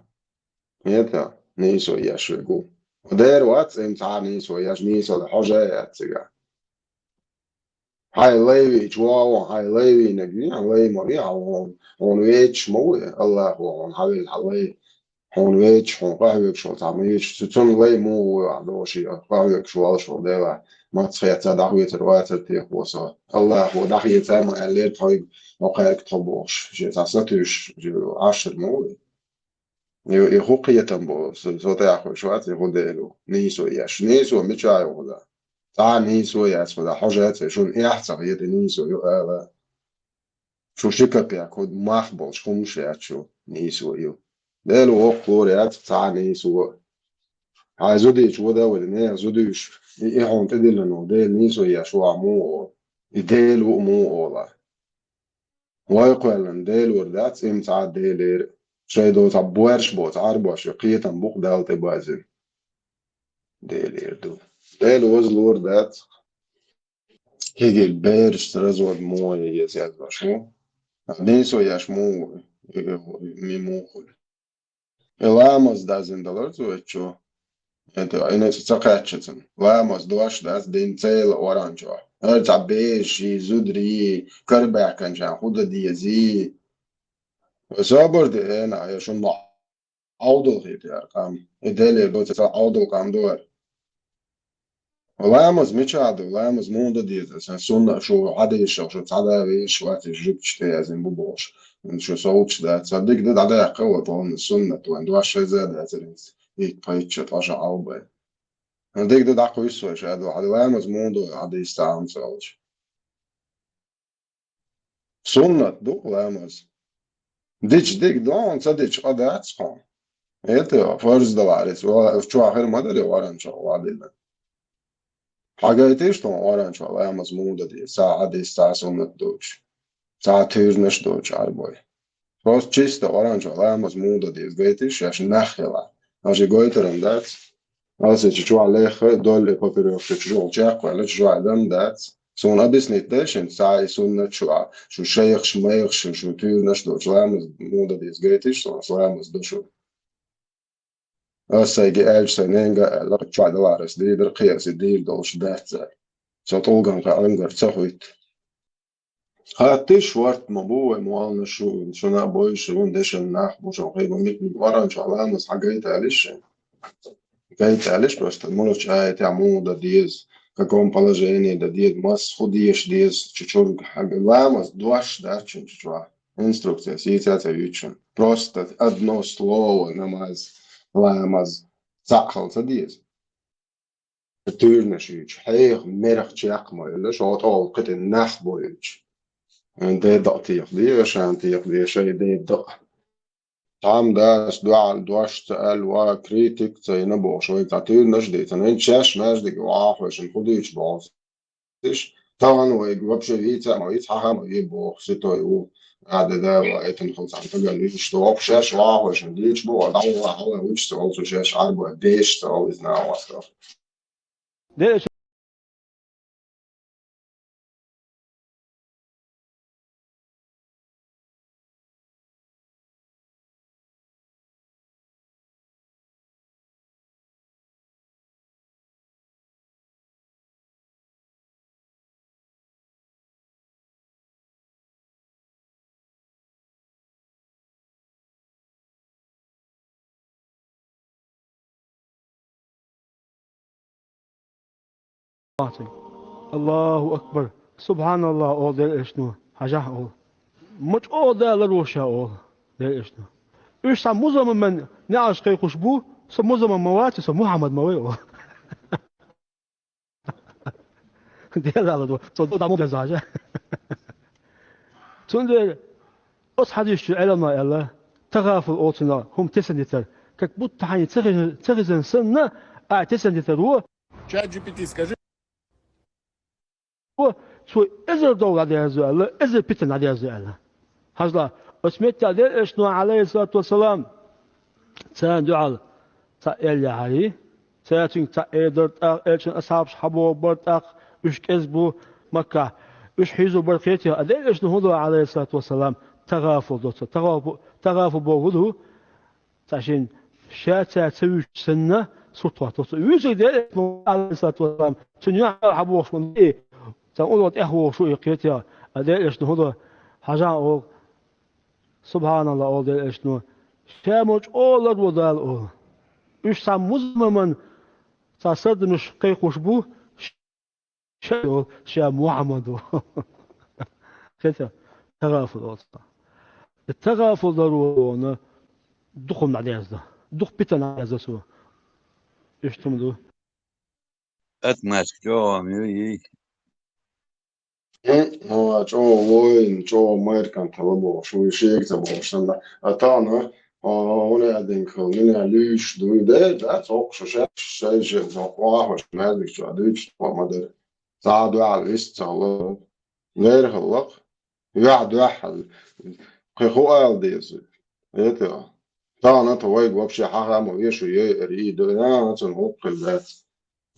ХӀета, нийсо еш верг ву. Дера вац, цӀена цхьа а нийсо еш, нийсо хьожа а яц цигахь. Хьайн лай вийча вогӀу, хьайн лай вийнарг ве, хьайн лай ма ве, хьан хьуна, хьуна вецаш ма ву, АллахӀо хьуна хьан велла хьан лай, хьуна вецаш, хьуна къахьоьгуш волу цхьа ма вийча, цу-, цунна лай муха ву ахь дохуш, къахьоьгуш волуш волу Дела, маца хетта дӀахоьцур вацара техьа хьо со. АллахӀо дӀахеца ма аьллера тхоьга, хьо кхаьрга тхо бохуш, шен цхьа сатуьйсуш, Ӏашар ма ву. И, и хӀун кхетам бу, со, со тӀехь а хууш вац, и хӀун Дела ву? Нийсо еш. Нийсо мичахь ю хӀуна? Цхьа а нийсо яц хӀуна, хьожа а ца, шуна эхь ца хета нийсо ю ала. Шу ши капек хӀу мах болуш хӀумаш яц шу нийсо ю. Дела воккхалора яц цхьа а нийсо. Хьайн зудийча вада вада, нехан зудуьйш, и, и хьуна тӀедиллина ву, Дела нийсо еш ву ахь муха олу? И Дела ву а муха олу ахь? Вай кхоьллина Делора дац, иман цхьа а Делера. Шайн доцу цхьа боьрша боцу Ӏарбош ю, кхетам бу-кх Далла тӀебазина. Делера ду. Дела ваза лора дац. Кегий бераш развод муха еза яздеш ву? Нийсо еш муха ву? Ми муха хуьлу? И ламаз дазина далар цо эцчо. Это, и нуьцкъа ца кхаьчча цунна. Ламаз дош дац дин цела оранчо. ХӀара цхьа бежий, зударий, карабаьхканчарна хӀун дан дезий? Вай собар де, эна, я шуна ма Ӏовдал хетара къам. И Деле доцу ца Ӏовдал къам ду хӀара. Ламаз мичахь ду? Ламаз муха дан деза? Сан сунна шу хьадийшал, шу цхьа да веш вац, жуьгташ тӀе яздина бу бохуш. Шу совцуш дац. Сан дика ду дӀадаьккха, вот, вон суннат вайн, дош шайза дацар иза. Итт пхийтта ткъа ша Ӏалбай. Сан дика ду дӀакхуьссу вай ша ду, хьан ламаз муха ду, хьадийс ца Ӏамца олуш. Суннат ду ламаз. Дича дика ду, хьуна ца дича къа дац хьуна. Это фарз даларец, ва-, чохь хир ма дарий оранчо вадина. Хьагайтиш тхуна оранчо ламаз муха дан деза, цхьа хьадис, цхьа суннат доцуш, цхьа туьйранаш доцуш Ӏарбой. Просто чисто Къуръан чу ламаз муха дан деза гайташ, шаьш нах хила. Аша гойтаран дац. Аса чу чуа леха, долле папирёк чу чуа чакхвала, чуа дам дац. Сона объяснить дай шин, ца и суннат чуа. Шу шайхш, майхш, шу тюрнаш до чу ламаз муха дан деза гайташ, сона ламаз до шу. Аса сайги аьлча, сай ненга аьлла, чуа даларас дийдар, кхиаси дийр долуш дац аьлла. Со тӀулган кхаъ ангар ца хуьйту. Хаттиш варт ма бу вай муална шу, шуна а бойша вун дешан нах бу, шун хай бу мик-, мик варан чу ламаз хьагайта алиш шин. Гайта алиш просто, мулуч аятя муха дан деза, каком положении дан деза, мас ху деш деза, чу чург хьага ламаз дош дац шун чу чуа. Инструкция, сийца ца вичун. Просто одно слово намаз, ламаз, цхьаъ хала ца деза. Туьйранаш юьйцу, хьеха мерах чекх ма йолуш, хьо тӀехула кхетий нах бо юьйцу. Де дакъа теха де, шан теха де, шай де дакъа. Цхьамма дас дуьхьал дош ца аьлла, ва критик ца йина бохуш, вай цхьа туьйранаш дийцина. Вайн шаьш маьждиге вахахойшин хӀу дуьйцуш боху. Иш, тахана вайга вообще вийца а ма вийца, хьаха а ма вий боху, ситой ву. Ада да, ва, этан хул цхьана таган вийцаш доху, шаьш вахахойшин дуьйцуш боху, дӀа вахахала вуьйцуш ца волу, шаьш Ӏарба, деш ца волу иза нагӀа вастах. Дера Аллаху акбар. Субханаллах, олу дерришно. Хьажахь олу. Ма чӀогӀа далар ву ша олу дерришно. Уьш цхьа музамман неӀарш кхайкхуш бу, со музамман ма вац, со Мухьаммад ма вай олу. Делала ду, со ду даму дезажа. Цундела оцу хьадисчу Ӏелама аьлла, тагӀафул оцунах хӀума тесна дитар, как будто хьайна ца хезна, ца хезна санна, а тесна дитар ву. Чат джи пи ти, скажи. Цо эзар дов дӀадерзо аьлла, эзар питана дӀадерзо аьлла. Хьажал, оцу меттехь дерришно, Ӏалайхиссалату вассалам, царна дуьхьал цхьаъ эр яхьарий, цара цуьнга цхьаъ эр дара, тӀаккха элчан асхьабаш хьабогӀу бара, тӀаккха уьш кӀезиг бу Маккахь, уьш хьийзо бара кхетий, а дерришно хӀун до, Ӏалайхиссалату вассалам, тагӀафул до цо. ТагӀафу-, тагӀафул боху хӀун ду? Цхьа шен ша цара ца вуьйцуш санна, сурт хӀотто цо. Вуьйцург дерришно, Ӏалайхиссалату вассалам, цуьнан юьхь хьалха вогӀуш ма вий, цхьана улло тӀехвогӀуш ву и кхетий, а дерришно хӀун до, хьажахь оха, Субханалла олу дерришно, ша ма чӀогӀа лар ву Дала олу. Уьш цхьа музамман цхьа сардамаш кхайкхуш бу, ша йолу, ша Мухьаммад ву. Хета, тагӀафул олу цхьа. И тагӀафул дар ву вона дукха хӀума дӀадерзо. Дукха питана дӀадерзо цо. Иштта хӀума ду. Ат маска чӀогӀа ма ю, йий. М, хьо чӀогӀа воин, чӀогӀа майркант хила бохуш, вуй шега ца бохуш санна. А тахана, а, хӀуна аьдинг хила, нина луьйш дуй, де, да, цхьа шу шаьш, шай шен, цхьа вахош, маьждиг чу а дуьйцуш, ма дара. Цхьа а дуьхьал вист ца хила. Гайра хилла-кх. Юьхь дуьхьал. Кхин хӀу ала деза? Это, тахана тхо вайга вообще хьаха ма вешу, ей, эр, и, ду, на, цунна гӀуллакх хила дац.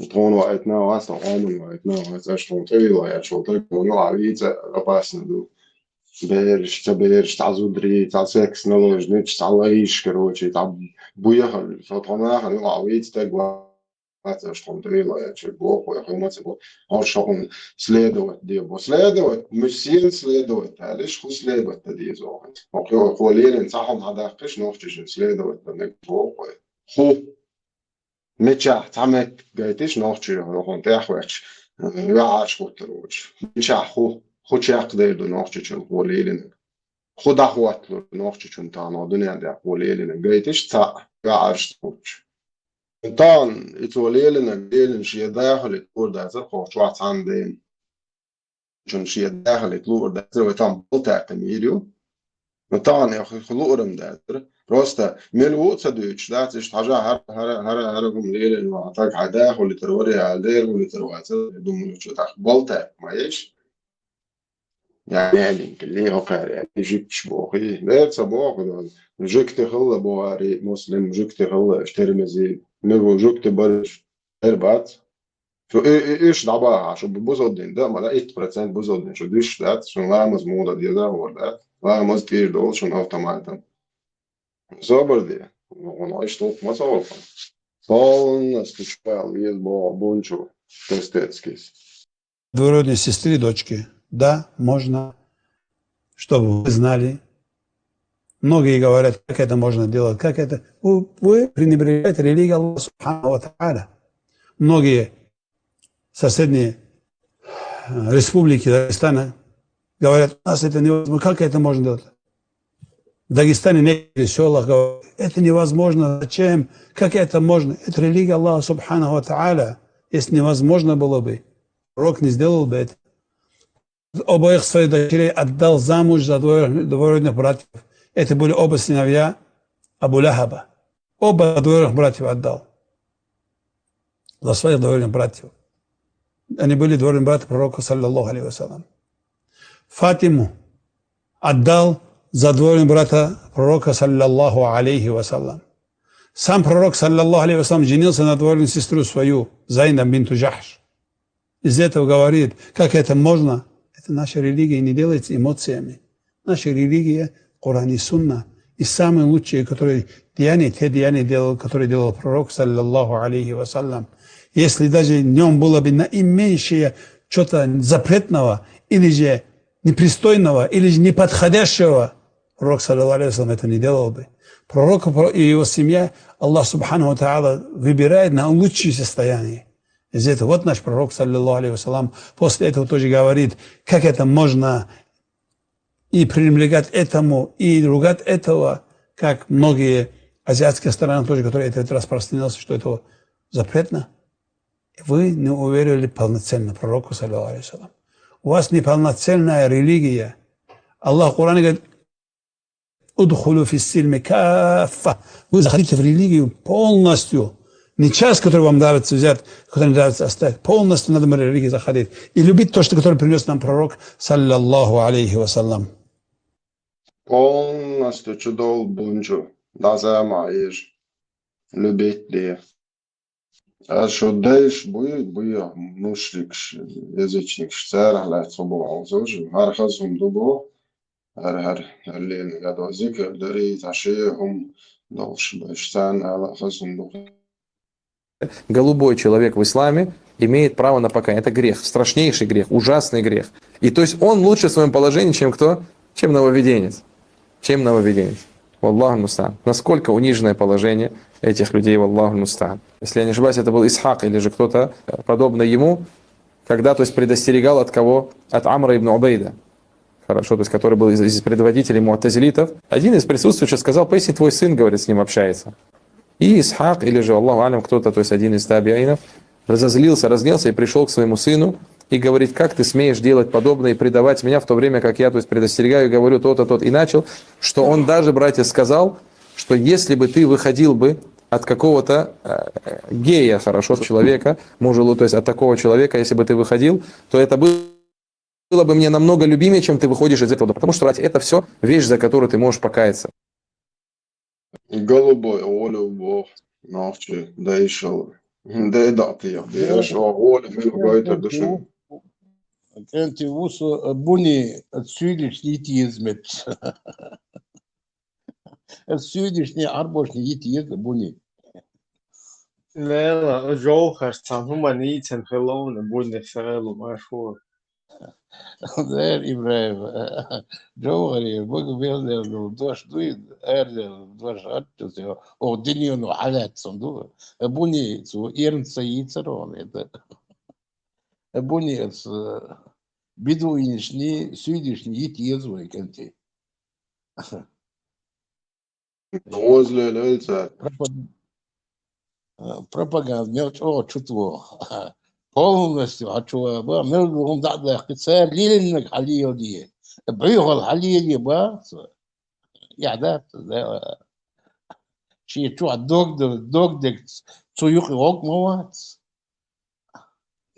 Тхуна ваийтина вац, тхо Ӏоман ваийтина вац, аша тхуна тӀевилла яьлча, тхуна юкъа вийца опасно ду. Бераш, ца бераш, цхьа зударий, цхьа секс наложница, цхьа лайш, короче, цхьа буяхал, со тхо нахана юкъа вийца таг вац, аша тхуна тӀевилла яьлча, боху, я хӀума ца бо. Хьо шо хӀума следовать де бо. Следовать, мы всем следовать, аьлла, шу следовать дан деза вахана. Хьо кхо, кхо лерина цхьа хӀума хьадаккхиш, нохчашна следовать дан мега боху. ХӀу. Мичахь цхьа меттиг гайтиш нохчий хӀокхунна тӀехваьчча, ваьӀаш хӀуттар вочу. Мичахь хӀу, хӀу чекхдер ду нохчичун хӀу лелинарг. ХӀу дӀахӀотталур нохчичун тахана дуьнен тӀехь хӀу лелинарг гайтиш цхьаъ ваьӀаш хӀуттуш. Тахана и цо лелинарг лелина шен дахале тӀур дацар кху чохь цхьана дена. Чун шен дахале луур дацара, вай тахана балтаьккхина йийр ю. Ну, тахана я ху-, ху луурам дацара. Просто мила ву а ца дуьйцуш дац, иштта хьажа хӀара, хӀара, хӀара, хӀара хӀума лелийна ваха, таг хьайн да хӀулитар вара, я дера хӀулитар вацара, я думаю, чу тӀаккха балтаьккха ма еш. يعني، يعني، كلي هو قاري، يعني، جبتش بوخي. لا، صبوخ، جكت خلا بواري، مسلم، جكت خلا، اشتري مزيد. نبو جكت برش، اربعت. شو، إي-، إي-، إيش دعباها؟ شو ببوز الدين؟ ده ما لا، إيش برسنت بوز الدين؟ شو ديش دات؟ شو لا مزمودة دي ده هو دات؟ لا مز تير دول، شو أوتوماتا؟ Собар дия. Он иштук ма собар. Полностью чпал, есть бо-, бунчу. Тестецкис. Двоюродной сестры, дочки. Да, можно. Чтобы вы знали. Многие говорят, как это можно делать, как это. Вы, вы пренебрегаете религией Аллаха Субхану ва Тааля. Многие соседние, э, республики Дагестана говорят: «У нас это невозможно, как это можно делать?» В Дагестане некоторые села говорят: «Это невозможно, зачем, как это можно? Это религия Аллаха Субхану ва Тааля. Если невозможно было бы, пророк не сделал бы это. Обоих своих дочерей отдал замуж за двоюродных, двоюродных братьев». Это были оба сыновья Абу Лахаба. Оба двоюродных братьев отдал. За своих двоюродных братьев. Они были двоюродные братья пророка, саллаллаху алейхи ва саллям. Фатиму отдал за двоюродного брата пророка, саллаллаху алейхи ва саллям. Сам пророк, саллаллаху алейхи ва саллям, женился на двоюродную сестру свою, Зайнаб бинту Джахш. Из этого говорит, как это можно? Это наша религия не делается эмоциями. Наша религия — Коран и Сунна. И самые лучшие, которые деяния, те деяния делал, которые делал пророк, саллаллаху алейхи ва саллям. Если даже в нем было бы наименьшее что-то запретного, или же непристойного, или же неподходящего, пророк, саллаллаху алейхи ва саллям, это не делал бы. Пророк и его семья, Аллах Субхану ва Тааля выбирает на лучшее состояние. Из этого вот наш пророк, саллаллаху алейхи ва саллям, после этого тоже говорит, как это можно и пренебрегать этому, и ругать этого, как многие азиатские страны тоже, которые это распространилось, что это запретно. Вы не уверовали полноценно пророку, саллаллаху алейхи ва саллям. У вас неполноценная религия. Аллах в Коране говорит: «Удхулю фис-сильми каффа». Вы заходите в религию полностью. Не часть, которую вам нравится взять, которую не нравится оставить. Полностью надо в религию заходить. И любить то, что, которое принес нам пророк, саллаллаху алейхи ва саллям. Полностью чудол бунчу. Да, зама иж. Любить дия. Аз шо дайш буй, буй мушрикш, язычникш, царах лай цо бу алзо, жи, гьар хазум ду бу, гьар, гьар, гьар лен гадо зикр дари, таши гьум долш баш, цан ала хазум ду. Голубой человек в исламе имеет право на покаяние. Это грех, страшнейший грех, ужасный грех. И то есть он лучше в своем положении, чем кто? Чем нововведенец. Чем нововведенец. Валлаху мустаан. Насколько униженное положение этих людей, валлаху мустаан. Если я не ошибаюсь, это был Исхак или же кто-то, э, подобный ему, когда, то есть, предостерегал от кого? От Амра ибн Убейда. Хорошо, то есть, который был из, из предводителей муатазилитов. Один из присутствующих сказал: «Поистине твой сын, говорит, с ним общается». И Исхак, или же, Аллаху алям, кто-то, то есть один из табиинов, разозлился, разгневался и пришел к своему сыну и говорит: «Как ты смеешь делать подобное и предавать меня, в то время как я, то есть, предостерегаю и говорю то-то, тот». И начал, что он даже, братья, сказал, что если бы ты выходил бы от какого-то, э, гея, хорошо, человека, мужелу, то есть от такого человека, если бы ты выходил, то это было бы мне намного любимее, чем ты выходишь из этого дома. Потому что, братья, это все вещь, за которую ты можешь покаяться. Голубой, оле бо, нохчи, да ишал. Да и да ты, я, да ишал, оле, мин гойтер душин. КӀентӀи вуса, э, буни цуьйлиш йит езмет. Цуьйлишни, арбошни йит еза буни. Лела, жовхар цан хумани цен хеловна буни сагъелу машгьур. Зер Ибраим, жовхари, бага белдер ду, дош дуй, эрдер, дош атту, о диньёну халат сан ду. Буни цу ирнца йицар он, это. Буни эц, э, бедуинишни, цуьйлишни йит еза вай кӀентӀи. Оз лелайца. Пропаг-, э, пропаганда мел чӀогӀа чутво. Полностью хьачува ба, мел гьум дагӀдахъи, цар лилиннаг хьалиялди. Бюгьал хьалиялди ба, ца. Яхьдат, да. Ши чу дог д-, дог дег цу юкъи гъог ма вац.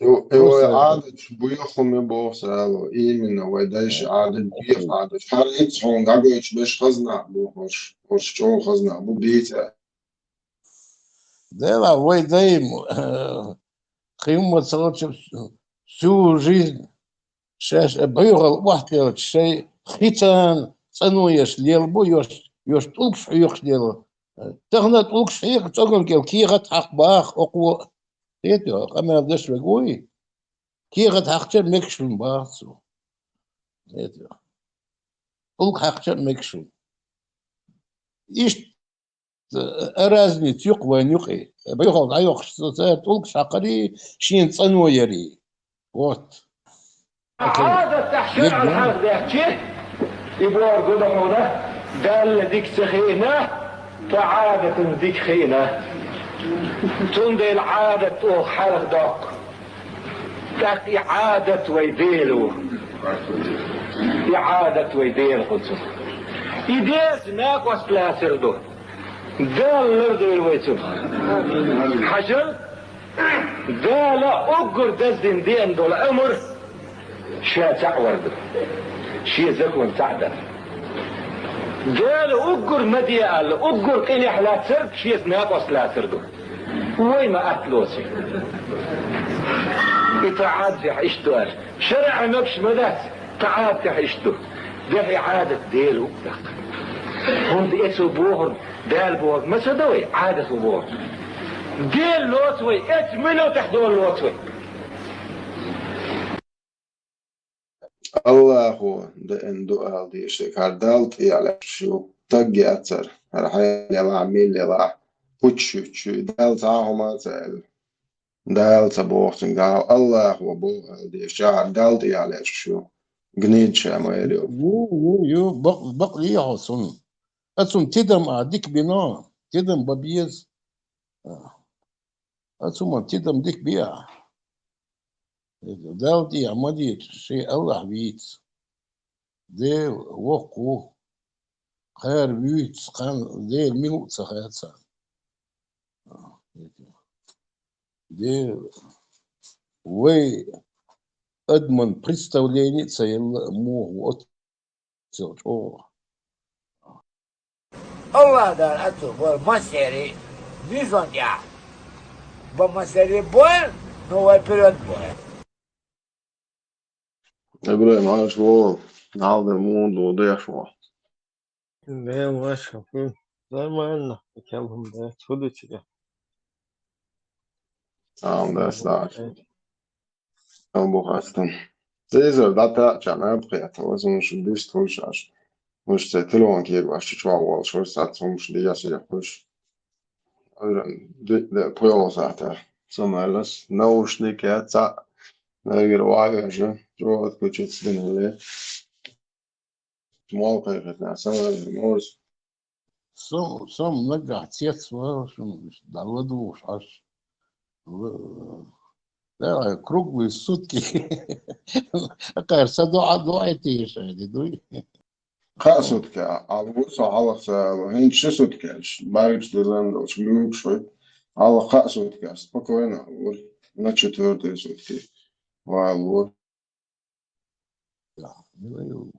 И вай Ӏадаташ бехуме боху ца аьлла, именно вай дайша Ӏадат, беха Ӏадат. ХӀара хӀинца хьуна дӀагойтуш берш хаза нах бу, хӀорш, хӀорш чӀогӀа хаза нах бу, бийца. Дела, вай дай, э, кхин ма ца лача, всю жизнь шаьш а бегӀал охьателча, шай хицан цӀано еш лела бу, йош, йош тӀулгаш хьоькхуш лела. Тахана тӀулгаш хьекха, цӀоган кӀел кехат хьакха баха окхо. Хетий, къамел деш вега вуй? Кехат хьакхча а мегаш ву баха цо. Хетий. ТӀулг хьакхча а мегаш ву. Иштта а разница юкъа вайн юкъе. Бехал дӀайоккхуш, цара тӀулгаш хьакхарий, шена цӀано ярий. Вот. Ӏадат тӀехь шарӀан хьагӀ даьхчи, и бохург ду хьуна, Далла дика ца хиъна, тхан Ӏадатан дика хиъна. Цундела Ӏадат оха хьалха доккху. ТӀаккха и Ӏадат вай Дела ву. И Ӏадат вай Дела хуьлу цунах. И Делаца накъост лацар ду. Дала лардойла вай цунах. Хьажал, Дала уггар даздина деана долу амр Ша цхьаъ вар ду. Шен закон цхьаъ дар. Дала уггар ма де аьлла, уггар къинехь лацар, Шеца накъост лацар ду. Вай ма атта лоций. И тхан Ӏадатехь иштта ду аьлла. ШарӀехь мегаш ма дац, тхан Ӏадатехь иштта ду. Дехьа Ӏадат Дела ву даккха. ХӀунда эцо бохург, Дала бохург ма ца до вай, Ӏадат ву бохург. Дела лоцу вай, эцу муьлхатехь дола лоцу вай. Аллахо деана ду ала дезаш, хӀара Далла тӀехь лаьтташ ю, стаг яцара, хӀара хьенан елахь, милла елахь, кучу-шучу, Дала цхьа а хӀума ца аьлла. Дала ца боху цуьнга, Аллахо боху ала дезаш, хӀара Далла тӀехь лаьтташ ю, гнид ша ма яр ю. Ю, ю, ю, бакъ-, бакъ лехьо цунна. Ацунна тидам а дика бина, тидам бан беза. Ацу ма тидам дика беа. Далла тӀехь ма дийца, шен Аллахь вийца. Дела воккха ву. Кхара вуьйцу, кхана Дела мила ву ца хаьа царна. Дела, вай адаман представление а ца елла, муха ву оццул чӀогӀа. Аллах Дала ацу бо масери низон тӀехь. Бо масери бо, но вай вперёд бо. Ибрахим, Ӏаш вогӀу, нахьалда муха ду дехьа вогӀу? Дела ваша, хӀу, нормально, кел хӀума дац, хӀу ду цига? Салам дац, дац. Амма бу хастам. Цезар дӀатаьӀча наб кхетта, ваза хӀумаш дуьйцуш хуьлуш аша. Уьш цхьа телефон кийра баш чу чохь волуш, уьш цхьацца хӀумаш деш яхуш. Ара, де, де, пхоьалгӀа сахьтехь. Самайлас, наушник яц цхьаъ, нагара ваьжа, чохь отключиться дина хилла. Молу кхайкхина, самаваьлла, морс. Сом, сом нагахь цец вара, шуна дӀаладугӀуш Ӏаш. Л-, да, круглые сутки. Акхар са доӀа, доӀа тешайди дуй. Кхаа сутки, а, а, ву со хьалха са, хӀинца ши сутки аьлла, баргаш дезан долчу луьйгуш вай. Хьалха кхаа сутки аьлла, спокойно, ву, на четвёртые сутки. Валур. Да, ну,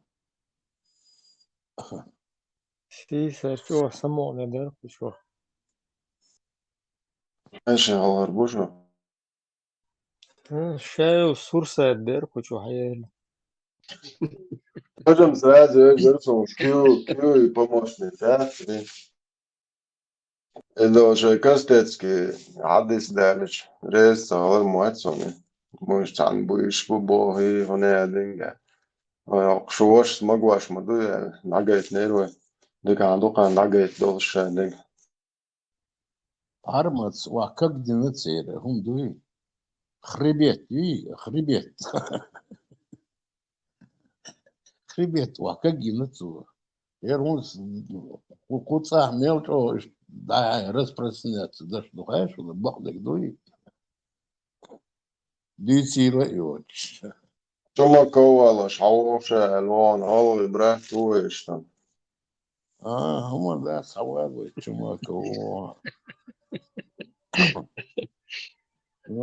Сийсар чӀогӀа самукъане дара кху чу. Аша гӀалгӀар бу шу? Ша йолу сурсат дара кху чу хьаерна. Потом сразу я говорю, что кю, кю и помощник, да? Эдо шай кастецкий хьадис даьлча, реза ца хилар ма вац суна. Муьш цхьаьна буьйш бу бохий, хӀуна аьллинга. Ой, шу вашас магош ма дуй аьлла, дӀагайтинера вай. Дика хьан дукха дӀагайта долуш шайн дерг. Армац ва как дина церан, хӀума дуй? Хребет юй, хребет. Хребет ва как гина цо. Яр хӀунда с-, кху, кху цӀахь мел чӀогӀа иштта дӀа-, распространяться даш ду хьаьшуна, бакъдерг дуй? Дуьйцийла а йоцуш. Чумаков валаш, хьан вовша аьлла, вон, гӀалгӀай брат ву иштта. А, хӀума дац, хьан валой, Чумаков. Ну,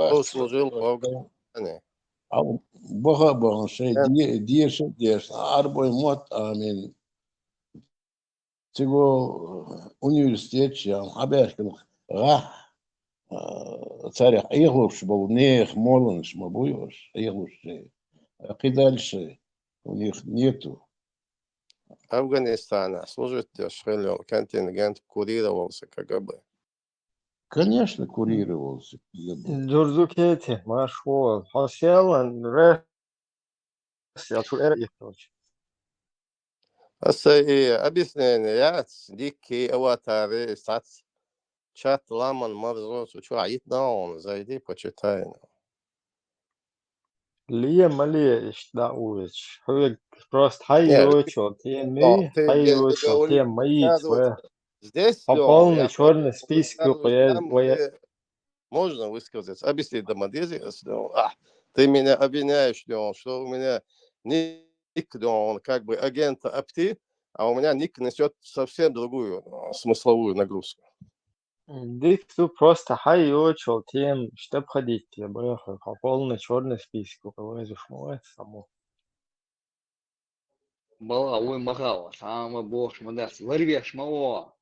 бац. Служил в Афганистане. А баха а бахана шоай де-, деша а дешна, Ӏарбойн мотт а Ӏамийна. Цига университет чу яьлла, хьабаьхкина гӀахь, а, царех Ӏехалуш болу нехан моланаш ма буй уьш, Ӏехалуш шайн. КхидӀа шайн, у них нету. Афганистанехь служить деш хилла йолу контингент курировался КГБ. Конечно, курировался КГБ. Дурдукети, марш вогӀал. Хьо сел ван, рехсел, шу эр а итт долчу. Аса и объяснение яц, дикки аватари, и сац чат ламан марзо, цу чохь йитина хьуна, зайди, почитай. Ле, ма ле, иштта дӀа а вуьйцуш. Хьоьга просто хьайн йоцу тема, хьайн йоцу тема ма йийца вай. Здесь хьо полный чёрный список ю кху яз вай. Можно высказаться? Объяснить да ма дези ас, ну, а, ты меня обвиняешь, ну, что у меня ник, ну, как бы агента Апти, а у меня ник несёт совсем другую, ну, смысловую нагрузку. Дика ду, просто хьайн йоцу тема, штаб ходить, я бэха, хьо полный чёрный список ю кху вайзуш ма вац, само. Бала, вуй ма хала, цхьа а ма бохуш ма дац, ларвеш ма вогӀа.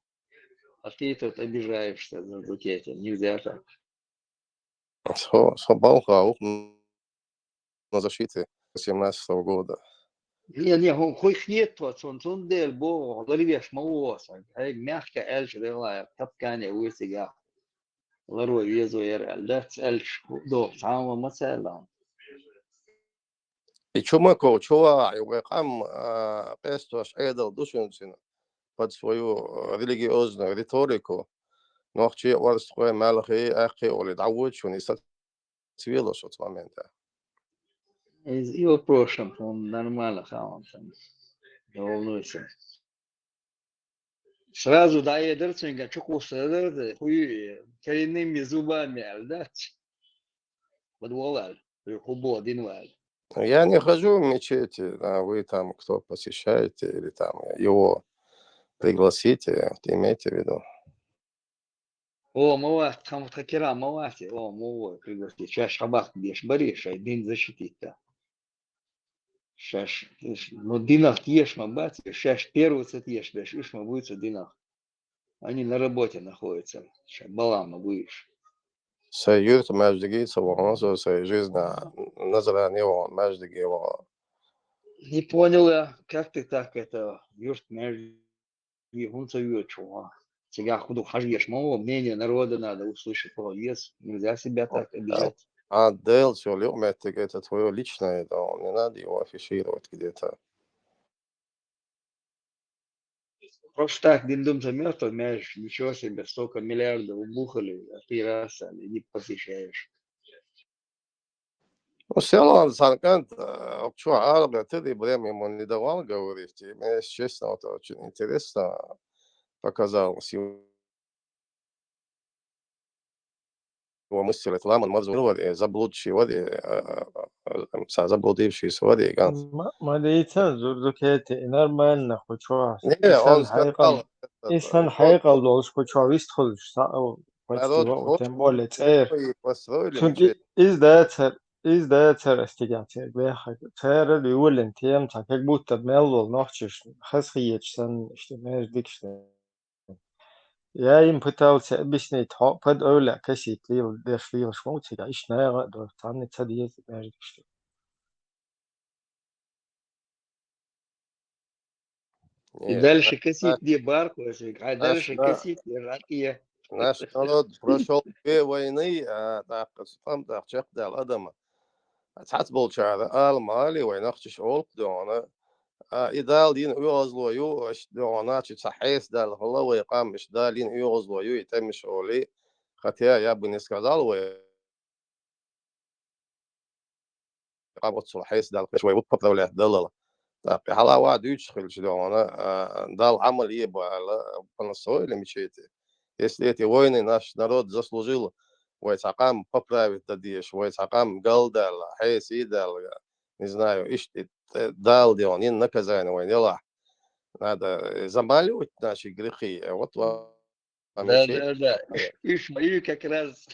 А ты тут обижаешься, Дурдукети, нельзя так. Со, со балха ву на защите семнадцатого года. Не, не, хӀун, хӀуй хетто, цун, цундела боху, ларвеш ма вогӀа сан. Хьай мягко аьлча, дела, тапкане вуй цигахь. Ларо везо яра аьлла, дац аьлча, хӀу доху, цхьа а ма ца аьлла. И Чумаков, чу вагӀахь, вай къам, а, къестош Ӏедал ду шуна цуьнан под свою, а, религиозную риторику. Нохчий, орстхой, маьлхий, аьккхий олий дӀавоьду шуна, и сацвело шуна цу моментехь. Из и вопросам, хьуна нормально хаам сан. Не волнуйся. Сразу дӀаэдар цуьнга, чукхуссар дара, хӀуй, коренными зубами аьлла дац. Подвал аьлла, хӀуй, хӀун боху дин ваьлла. Я не хожу в мечети, а вы там кто посещаете или там его пригласите, вот имейте в виду. О, ма вац, тхан, тхан кира ма вац, о, ма вой, пригласить. Шаьш хьабахка деш барий, шайн дин защитить да. Шаьш, ну, динах теша ма бац, шаьш первый ца тешабеш, уьш ма буй цу динах. Они на работе находятся, шайн бала ма буй уьш. Сайн юьрта маьждиге ца вахана, со сайн жизна Назране вахана, маьждиге вахана. Не понял я, как ты так это, юьрта маьждиге хӀунда ца воьдуш ву хьо? Цигахь хӀун ду, хьажа еш ма ву, мнение народа надо услышать, хӀун еза, нельзя себя так обижать. А, Дела, всё, лёг меттиг, это твоё личное, это не надо его афишировать где-то. Просто так, дин дум ца мертвый мяч, ничего себе, столько миллиардов убухали, а ты раз, а, не посещаешь. Ну, всё равно, цхьана кӀант, э, чохь арабаьхкира, и время ему не давал говорить. И мне, если честно, вот очень интересно показалось его, его мысль, это ламан марзо вари, заблудший вари, э, э, э, э, заблудившийся вари, ганц. Ма, ма дийца, Дурдукети, и нормально, хӀу чохь. Не, он сказал, И сан хьекъал долуш кху чохь вистхуьлуш схьа а ву, почти ваъ, тем более цӀера. Цуьнан и-, иза дацара, иза дацара ас тиган церг беххарг. Церан ювелин тема цхьа как будто мел волу нохчаш хазахеташ санна, иштта междикаш. Я им пытался объяснить, хьо пад эвлаъ касийта лела, деш лелаш ма ву цигахь, иштта наха а дора, цхьанна ца деза междикаш. И дальше косить не баркуш, а дальше косить не жакъе. Наш народ прошёл две войны, а, тӀаккха цу тӀам тӀехь чекхдаьлла адама. Цхьацца болчара ала ма алий, вай нохчаш олу-кх дуьхьал. А, и Дала дина оьгӀазло ю, аша дуьхьал начи цхьа хьесадаьлла хилла вай къам, иштта Дала дина оьгӀазло ю, и тӀемаш олий. Хотя я бы не сказал вай къам оццул хьесадаьлла, кхечу вай ву поправлять даллал. ТӀаккха хьала ван дуьйцуш хилча дуьхьал, а, Далла Ӏамал е бу аьлла, понастроили мечети. Если эти войны наш народ заслужил, вай цхьа къам поправить дан дезаш, вай цхьа къам галдаьлла, хьесий даьлла, не знаю, иштта, э, Дала дуьхьал, йина наказание вайна елахь. Надо, э, замаливать наши грехи, э, вот вам Да, да, да. Уьш ма ю как раз.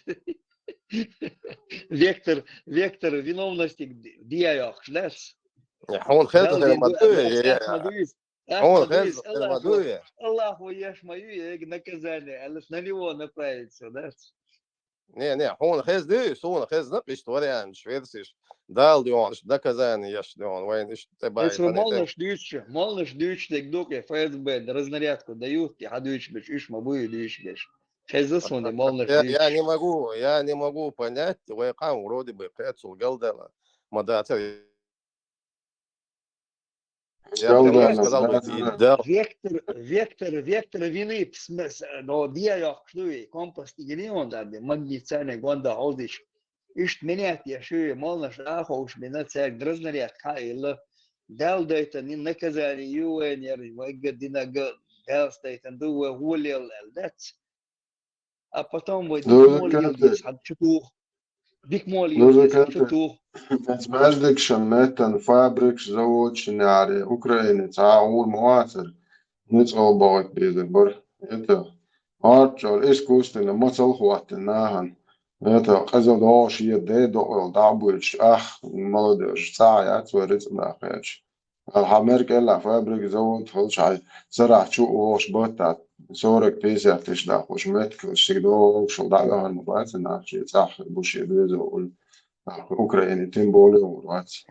Вектор, вектор виновности де йоккхуш дац. Хьуна хезна хир ма дуй, хьуна хезна хир ма дуй. Аллахо еш ма ю, эга наказание, аьлла, на него направить всё, да? Не, не, хьуна хезна дуй, суна хезна-кх иштта варианташ, версиш. Дала дуьхьал, иштта наказание еш дуьхьал, вайна иштта тӀе баьхкина. Моллаш дуьйцуш, моллаш дуьйцуш дерг ду-кх, ФСБ разнарядку дают, и хьан дуьйцуш берш, уьш ма буй дуьйцуш берш. Хезна суна моллаш дуьйцуш. Я не могу, я не могу понять, вай къам вроде бы кхечул галдаьлла ма дацара. Я бы сказал, вектор, вектор, вектор вины, но де йоккхуш ду и компас тигини он да, магнитцане гонда хьовзийча. Иштта менять еш ю, моллаш а ховш бина, цаьрга разнарядка хьаилла. Дала дайтина наказание ю вайна яра, вайга динарг Дала дайтина ду, вай гӀоле лел дац. А потом вай дика молла ел деза, хьан чу туху. Дика молла ел деза, хьан чу туху. Маьждигашан меттан фабрикаш, заводаш яра, Украине цхьа а гӀур ма вацара. Ницкъала бохуьйту безар бара. Это, орччор, искусственно, мацалла хӀоттина нахана. Это, къиза догӀуш е де докъал дӀа а буьйцуш, ах, молодежь, цхьа а яц вай рицкъа даккхеча. Хьан мер кӀелахь фабрика, завод хилча, хьайн сарахь чу а вогӀуш баттахь, сорок-пятьдесят тысяч даккхуш меттигаш цига догӀушал дӀавахар ма бац нах, шен цӀахь хир бу, шен доьзал уллу. Украине тем более гӀур вац.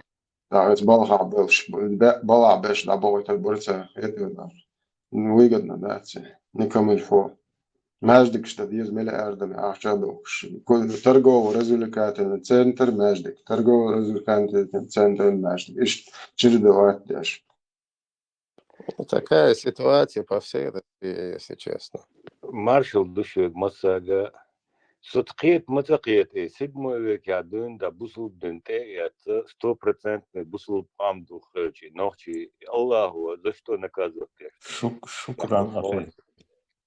ТӀаккха балхахь белш, бе-, балхахь беш дӀабохуьйтур бара цара, хетар нах. Выгодно дац, не comme il faut. Маьждигаш дан деза миллиардами ахча а дохкуш. Ку-, торгово-развлекательный центр, маьждиг. Торгово-развлекательный центр, маьждиг. Иштта чередовать деш. Ну, такая ситуация по всей России, если честно. Маршалла ду шуьга массаьрга. Со кхета, ма ца кхета, и седьмой векехь дуьйна да бусулба дин тӀе а эцна, стопроцентный бусулба къам ду хилча, нохчий, Аллахо за что наказывать деш? Шук-, шукран, ахи.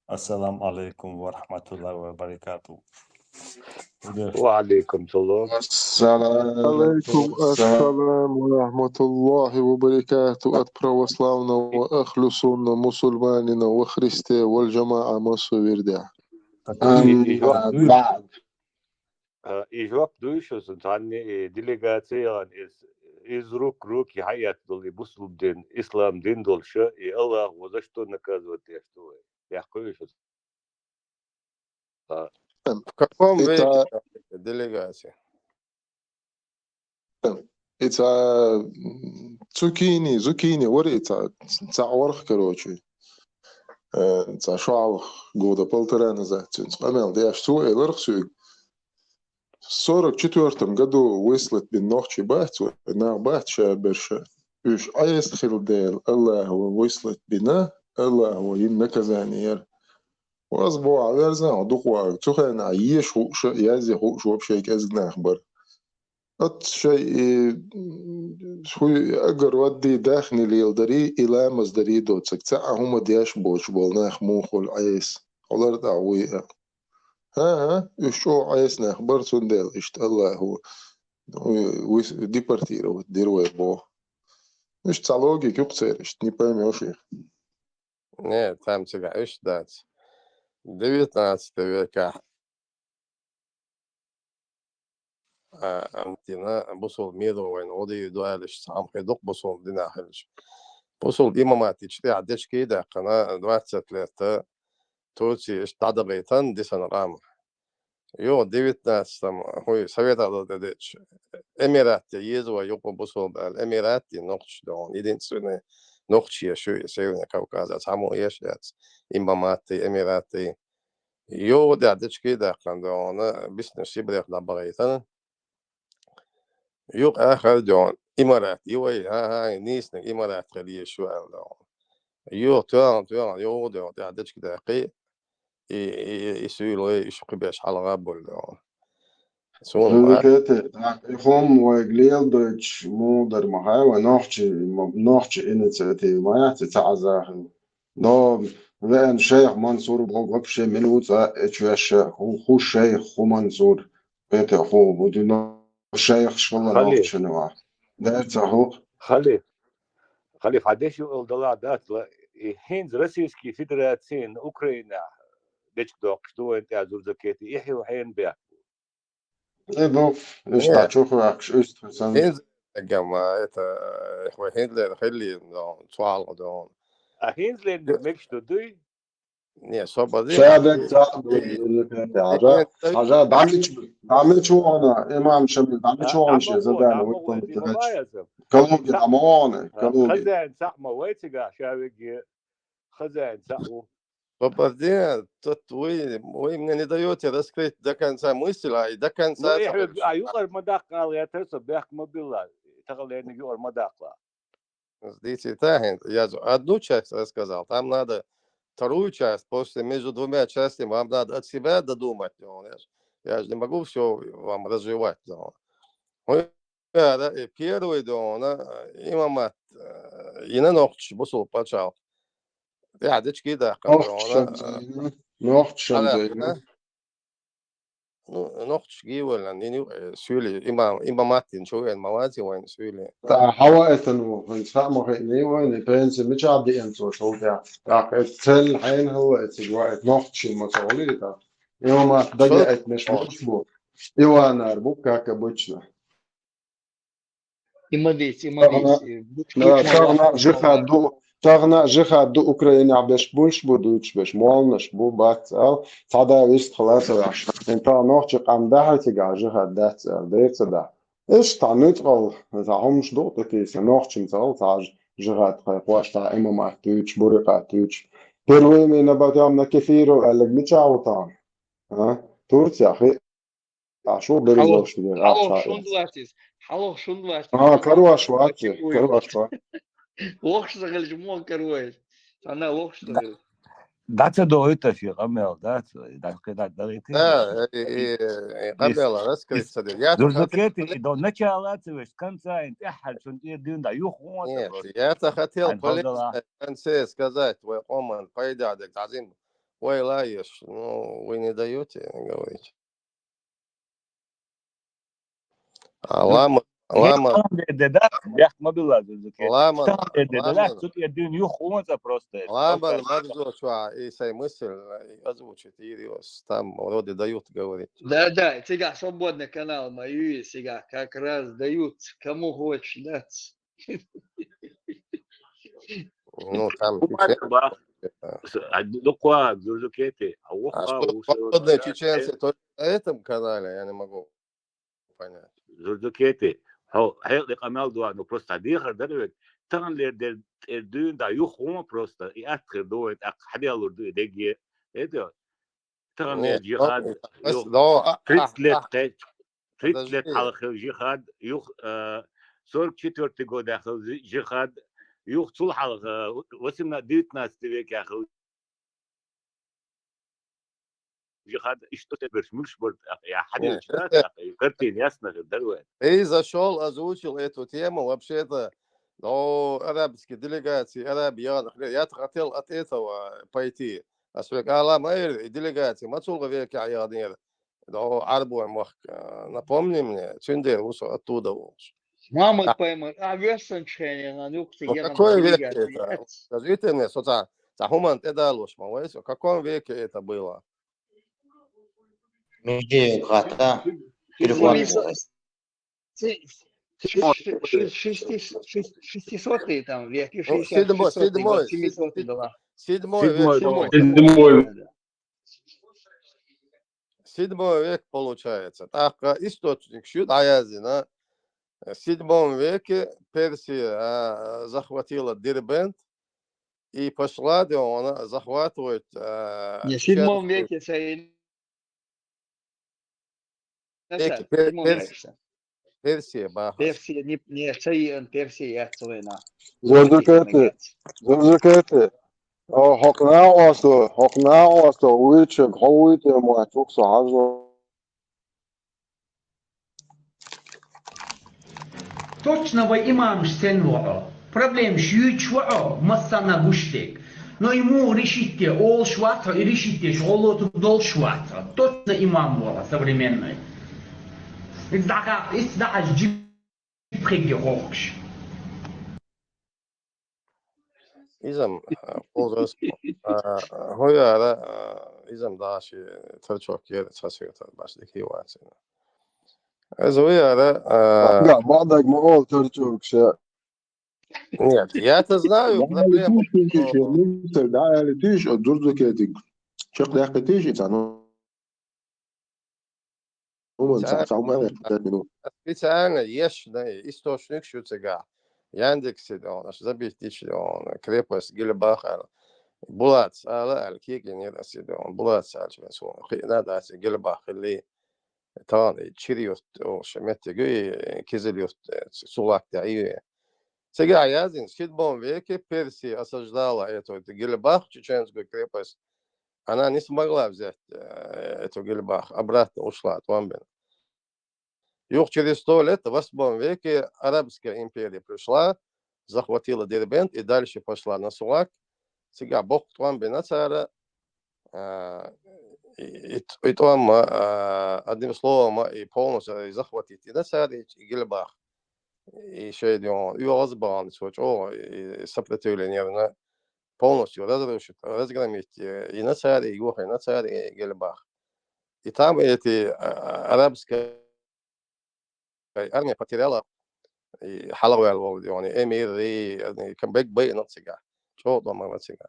Ассаламу алейкум ва рахматуллахи ва баракатух. Ва алейкум салам. Алейкум ассалам ва рахматуллахи ва баракатух. От православного ахлю сунна, мусульманина ва христе валь джамаа массо вирде. Амма баъд. А, и жоп дуй шу сан цхьанне, и делегациян из, из рук руки хьаэцна долу и бусулба дин, ислам дин долуша, и Аллахо за что наказывать деш ду вай? Яхкуй шу. А. В каком веке делегация? И цхьа, м, цукини, зукини вара и цхьа, цхьа орх, короче. Э, цхьа шо хьалха года полтора назад цуьнца къамел деш, цо элира-кх соьга. В сорок четвёртом году выслать бина нохчий бац вай, нах бац ша берш. Уьш Ӏеса хилла дела, Аллахо выслать бина, Аллахо йина наказание яра. Ваза боху, Ӏаверзан хьо дукха вагӀа. Цу хенахь еша хууш а, язъе хууш а вообще кӀезиг нах бара. Оццу шайн и, м, хуй огород-ий, даьхни леладарий, и ламаз дарий доцург, цхьа а хӀума деш боцуш болу нах муха хуьлу Ӏеса? Хьо лар тӀехь вуй а. ХӀан-хӀа, уьш чӀогӀа Ӏеса нах бара, цундела иштта Аллахо, уьш депортировать дира вай боху. Иштта цхьа логика ю-кх церан, иштта не поймёшь их. Не, там цигахь иштта дац. Девятнадцатый векахь, а, амтина бусул мир вайн гӀо дийр ду аьлла, иштта цхьа хӀума хир ду-кх бусул динахь хилча. Бусул имамат йича тӀехь дечкий даьккхина, двадцать лет Турци иштта дӀадахийтан дисана къам. Юха девятнадцатом, хӀуй, Советах тӀедеъча, Эмират де еза вай юкъа бусул баьлла, Эмират де нохчий догӀун, единственный нохчий еш ю и Северный Кавказе, цхьаммо еш яц, имамат де, Эмират де. Юха дӀа дечкий даьккхина догӀун, биснарш Сибрех дӀабахийтан. Юха ахар догӀун, Имарат, и вай, хӀан-хӀа, нийсаниг Имарат хила езаш ю аьлла догӀун. Юха тоьхна, тоьхна, юха догӀун, тӀехь дечкий даьккхи, и, и, и суьйлой, и шу кхибеш хьалха а болу догӀун. Суна Ой, ма Кати, так, и хӀума вайга леладойтуш муха дара ма хаьа, вай нохчий, ма, нохчий инициатива ма яц, и ца Ӏаза хилла. Но веана шайх Мансур боху вообще мила ву цкъа а чоьш, хӀу, хӀу шайх, хӀу Мансур, это хӀу, хӀу дина шайхаш хилла Хали. Нохчийчу ван. Дерца хӀу. Хали. Хали, хьан деш юкъал далахь дац ла, и хӀинца Российский Федерацин Украинехь дечка доккхуш ду вайн тӀе Зурзакети, и хьо хьенан бехк бу? Э, ну, уьш Э, дӀа чу ваьккхаш, уьстагӀ санна. ХӀинца, гамма, это, э, хӀинцалера хилли, ну, цу хьалха догӀун. А хӀинцалера мегаш ду дуй? Не, со базий. Ша дерг цхьаъ ду, Э, хьажа, э, хьажа, дӀа мича, дӀа мича вахана, имам Шамил, дӀа мича вахана шен задание выполнить дагахь. Калуги дӀа ма вахана, Калуги. Хозяин цхьаъ ма вай цигахь, ша веге, хозяин цхьаъ ву. Попадение, тут вы, вы мне не даёте раскрыть до конца мысль, а и до конца... Ну, и хьоьга, а юкъара ма даккха ала гӀертара со, бехк ма билла, таханлерниг юкъара ма даккха. Здесь и та хӀинца, я же одну часть рассказал, там надо вторую часть, после между двумя частями вам надо от себя додумать, ну, я же, я же не могу всё вам развивать, ну. Ара, и первый дона, имамат, э, йина нохчаша бусул пачхьалкх. ТӀехь дечкий даьккхина дона, э, нохчашан зайна. Ну, нохчаш гийваллан, йина ю, э, суьйле, имам, имамат йина чу веана ма вац вайн суьйле. Та хьава этан ву, хӀинца хаа ма хиъний вайн, и пенси мичахь деана цо шовтехь. ТӀаккха эцу цел хьайна хилла эциг ваийта, нохчашна ма ца гӀулий тӀаккха. Имамат дага эцнаш муьлш бу. Иванар бу, как обычно. И ма дийца, и ма дийца, э, бу-, тахана, тахана жихад ду, тахана жихад ду Украинехь беш, буьйш бу дуьйцуш беш, молланаш бу, бац ала, цхьа да вистхила ца ваьхьаш. ХӀинца нохчий къам дахьа цигахь жихад дац аьлла, дера ца дахьа. Иштта цхьа нуьцкъала, цхьа хӀумаш ду тӀетийса, нохчий ца гӀала цхьа жихад кхайкхош, цхьа имамат дуьйцуш, бурикъат дуьйцуш. Первыми на батям на кефиру аьлларг мичахь ву тахана? А? Турцехь хи- А шу берзовш дигар, хьалох шунд вац иза. Хьалох шунд вац иза. А, карош вац, карош вац. Лохуш ца хилча, муха каро иза? Цхьанна лохуш ца хилча. ДӀа ца дохуьйту аса шен къамел, дац, дӀа, дӀа, дӀа, Да, и, и, и къамел раскрыть ца дир. Я Зурзакети, и до начала ца веш, конца ин тӀаьххьара цунна тӀера дуьйна дӀа юха вон ца просто. Нет, я-то хотел полезное в конце сказать, вай къоман пайда дерг дӀадин, вай лаеш, ну, вы не даёте говорить. А лама, лама. Де да, бехк ма билла Зурзакети. Лама, цу тӀера дуьйна юха вон ца просто. Лама, марзо чуа, и сай мысль, и озвучить, и там вроде дают говорить. Да, да, цигахь свободный канал ма ю, цигахь как раз дают, кому хочешь, да. Ну, там дукха Зурзакети, а вокха, свободные чеченцы только на этом канале, я не могу понять. Зурзакети, хьо хьекъале къамел дуа, ну просто дехар дара век. Таханлера дер тӀера дуьйна дӀа юха вон просто, и атта хир ду вайн, тӀаккха хьаделлур ду и деге. Это, таханлера жихад, юха тридцать лет кхе-, тридцать лет хьалха хилла жихад, юха, э, сорок четвёртый годехь хилла жи-, жихад, юха цул хьалха, восемнадцатый, девятнадцатый векехь хилла жихад, иштта тӀеберш муьлш бара, я хьаделча, картина ясно хир дара вайн. Ты зашёл, озвучил эту тему, вообще-то, ну, арабские делегации, араби яханах, я-то хотел от этого пойти. Ас век ала ма эр, и делегация ма цул векехь яханера. Ну, Ӏарбойн махка, напомни мне, цундела ву со оттуда волуш. Мамад Паймар, а, вессанчу хенахь, юкъа ца Ну, яхана какой век делегация это? Яц. Скажите мне, со цхьа Цхьа хӀуманна тӀедалош ма вай со. В каком веке это было? Межеев хата. Телефон. Семисот- се- шести- шести- шестисотый там век, и Ну, шестьдесят седьмой, шестой седьмой, год, семисотый сед- была. Седьмой век, Седьмой, седьмой. седьмой. Седьмой век получается. Так, а, источник шу дӀаяздина. В седьмом веке Персия, а, захватила Дербент и пошла, да, она захватывает, а, Не, в седьмом чеченскую- веке цари- Веке, это, пер- седьмом перс- веке. Персия, баха. Персия, не, не, цари, Персия, я целена. Зурзукети, Зурзукети. О, хокна осо, хокна осо, уйчик, хо уйте ма чуксо хажло. Точно вай имамаш сен ваӀо. Проблемаш юйчу ваӀо, массана гуш дерг. Но и муха решить де, олуш вац хьо, и решить деш гӀолло ту долуш вац хьо. Точно имам ваӀо современный. Иза дӀахьа, иза дӀахьажа жипхеге хохкуш. Изам, а, ползас, а, хӀояра, а, изам даши тарчок ера цхьа светар баш дикий вацина. Эз хӀояра, а, Да, бадаг ма ол тарчок ша. Нет, я-то знаю, проблема. Мистер, да, или ты ещё Зурзукети. Чек дякы ты ещё, ну. Уман, Ца- ца- ца- уман, пять минут. Специально еш, да, источник шу цигахь. Яндексе, да, он, аш забить дичи, да, он, крепость Гелебах, ала. Булац, ала, ала, киген, нет, аси, да, он, Булац, ала, чего, сон, хи-, надо, аси, Гелебах, или, тан, и Чириус, о, шеметте, гы, Кизилиус, э, Сулак, да, и, цигахь яздина, в седьмом веке Персия осаждала эту, эту Гелебах, чеченскую крепость. Она не смогла взять, э, эту Гелебах, обратно ушла, тӀом бина. Юха через сто лет, в восьмом веке, Арабская империя пришла, захватила Дербент и дальше пошла на Сулак. Цигахь боккха тӀом бина цара, а, и, и, и тӀом, а, одним словом, и полностью и захватить и на цара, и, и Гелебах. И шайдион, и оз бан, цо чӀогӀа, и сопротивление, полностью разрушить, разгромить, э, и на цара, и юха, и на цара, и Гелебах. И там эти, а, арабская армия потеряла, и хьалхаваьлла волу, и эмир, и, и кам бег бай нацига, чӀогӀа дома нацига.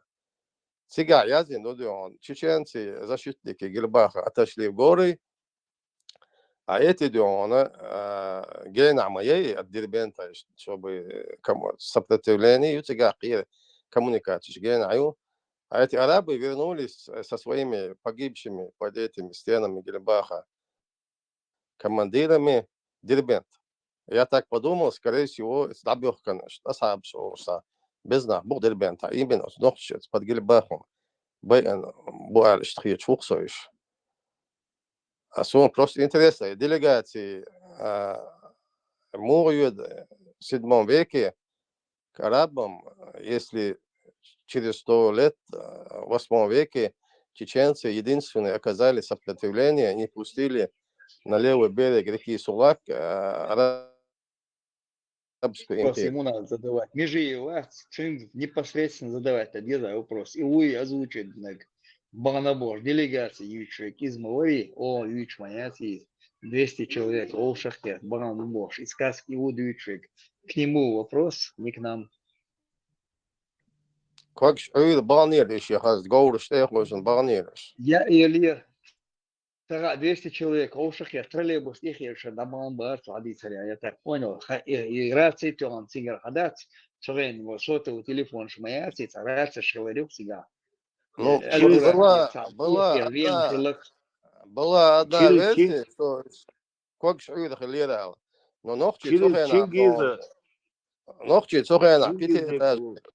Цигахь яздина ду, чеченцы, защитники Гелебаха отошли в горы, а эти, дуьхьа, а, генахь ма яй от Дербента, чтобы, э, кому-, сопротивление ю цигахь кхера, коммуникацеш генахь ю. А эти арабы вернулись, э, со своими погибшими под этими стенами Гелебаха командирами Дербент. Я так подумал, скорее всего, это дӀабоьхкина, конечно, асхьабаш олуш сан, безнах бу Дербента, именно оцу нохчашца под Гелебахом байина бу аьлла, иштта хеташ ву-кх со уьш. А суна просто интересно, и делегации, а, муха йоьду в седьмом веке к арабам, если через сто лет, а, в восьмом веке чеченцы единственные оказали сопротивление, не пустили на левый берег реки Сулак, а, арабскую Вопрос империю. Ему надо задавать. Межиев вац, цуьнга непосредственно задавать, тогда деза вопрос. И вуй озвучивать наг. Бахана бохуш, делегация юьйцуш верг иза ма варий, о, юьйцуш ма яц иза. Двести человек, олушах кхетта, бахана ма бохуш, из сказка и ву дуьйцуш верг. К нему вопрос, не к нам. Когаш Ӏуьйра баханера, и шен хаза говраш тӀе а хозуш баханера. Я элира. Сага двести человек, олушах кхетта, троллейбус тӀе хеташ, дӀабахана бара цо хьадийцар, я так понял. Ха-, и, и раций тоьхна цигара хьадац, цу хенахь сотовый телефонаш ма яц, и цхьа рацеш хилар юха цигахь. Ну, Э, Эльбрус была, цхьа была кхетар вен одна, хиларх. была одна Через версия, что когаш Ӏуьйра хилера ала. Но нохчий цу Через хенахь Чингиза. боху. Нохчий цу хенахь Чингиз пятиэтажный Беков.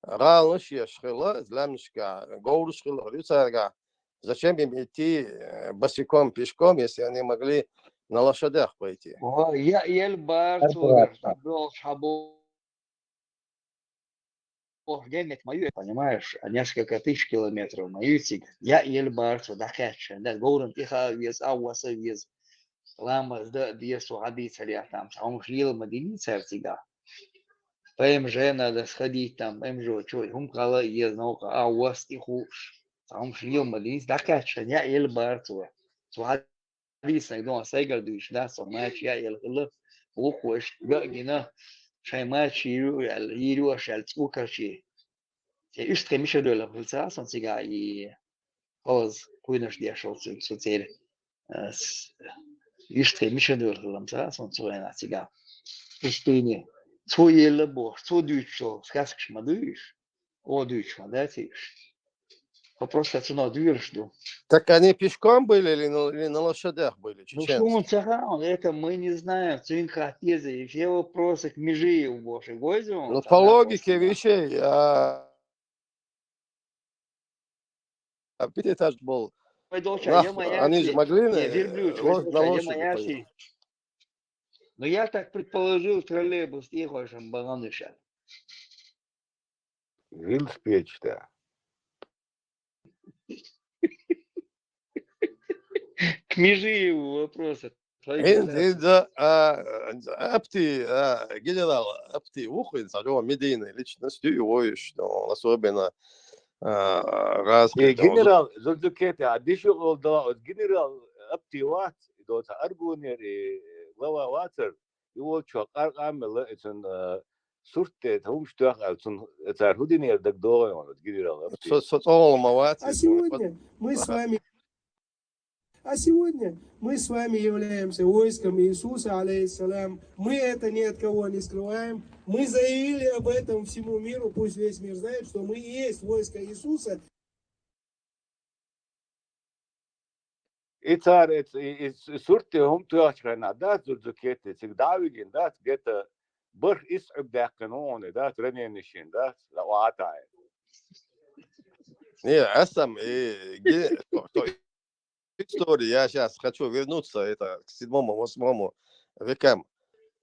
гӀаланаш еш хилла, иза лаьмнашкахь говраш хилла ю цаьргахь. Зачем им идти, э, босиком, пешком, если они могли на лошадях пойти? О, я ел бар Ар цугара, бара. Белш хьабо. Ох, геннек ма ю, понимаешь, а несколько тысяч километров ма ю цига. Я ел бар цо дӀакхаьчча, да, говран тӀе хаа веза, а васа веза. Ламаз да а деза, цо хьадийцар яхь там, цхьа хӀумаш лела ма дийна цара цигахь. ПМЖ надо сходить, там, ПМЖ, чё, хӀума хала еза, новкъа, а, васт и хууш. Цхьа хӀума шийла ма дийца, дӀакхаьчча, яа елла бара цо. Цо хьадийцинарг дон сайгара дуьйцуш, да, со мача яа елла хилла, вукхо иштта ган а гина, шайн мача йийр ю аьлла, йийр ю аша аьлла, цӀу карчий. Цхьа иштта кхин миша доьлла хилла ца, сон цигахь и хоза кхуьйнаш деш волу цуьнга со церан, э, с-, иштта кхин миша доьлла хилла ца, сон цу хенахь цигахь. Пустыне. Цо елла бохуш, цо дуьйцуш йолу сказкаш ма дуй уьш? О, дуьйцуш ма дац уьш? Хьо просто цунах доьлуш ду. Так они пешком были или на, или на лошадях были, Ну, чеченцы? Шуна ца хаьа, это мы не знаем, цуьнга хатта деза, и все вопросы к Межиеву бохуш, гойза Ну, вон, по цхьа логике вопросаш. Вещей, а, а пятиэтаж был. Вай долча, Нах-, я моя они же си. могли Не, на-, верблюд, ло-, вай долча, на я лошади моя поехать. си. Ну, я так предположил, троллейбус тӀехойшам бахана ша. Велосипедча, да. К Межиеву вопросы. Ин, ин, да, а, Апти, а, генерал Апти ву хӀинца, а, медийная личность ю вуьйш, ну, особенно, а, раз, Э, когда он генерал Зурдукети, а, дишу гӀолдала, вот генерал Апти вац, и доца Аргунер, и глава вацар, и волчо къаркъа мелла, и цун, а, сурт тӀе хӀумаш тоьхна, цун, цара хӀу динера дагадогӀу, вот генерал Апти. Со, со цӀогӀа ма вац, А и сегодня мы с вами А сегодня мы с вами являемся войском Иисуса, алейхиссалям. Мы это ни от кого не скрываем. Мы заявили об этом всему миру, пусть весь мир знает, что мы и есть войско Иисуса. И цара, и, и, и сурт тӀе хӀума тоьхначу хенахь дац Зурдукети, цига дӀа а вигина дац, гета барх исс Ӏуьрг даьккхина ву хьуна, дац, раненишна дац, ла ватаьӀе. Не, а сам, и, ге-, то, то история, я щас хочу вернуться, это, к седьмому, восьмому векам.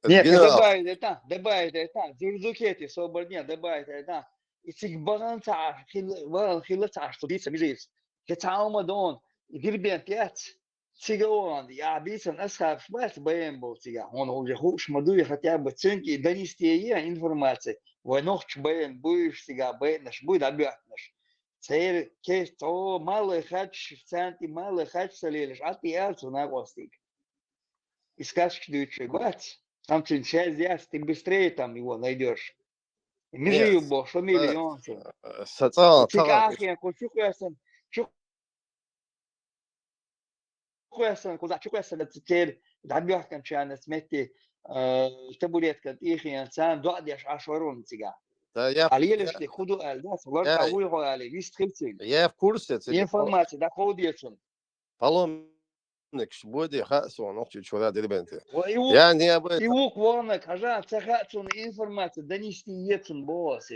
Нет, ты Генерал. добавить это, добавить это, Зурдукети, собар не, добавить это. И цига бахана ца Ӏаш, хила, вахана хила ца Ӏаш, цу дийца мижийца. Кхин цхьа хӀума дон, и Дербент яц, цига вахана, я бийцан асхьабаш бац баян болу цигахь, хьуна уже хууш ма дуй, хотя бы цуьнга и донести е информация, вай нохча баян буйш цигахь, байнаш буй, дӀабоьхкинарш. Церан кест, о, малый хадж, царна тӀе малый хадж ца лелаш, Ӏа тӀе аьлла цу накъостиг. И сказкаш дуьйцуш бац, там цуьнан связь яц, ты быстрее там его найдёшь. Мижиев боху, шо миллион цуьнан. Са цӀа, Цигахь цӀа ахен, кху чу кхоьссина, чу кхоьссина, кхузахь чу кхоьссина, церан дӀабоьхкинчарна метте, а, табуретка тӀехьена, царна доӀа деш Ӏаш вара вон цигахь. Да, я, Ӏа лелаш я, тӀе хӀу ду аьлла, да, ца вара я, Ӏа вуй хьо аьлла, вист хила цуьнга. Я в курсе, цигахь. Информация дӀакховдийша цунна. Паломникаш боде хаьа суна нохчий чуьра Дербенте. Ва и ву-, Я не об этом. и вукху ваханарг хьажа, ца хаьа цунна информация донести е цунна боху ас.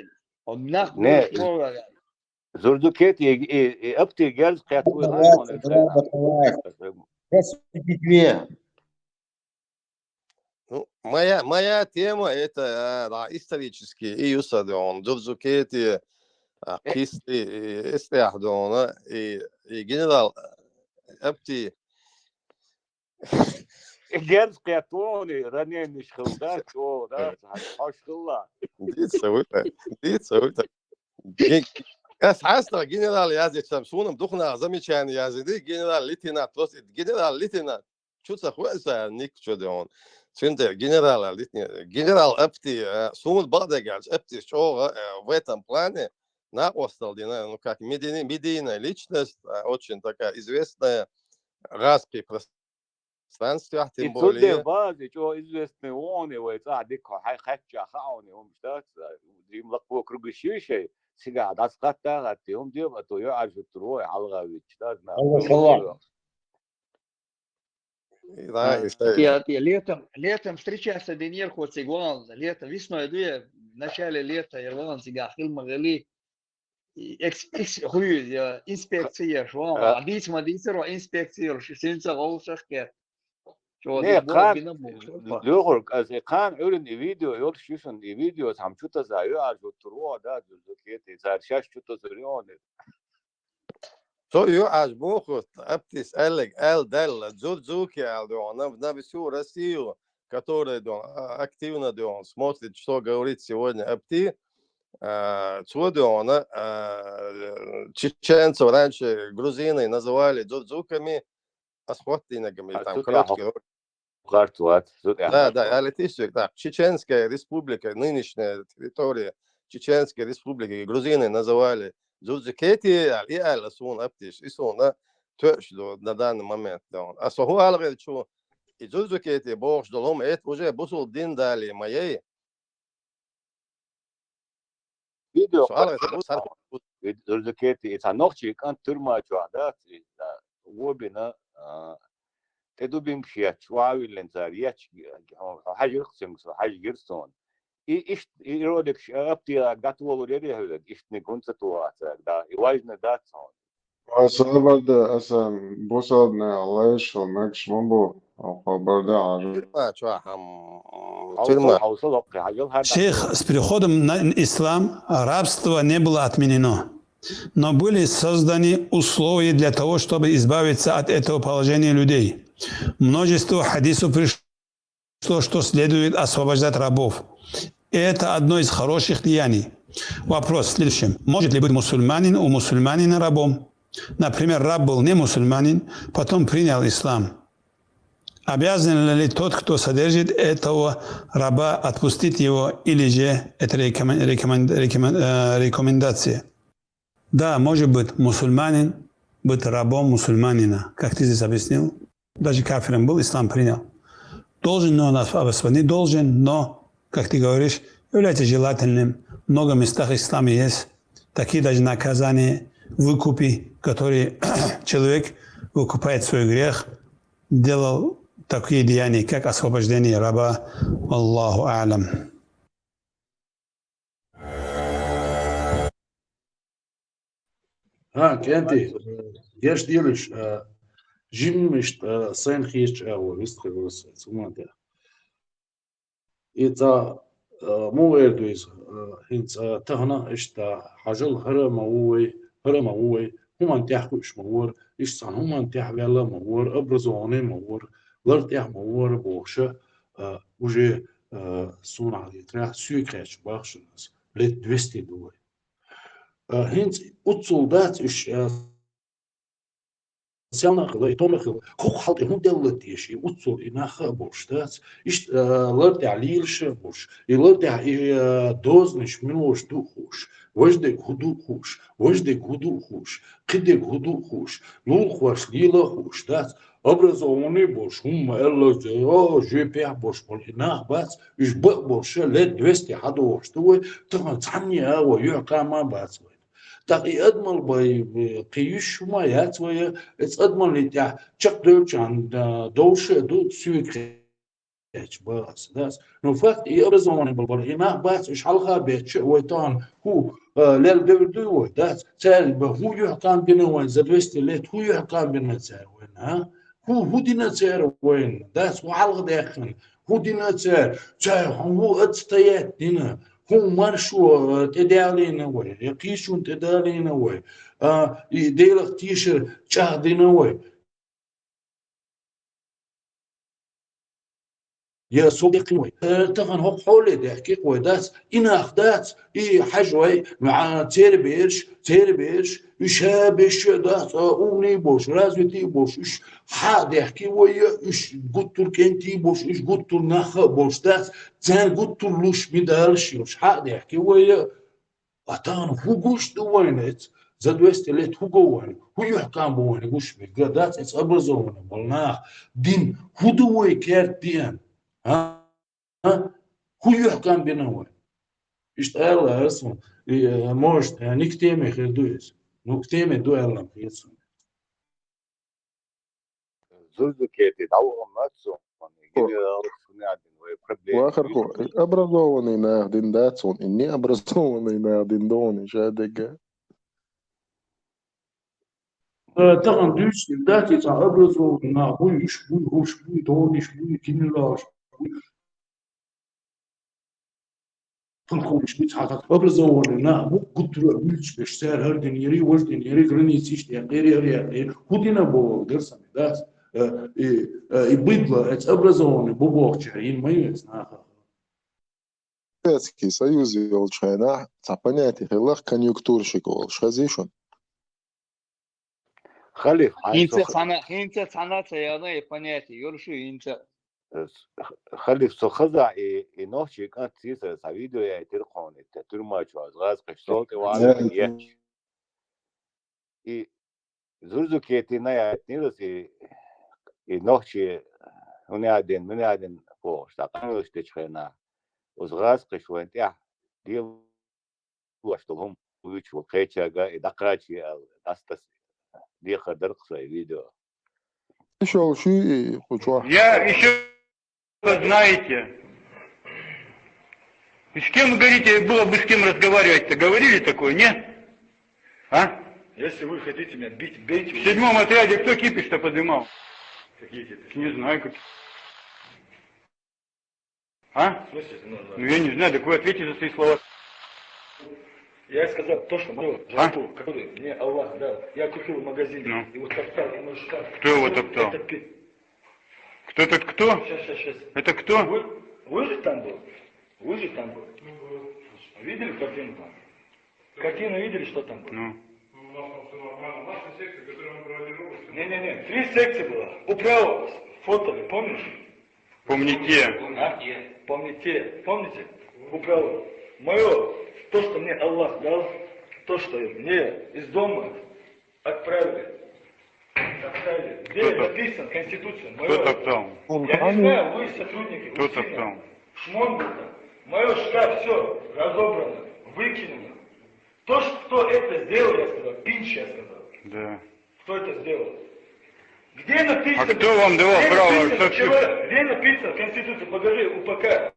Он нах Не, боьлуш ма вара. Зурдукети и, и, и Апти герз кхетта вуй хьуна, он Давай, давай, давай. Сейчас убить. Ну, моя, моя тема, это, а, да, исторический, и Юсадон, Дзурдзукети, а, Э. Кисти, и Истяхдона, и, и генерал Апти. Герз кхетта ву хьуна, ранениш хилла, да, чӀогӀа, да, Э. хьаш хилла. Дийца вуьтӀа, дийца вуьтӀа. Ге-, ас хьаста генерал яздича, суна дукха наха замечание яздина, генерал-лейтенант, просто генерал-лейтенант. Чу ца хуьа сан ник чу де хьуна. Цуьнан тӀе генерал аьлла дитина. Генерал Апти, а, суна бакъдерг аьлча, Аптис чӀогӀа, а, в этом плане накъосталла дина, ну, как медийный, медийная личность, а, очень такая известная, гӀазкхи пространстве, И тем цу де более. база, и чӀогӀа известный ву хьуна, вай цӀахь дика хьо хьай хаттача хаьа хьуна, хӀумаш дац, а, дим лакхо кругаш йий шай, цигахь дӀасакхатта а хатта, хӀума де, а то юьхьӀаьржуьттур ву, хьалха витча, дац, нах. Аллах, Аллах. Да, А, и шай. я, я летом, летом встречаться динера хьо цига вахана, летом, весной дуй, в начале лета я вахана цигахь хила ма хилли. И экс-, экс-, хӀу ю, я, инспекция еш вахана. А. А дийца ма дийцара, инспекция йолуш, синца гӀовшах кхетта. Чо Не, дика боху, кхана, бина боху, шо па. Лехург, аса и кхана Ӏуьйранна и видео йолуш ю шуна, и видео цхьамма чу таса, юьхьӀаьржуьттур ву, да, Дзурдзукети, цара шаьш чу тасар ю хьуна. Со юьхьӀаьржа боху, Аптис аьлларг аьлла даьлла, Дзурдзуки аьлла ду хьуна, на, на всю Россию который, да, а, активно, да, смотрит, что говорит сегодня Апти, а, цо, да, а, чеченцев раньше грузины называли дзурдзуками, а схватили ногами, а там тут короткий ролик. Харцват, тут я Да, да, я летишек, да. Чеченская республика, нынешняя территория Чеченской республики, грузины называли Дзурдзукети, а и аьлла суна Аптиш, и суна тоьаш ду на данный момент, да. А со хӀу аьлла гӀерчу, и Дзурдзукети бохуш долу хӀума, это уже бусул дин дали ма яй. Видео Со аьлла гӀерчу, бу сар- Ведь Дзурдзукети, и цхьа нохчий кӀант тюрьма чохь дац, и, да, вобина, а, тӀе дубинкаш етташ, ваьвиллина цара етташ, хьажа-кх цуьнга со, хьажа гира суна. И иштта, и роликаш Аптера гатволур яра хьоьга, иштаниг хӀунда ца туху цара, да, и важна дац хьуна. Аса барда, аса бусалбанехь лайшал мегаш ма бу, хьо барда Ӏажа. Тюрьма чохь, ам, Хьовсал, тюрьма. Хьовсал, оккхе, хьажал, хьан Шейх, с приходом на ислам рабство не было отменено, но были созданы условия для того, чтобы избавиться от этого положения людей. Множество хадисов пришло, что следует освобождать рабов. И это одно из хороших деяний. Вопрос в следующем. Может ли быть мусульманин у мусульманина рабом? Например, раб был не мусульманин, потом принял ислам. Обязан ли тот, кто содержит этого раба, отпустить его, или же это рекомен- рекомен- рекомен- э, рекомендация? Да, может быть мусульманин, быть рабом мусульманина, как ты здесь объяснил. Даже кафиром был, ислам принял. Должен ли он ос- освободить? Не должен, но, как ты говоришь, является желательным. В много местах ислама есть такие даже наказания, выкупы, которые человек выкупает свой грех, делал такие деяния, как освобождение раба. Аллаху а'лам. ХӀан, КӀентӀий, гечдилаш, а, жимма иштта, а, сайна хеташ агӀо вистхир вара со, цу хӀуманна тӀехь. И цхьа, а, муха эр ду иза, а, хӀинца, а, тахана иштта хьажал хӀара а ма ву вай, хӀара а ма ву вай, хӀуманна тӀехь хууш ма вара, иштта цхьана хӀуманна тӀехь ваьлла а ма вара, образованный а ма вара, лар тӀехь а ма вара бохуша, а, уже, а, суна хьалхетарехь, соьга хаьттича боху шуна аса, лет двести ду вай. А, хӀинца уццул дац уьш, а, сел нах хила, и тома хила, кху хьал тӀе хӀун делла теша, и уццул, и нах а болуш дац. Иштта, а, лар тӀехь лелаш а болуш, и лар тӀехь, и, а, дозанаш муьлш ду а хууш, важа дерг хӀун ду а хууш, важа дерг хӀун ду а хууш, кхин дерг хӀун ду а хууш, лулахошна лела а хууш дац. Образованный болуш, хӀумма аьлла, о, жоьпехь болуш болу и нах бац, уьш бакъ болуша лет двести хьадогӀуш ду вай, тахана цхьанне а вай юьхькӀам а бац вай. ТӀаккха и адамал бай, кхин йиш хӀума яц вай, эцу адамаллин тӀехь чекхдевллачарна, а, довш а ду, соьга хеташ боху аса, дац. Ну, факт, и образованный болу, и нах бац, уьш хьалха бетташ а вай тахана хӀу, а, лелла девр дуй вай, дац. Цара бан хӀун юьхькӀам бина вайна, за двести лет хӀун юьхькӀам бина цара вайна, а? ХӀун, хӀун дина цара вайна, дац, хӀун хьалха даьккхина, хӀун дина цара, цара хӀун, хӀун отстоять дина, хӀун маршо, а, тӀедалийна вай, я кхечунна тӀедалийна вай, а, и Делах тешар чӀагӀдина вай. Я со деккхина вай. Э, тахана хӀокху хьоле дехкий вай, дац, и нах дац, и хьажа вай, а, церан бераш, церан бераш, уьш ша беш а дац, а, умный болуш, развитый болуш, уьш хьа а дехкий вай, уьш гуттар кӀентий болуш, уьш гуттар нах а болуш дац, царна гуттар луш медалаш йолуш хьа а дехкий вай. А тахана хӀун гуш ду вайна эца? За двести лет хӀун го вайна? ХӀун юьхькӀам бу вайна гуш берг? Дац эца образованный болу нах, дин хӀун ду вай керта деана? А? А? ХӀун юьхькӀам бина вай? Иштта аьлла аса, и, э, может, э, не к теме хир ду иза. Ну, к теме ду аьлла хета суна. Зузукети дӀавахана ма ца вахана, генерал шуна а дина вай проблема. Вахархо, образованный нах дина дац вон, и необразованный нах дина догӀу ша дегга. Э, тахана дуьйцург дац, и цхьа образованный нах буй, уьш буй, хӀорш буй, догӀанаш буй, генералаш буй. Полковник буьйцу хьалха образованный нах бу, гуттара а буьйцуш берш, цара хӀара динера, важа динера, границаш тӀе яьккхира, хӀара яьккхира. ХӀун дина боху дара сан, дац? э, и, э, и быдло, э, образованный бу бохуча, ин ма ю эц наха. Советский Союз йолчу хенахь цхьа понятие хилла конъюнктурщик олуш, хезий шуна? Халиф, хьайн хӀинца со ха- цхьана, хӀинца цхьана ца яна и понятие, юра шу хӀинца. Халиф, со хаза и, и нохчий кӀант сийсара цхьа видео яйтира кхуна, и тюрьма чохь, гӀазкхаш сол тӀе вахана еш. И зурзукетина яйтинилас и, и нохчий, хӀунадин, мунадин бохуш, дӀа къамелаш дечу хенахь, оцу гӀазкхаш вайн тӀехь дела луш долу хӀума вуьйцуш волу кхечаьрга и дӀакхачий аьлла, дӀасатаса дехар дара-кх сан и видео. Ишол шуьй и кху чохь. Я ещё, знаете, и с кем вы говорите, было бы с кем разговаривать-то, говорили такое, нет? А? Если вы хотите меня бить, бейте. В седьмом отряде кто кипиш-то поднимал? Какие кипиш? Не знаю, как. А? В смысле, ну, ну, я не знаю, так вы ответьте за свои слова. Я сказал то, что мою жратву, которую мне Аллах дал, я купил в магазине, ну, и вот топтал, и мой шкаф. Кто его топтал? Это пи- Кто этот кто? Сейчас, сейчас, сейчас. Это кто? Вы, вы же там был? Вы же там был? Видели картину там? Картину видели, что там было? Ну. У нас там всё нормально. Наша секция, которую мы проводили обыск. Не-не-не, три секции было. Управилась. Фото, помнишь? Помните. А? Помните. Помните? Управилась. Мое, то, что мне Аллах дал, то, что мне из дома отправили. Отправили. Где написано Конституция? Кто топтал? Я не знаю, вы сотрудники. Кто топтал? Шмон был там. Мое шкаф, все разобрано, выкинуло. То, что, кто это сделал, я сказал, Пинч, я сказал. Да. Кто это сделал? Где написано? А кто вам давал право? Где написано, что человек, где написано в Конституции? Покажи, У П К.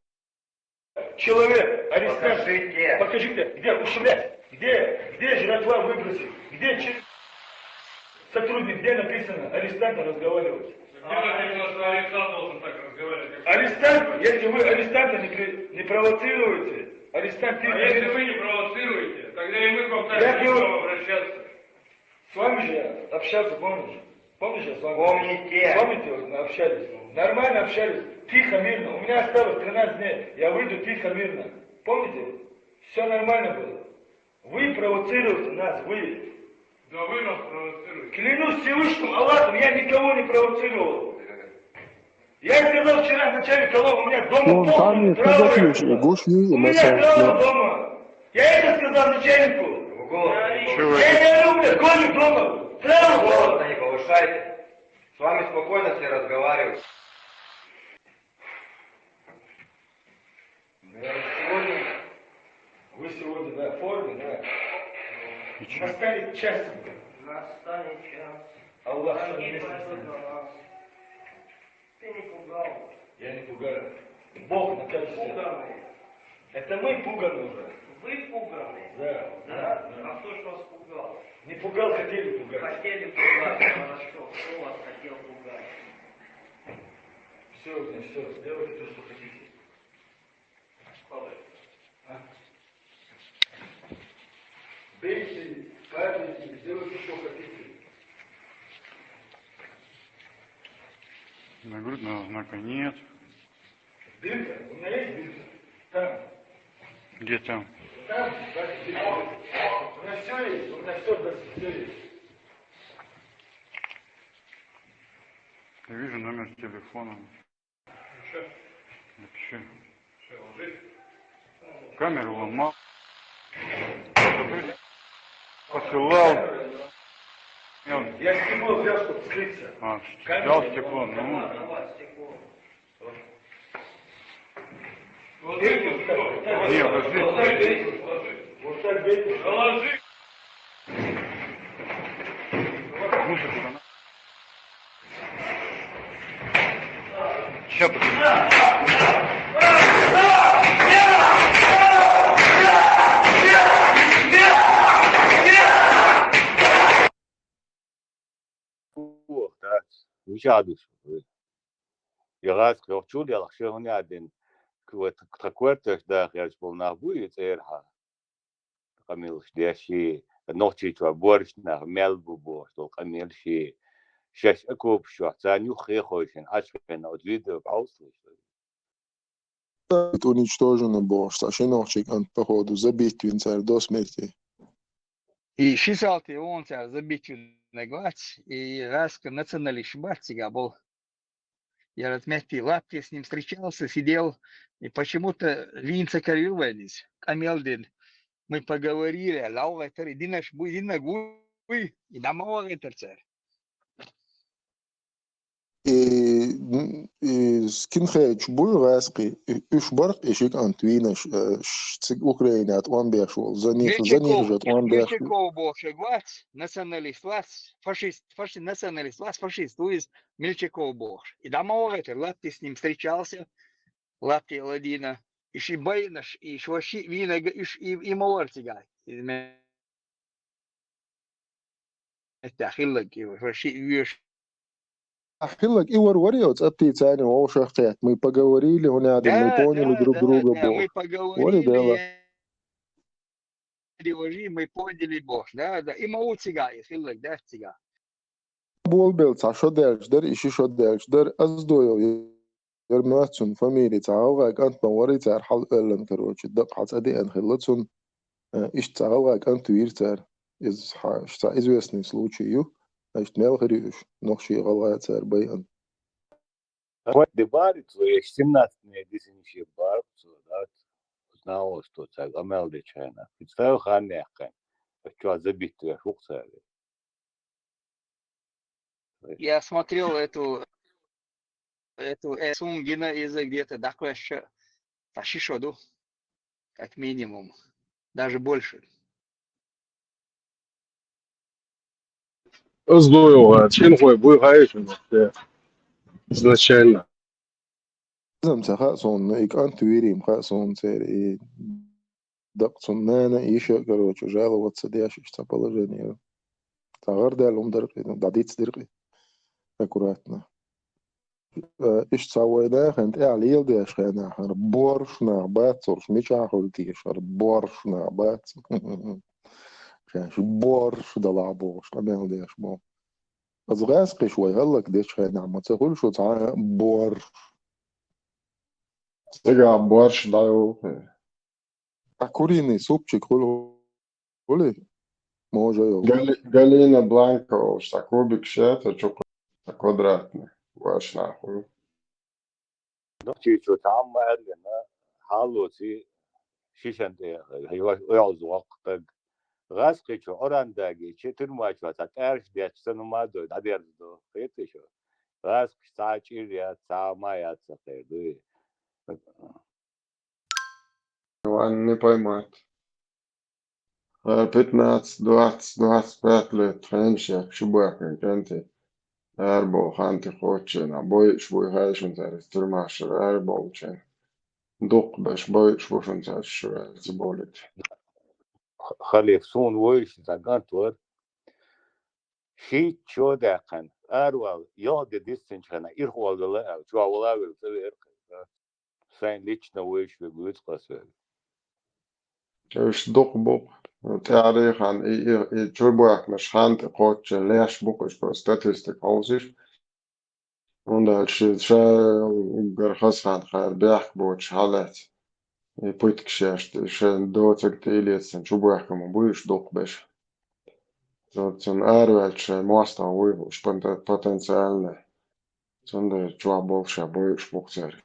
Человек, арестант. Покажите. Покажите, где ушиблясь? Где, где жратва выбросить? Где че- сотрудник, где написано арестанта разговаривать? Где написано, что арестант должен так разговаривать? Арестант, если вы арестанта не, при- не провоцируете, арестант... А если вы не провоцируете, тогда и мы к вам так не будем обращаться. С вами же я общался, помнишь? Помнишь, я с вами... Помните. Помните, вот мы общались? Нормально общались. Тихо, мирно. У меня осталось тринадцать дней. Я выйду тихо, мирно. Помните? Все нормально было. Вы провоцируете нас, вы. Да вы нас провоцируете. Клянусь Всевышним Аллахом, я никого не провоцировал. Я сказал вчера начальнику колонны, у меня дома... Ну, там не сказать, Гуш, у меня траур дома. Я это сказал начальнику. Чего? Я говорю, у меня горе дома. Траур. Голос не повышайте. С вами спокойно все разговаривают. Да, сегодня, вы сегодня, да, в форме, да. Настанет час. Настанет час. Аллах... Ты не пугал. Я не пугаю. Бог накажет всех. Пуганые. Это мы пуганы уже. Вы пуганы? Да. Да? Да. А кто ж вас пугал? Не пугал, хотели пугать. Хотели пугать, хорошо. Кто вас хотел пугать? Все, все, сделайте то, что хотите. Пожалуйста. А? Бейте, падайте, делайте, что хотите. Нагрудного знака нет. Бирка? У меня есть бирка. Там. Где там? Там, да, бирка. У меня все есть, у меня все, да, все есть. Я вижу номер телефона. Напиши. Камеру ломал. Посылал. Я стекло взял, чтобы скрыться. А, взял стекло, ну. Не, подожди. Вот так бейте. Положи. Мусор туда. Сейчас, подожди. Ох, да. Вича ду шу. Я гӀазкхи йохчул ялх ши хӀуна яьдина. Тха квартираш даха яьлча болу нах буй и цӀерахьа? Къамелаш деш и, нохчийчохь борш нах мел бу бохуш долу къамелаш и. шаьш окопаш чохь, царна юххе а хойшина, Ӏачхенна оцу видео бӀовсалуш. Уничтожено бохуш, цхьа ши нохчийн кӀант, походу, забить вина цара до смерти. И ши салтий вон цара забить винарг вац, и гӀаскхи националист бац цигахь болу. Я разметки лапки с ним встречался, сидел, и почему-то вийна ца карийра вайн иза. Къамел дина. Мы поговорили, лавгӀайтар, и динарш буй, динарг вуй, и дӀа ма вахийтар цара. И, и скинхедаш буй гӀаскхий, и уьш барх и ши кӀант вийнаш, э, ш-, цига Украинехь тӀом беш волу, за них, за них же тӀом беш. Мельчаков бохуш вац, националист вац, фашист, фаши-, националист вац, фашист ву иза, Мельчаков бохуш. И дӀа ма вахийтар, лапки с ним встречался, лапки ладийна. И ши байнаш, и ши вайшиъ вийнарг, уьш и, и ма вара цигахь. Иза ме-, меттехь хилларг, и вайшиъ вуьйш. Ахь хилларг и вара, вара йо, цӀа птица царна вовшах кхетта. Мы поговорили, хӀунда аьлла, мы поняли друг друга бохуш. Мы поговорили, мы поняли бохуш. Да, да, и ма ву цигахь, и хилларг дац цигахь. Болабелла цхьа шо даьлча дара, и ши шо даьлча дара, Оздоев яра моьтту цунна фамили, цхьа гӀалгӀай кӀант ма вара и цара хьалаоьллина, короче, дакъа хьан цӀа деана хилла цунна. Э, иштта цхьа гӀалгӀай кӀант вийра цара. Иза хьа-, иштта цхьа известный случай ю. Иштта мел хир ю уьш, нохчий, гӀалгӀай цара байина. Хьо де бара цо, я семнадцать дней дисинче бара цо, да? Знавал, что цара къамел дечу хенахь. Представь, хан яьккхина. Чохь забитвеш ву цара. Я смотрел эту, эту, э, сум гина иза где-то дакхваьшча, а ши шо ду, как минимум, даже больше. Оздоев, а, чӀинхой буй хаьий шуна, э, изначально? Иза-м ца хаьа суна, и кӀант вийрий-м хаьа суна церан, и дакъа цунна нана а, йиша а, короче, жаловаться деш, иштта цхьа положение. Цхьа гӀар даьлла хӀума дара-кх и, дӀадицдира-кх и. Аккуратно. Э, иштта цхьа вай нахана тӀехь леладеш хенахь, хӀара борш нах бац, царш мичахь хуьлу теша, хӀара борш нах бац. Шаьш борш далахь бохуш, къамел деш боху. Аса гӀаьскхиш вай хӀаллакдечу хенахь ма ца хуьлу шу цхьа а борш. Цигахь борш дӀайолу. А куриный супчик хуьлу, хуьлий? Можа йолу. Гали-, Галина Бланка олуш, цхьа кубик шета, чу-, цхьа квадратный, ваш нахуй. Нохчийчо цхьамма аьллина, хьалоций шишан тӀе оьгӀаз воккха стаг. ГӀаскхичо Ӏоран дагийча, тюрьма чохь цхьа тӀаьрш детташ санна ма дой, дӀадерзадо, кхетий шу? ГӀаскхаш цхьа а чӀир яц, цхьа а ма яц ца кхер дуй. Ван не поймать. Э, пятнадцать, двадцать, двадцать пять лет, хенаш яхка шу баккхина кӀентий. Арабовла хан тӀе кхоччийна, бойуш буй хьаьжна цара, тюрьмашара арабовлучийн. Дукхахберш бойуш бу шуна цара шу аьлла, ца бовлийта. Х-, Халиф, суна вуьйш цхьа кӀант вара. Шийтта шо даьккхина, аравала, йоӀ де дисинчу хенахь, ирхъолла вела аьлла, чохь вала а велла, цӀа веара кхин. Сайн лично вуьйш верг вуьйцу-кх ас верг. Уьш дукха бу-кх. ТӀаьхьарий хан и, и, и чубоьхкинарш хан тӀе кхоччийна леш бу-кх уьш, просто статистика хьовсийша. ХӀунда аьлча шен ша уггар хаза хан хьара бехк боцуш хьалаьцна. И пытка шаьш тӀе, шайн доцург тӀе а лецна, чубоьхкина ма буй уьш дукхахберш. Цу-, цунна араваьлча шайн мостагӀа вуй уьш пон-, потенциальный. Цундела чохь болуш а бойуш бу-кх цара.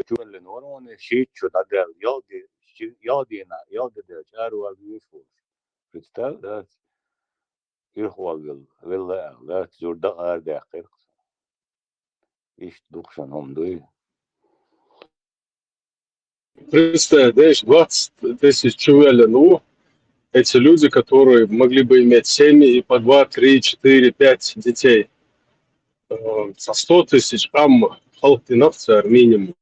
Чу веллина вара хьуна шийтта шо дӀадаьлла, йоӀ де-, ши-, йоӀ дийна, йоӀ де делча аравала вуьйш волуш. Представь, да? Ирхъолла велла, велла аьлла, да? Жуьра дакъа арадаьккхира-кх. Иштта дукха шун хӀума дуй. Представь, знаешь, двадцать тысяч чу веллина ву, эти люди, которые могли бы иметь семьи и по два, три, четыре, пять детей. Э, со сто тысяч къам халкъ динарг цара минимум.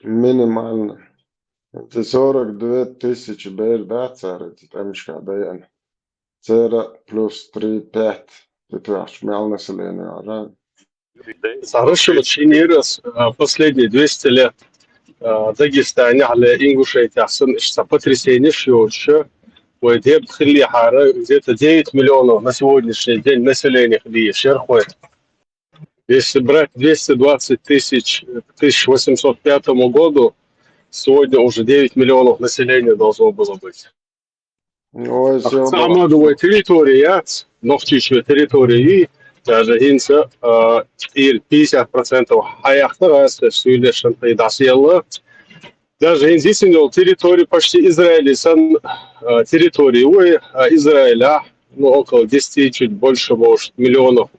Минимально. Это сорок две тысячи бер дац цара, эти тӀемашка даян. Цера плюс три, пять. Ты, ты аж мел население, ага. Цара шуна шин ирас, а, последние двести лет, а, Дагестанехь ле Ингушетехь санна иштта потрясенеш йоцуш, вай дебат хиллехьара, где-то девять миллионов на сегодняшний день население хиллехь шера вай. Если брать двести двадцать тысяч в тысяча восемьсот пятому году, сегодня уже девять миллионов населения должно было быть. Ой, Цхьа а ма ду вай территори яц, Нохчийчоь территори, даже хӀинца, а, ир пятьдесят процентов хьаяхтар ас, суьйлешан тӀе дӀасаелла. Даже хӀинца йисина йола территори почти Израиле санна, а, территори вай, а, Израиле, ну, около десяти, чуть больше, может, миллионов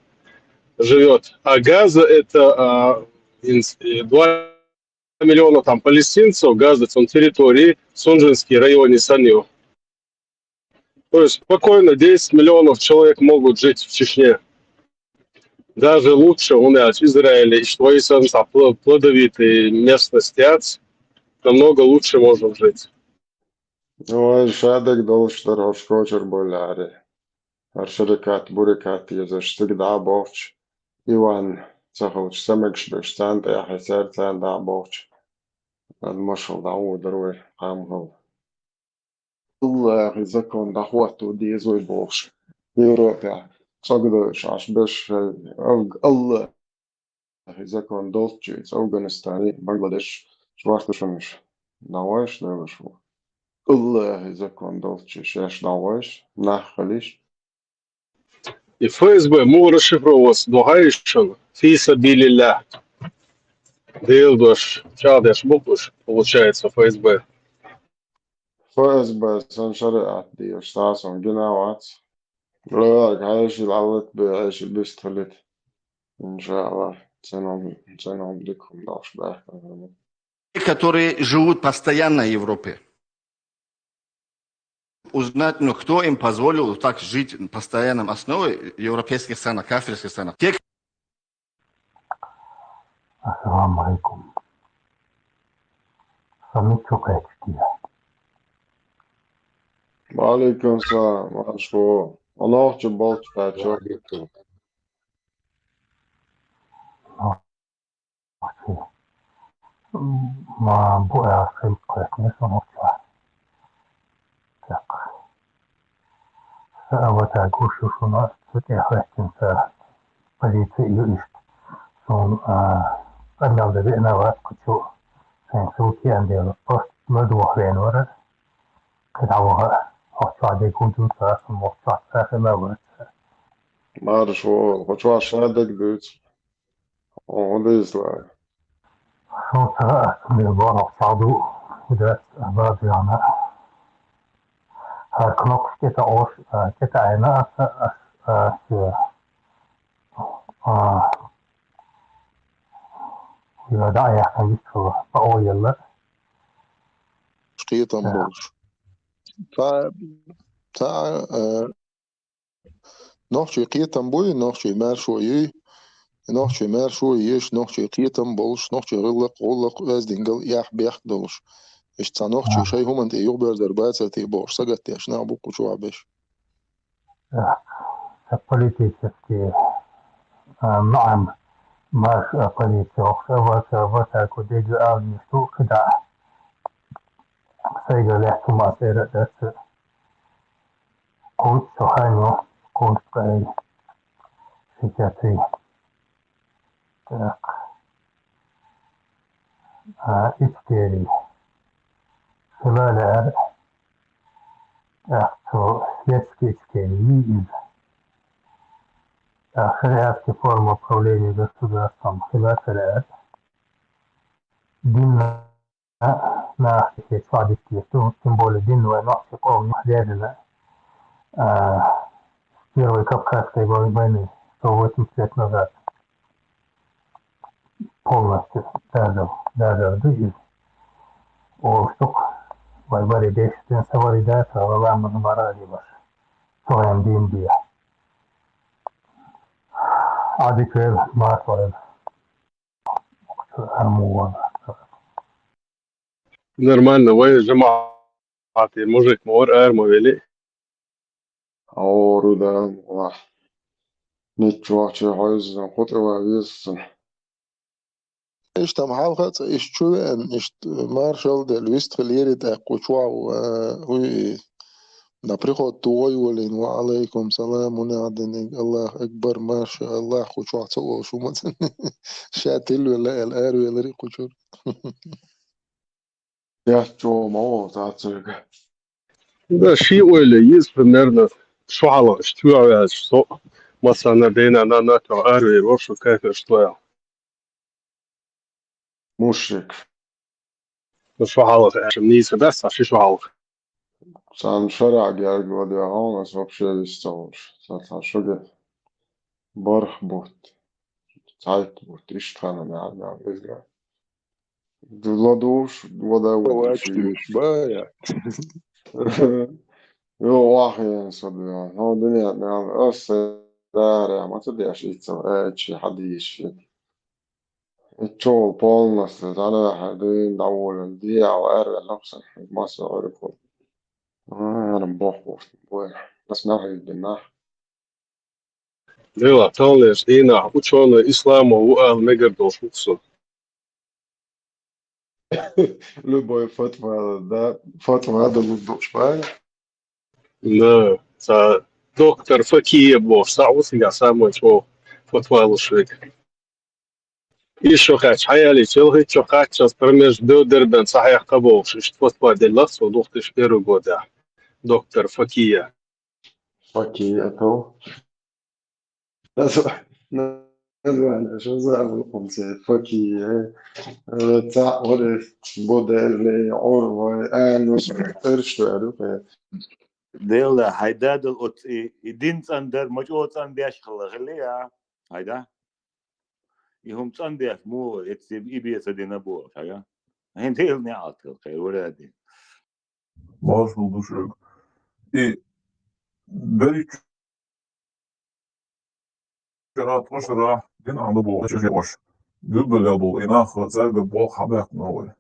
живёт. А Газа это, а, хӀинца, э, два миллиона там палестинцев, Газа, цун территори, Сунженский районе санна ю. То есть спокойно десять миллионов человек могут жить в Чечне. Даже лучше, у нас Израиль, и что и сам са пл-, плодовитый местность яц, намного лучше можем жить. Ой, шадерг долаш дар ош кочар боларе. Ар шарикат, бурикат езаш сиг дӀа бохч. Иван, цахалч самекш беш цан тӀехьа сер цан дӀа бохч. Ад машал дӀа удар вай, къамгал. Аллахи закон дӀахотту дезой бохш. Европе цогдаш аш беш, Аллахи закон долчи, Афганистане, Бангладеш, чвартушунш. Давай, что я вышел. Аллахи закон долчи, шеш давай, нахалиш. И ФСБ муха расшифровываться ду хьаьшана? Фи сабилилла. Дел дош, чӀагӀдеш букъуш, получается, ФСБ. ФСБ сан шариат деш, сасан гина вац. Лояг хьаьши лалат бе хьаьши бисталит. Иншаллах, ценом, ценом дикум даш бахтан. Которые живут постоянно в Европе. Узнать, ну, кто им позволил так жить на постоянном основе в европейских странах, кафирских странах. Те, Ассаламу алейкум. Сами чукачки. Ва алейкум салам, машо. Оно чу болч пачо. Ма бу а хем квекне сон оча. Так. Са авата гушу шуна сути ахватин са полиция ю ишт. Сон, а, канал да бена ват кучу. Сэн сути андел. Пост на двух вен вара. Когда вара. Оча де гуду са, сон оча са хела вара. Марш, о, оча шадерг дуц. О, дизла. Шоца мир барах саду, куда бадяна. Ха кнопки кета ош, а, кета айна ас, ас, ас, а, я да, я хависла, по ояла. Шкетам болш. Та, та, э, Нохчий кхетам буй, нохчий маьршо юй, нохчий маьршо еш, нохчий кхетам болуш, нохчий гӀиллакх, гӀуллакх, оьздангалла, яхь, бехк долуш. Иштта цхьа нохчий шайн хӀуманна тӀе юхаберзар бацар те бохуш, сагатдеш нах бу кху чохь беш. Ца политический, а, маам, маш, а, политика, охса, васа, васа, ку дега ални, шу, кида. Сайга лехту ма сера, дац. Кунт сохраню, кунт кай. Шестьдесят три. Так. А, истерий. Шилалер. Так, то светский истерий. Так, шариатская форма управления государством. Шилалер. Дин нах, нах, тем более дин война, все полностью лежали, а, с Первой Кавказской вой-, войны, сто восемьдесят лет назад. Полностью даже, даже в жизни. Ол сук, вай бари дешден савари да, салалам мара диваш. Соем дин дия. Адиквел, матвел. Армуван. Нормально, вай жамаӀате мужик ма вара, ара ма вели. Ору да, ва. Ничего, че хойзан, хутӀа ва везсан. Иштта хьалха а цӀа иштта чу веана, иштта маршал делла, вистхила ери тӀаккха чохь, э, уй, Да, приход тугъой валин, ва алейкум салам, мунагӀдиниг, Аллах акбар, маша Аллах, кху чохь ца олуш хӀума ца. Ша тилвелла аьлла, аравелари кху чуьра. Яц чӀогӀа ма ву цацарга. Да, ши ойла йиза, примерно, шо хьалха иштта ваьлча, со, массанхьа дена, нана, тӀехь аравер вара шу кафир, шу ял. Мушрик. Ну, шо хьалха, аьлча, нийса дац, а ши шо хьалха. Царна шарахь герга ладоьгӀна, ас вообще вист ца волуш. Сан цхьа шуьга барх бутт, цхьайтта бутт, иштта ханна мягӀна иза. ЛадугӀуш, ладавлуш, Вач, ба, я. Йо, вахъян со дуьйна. Хьо дуьнен тӀехь аса даре, ма ца деш, ицца, э, чи хьадийш. Иччо полностью, зӀанаха дуьйна дӀаволла, дехьа аьрра лакхсан, масса гӀур кху. Ара боху, бой. Ас нахьи динах. Дела, талнеш, дийнахь, учёный, исламо ву ала мегар долуш ву со. Любой фатва, да, фатва да лугдуш бай. Да, ца доктор Факия бохуш, ца ву цигахь самой чӀогӀа фатва луш верг. Иза шо хаьттича, хьаялийча, ялхитта шо кхаччалц промеж до Дербент схьаяккха бохуш, иштта фатва делла цо две тысячи первый годехь. Доктор Факия. Факия, а то. Название, что за, Факия? Э, ца, вот, э, Будели, Орвай, э, ну, что, э, Дела, хьайдадал оцу и, и дин цӀандар, ма чӀогӀа цӀандеш хилла хили, а? Хьайда? И хӀума цӀандеш муха, эцу и бе ца дина бохуш, хьайда? ХӀин Дела неӀалт хила кхайра, вара а дина. Маршалла ду шуьга. И берриг чуьра тхо шарахь дин Ӏамда боху чӀожа Ӏаш. Билгалъян долу и нах цаьрга болх хьабаьккхина вай.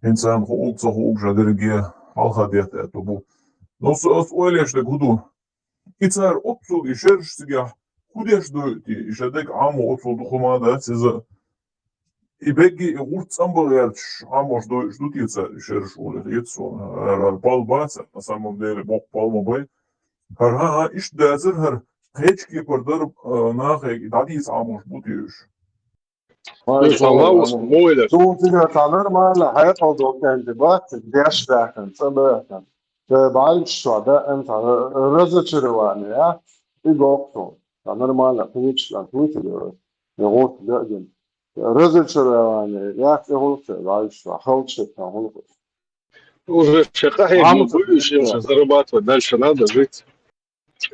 ХӀинца царна хууг ца хууг ша дерриге хьалха детта аьтто бу. Но со ас ойла еш дерг хӀун ду? И цара оццул и шераш цигахь хӀун деш дойту те? И ша дерг Ӏамо оццул дукха ма дац иза. И бегги и гӀурт цӀанбан гӀерташ Ӏамош дойтуш ду те цара и шераш олий хета суна. Ара пал бац, на самом деле, боккха пал ма бай. ХӀара, хӀан, хӀан, иштта дацара хӀара, кхечу кепара дара, а, нахе и дӀадийца Ӏамош бу те уьш. Ой, Ой, салам, Аллах, муйла. Суна цигара цхьа нормально хьекъал долу кӀентий бац, деш даьккхина, цӀа баьккхина. Ша бӀаьргаш чохь даьӀна цхьа разочарование, а? И гохку. Цхьа нормально, кхечу кӀант вуьйцур яра. Я гӀурт даьӀна. Разочарование, яц и гӀуллакх, бӀаьргаш чохь, халча сан гӀуллакх. Уже ша къахьега ма буьйлуш, им ша зарабатывать дальше надо жить.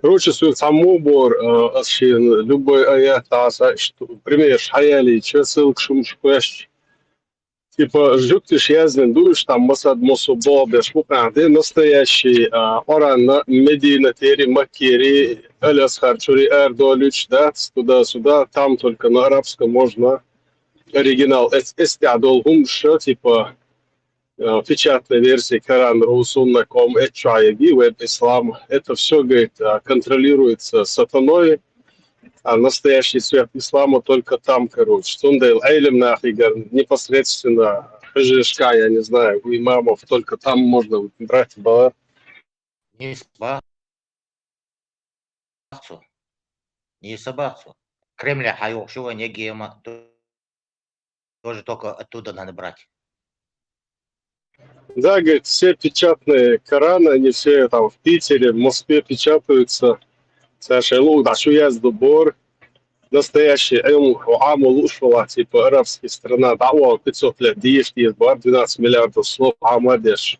Короче, соьга цхьаммо а бора, а, ас шена любой аят дӀаса, иштта примерш хьаялийча, ссылкаш хӀумаш кхоьссича. Типа, жуьгташа яздина ду уьш, там, масад, массо а боху беш бу къаьхьа де, настоящий, а, Къуранна Мединатери, Маккери, Аль-Асхар чуьра арадолуьйтуш дац, туда-сюда, там только на арабском можно оригинал, эс, эс тӀехь долу хӀумаш, типа, э, печатная версия Коран ру сунна ком, эцу чохь яги, веб ислам. Это всё, говорит, а, контролируется сатаной, а настоящий свет ислама только там, короче. Цундела Ӏелам нахе гар непосредственно хьуьжаршка, я не знаю, у имамов только там можно брать бала. Нийса бац цо. Нийса бац цо. Кремле хьайохуш ю вайн егема. Тоже только оттуда надо брать. Да, говорит, все печатные Кораны, они все там в Питере, в Москве печатаются. Цара шайн луъу дӀа шу яздо бора. Настоящий Ӏилма, Ӏамо лууш валахь, типа, арабский страна, дӀа а вогӀу пятьсот лет, дезаш деза бара, двенадцать миллиардов слов Ӏама а деш.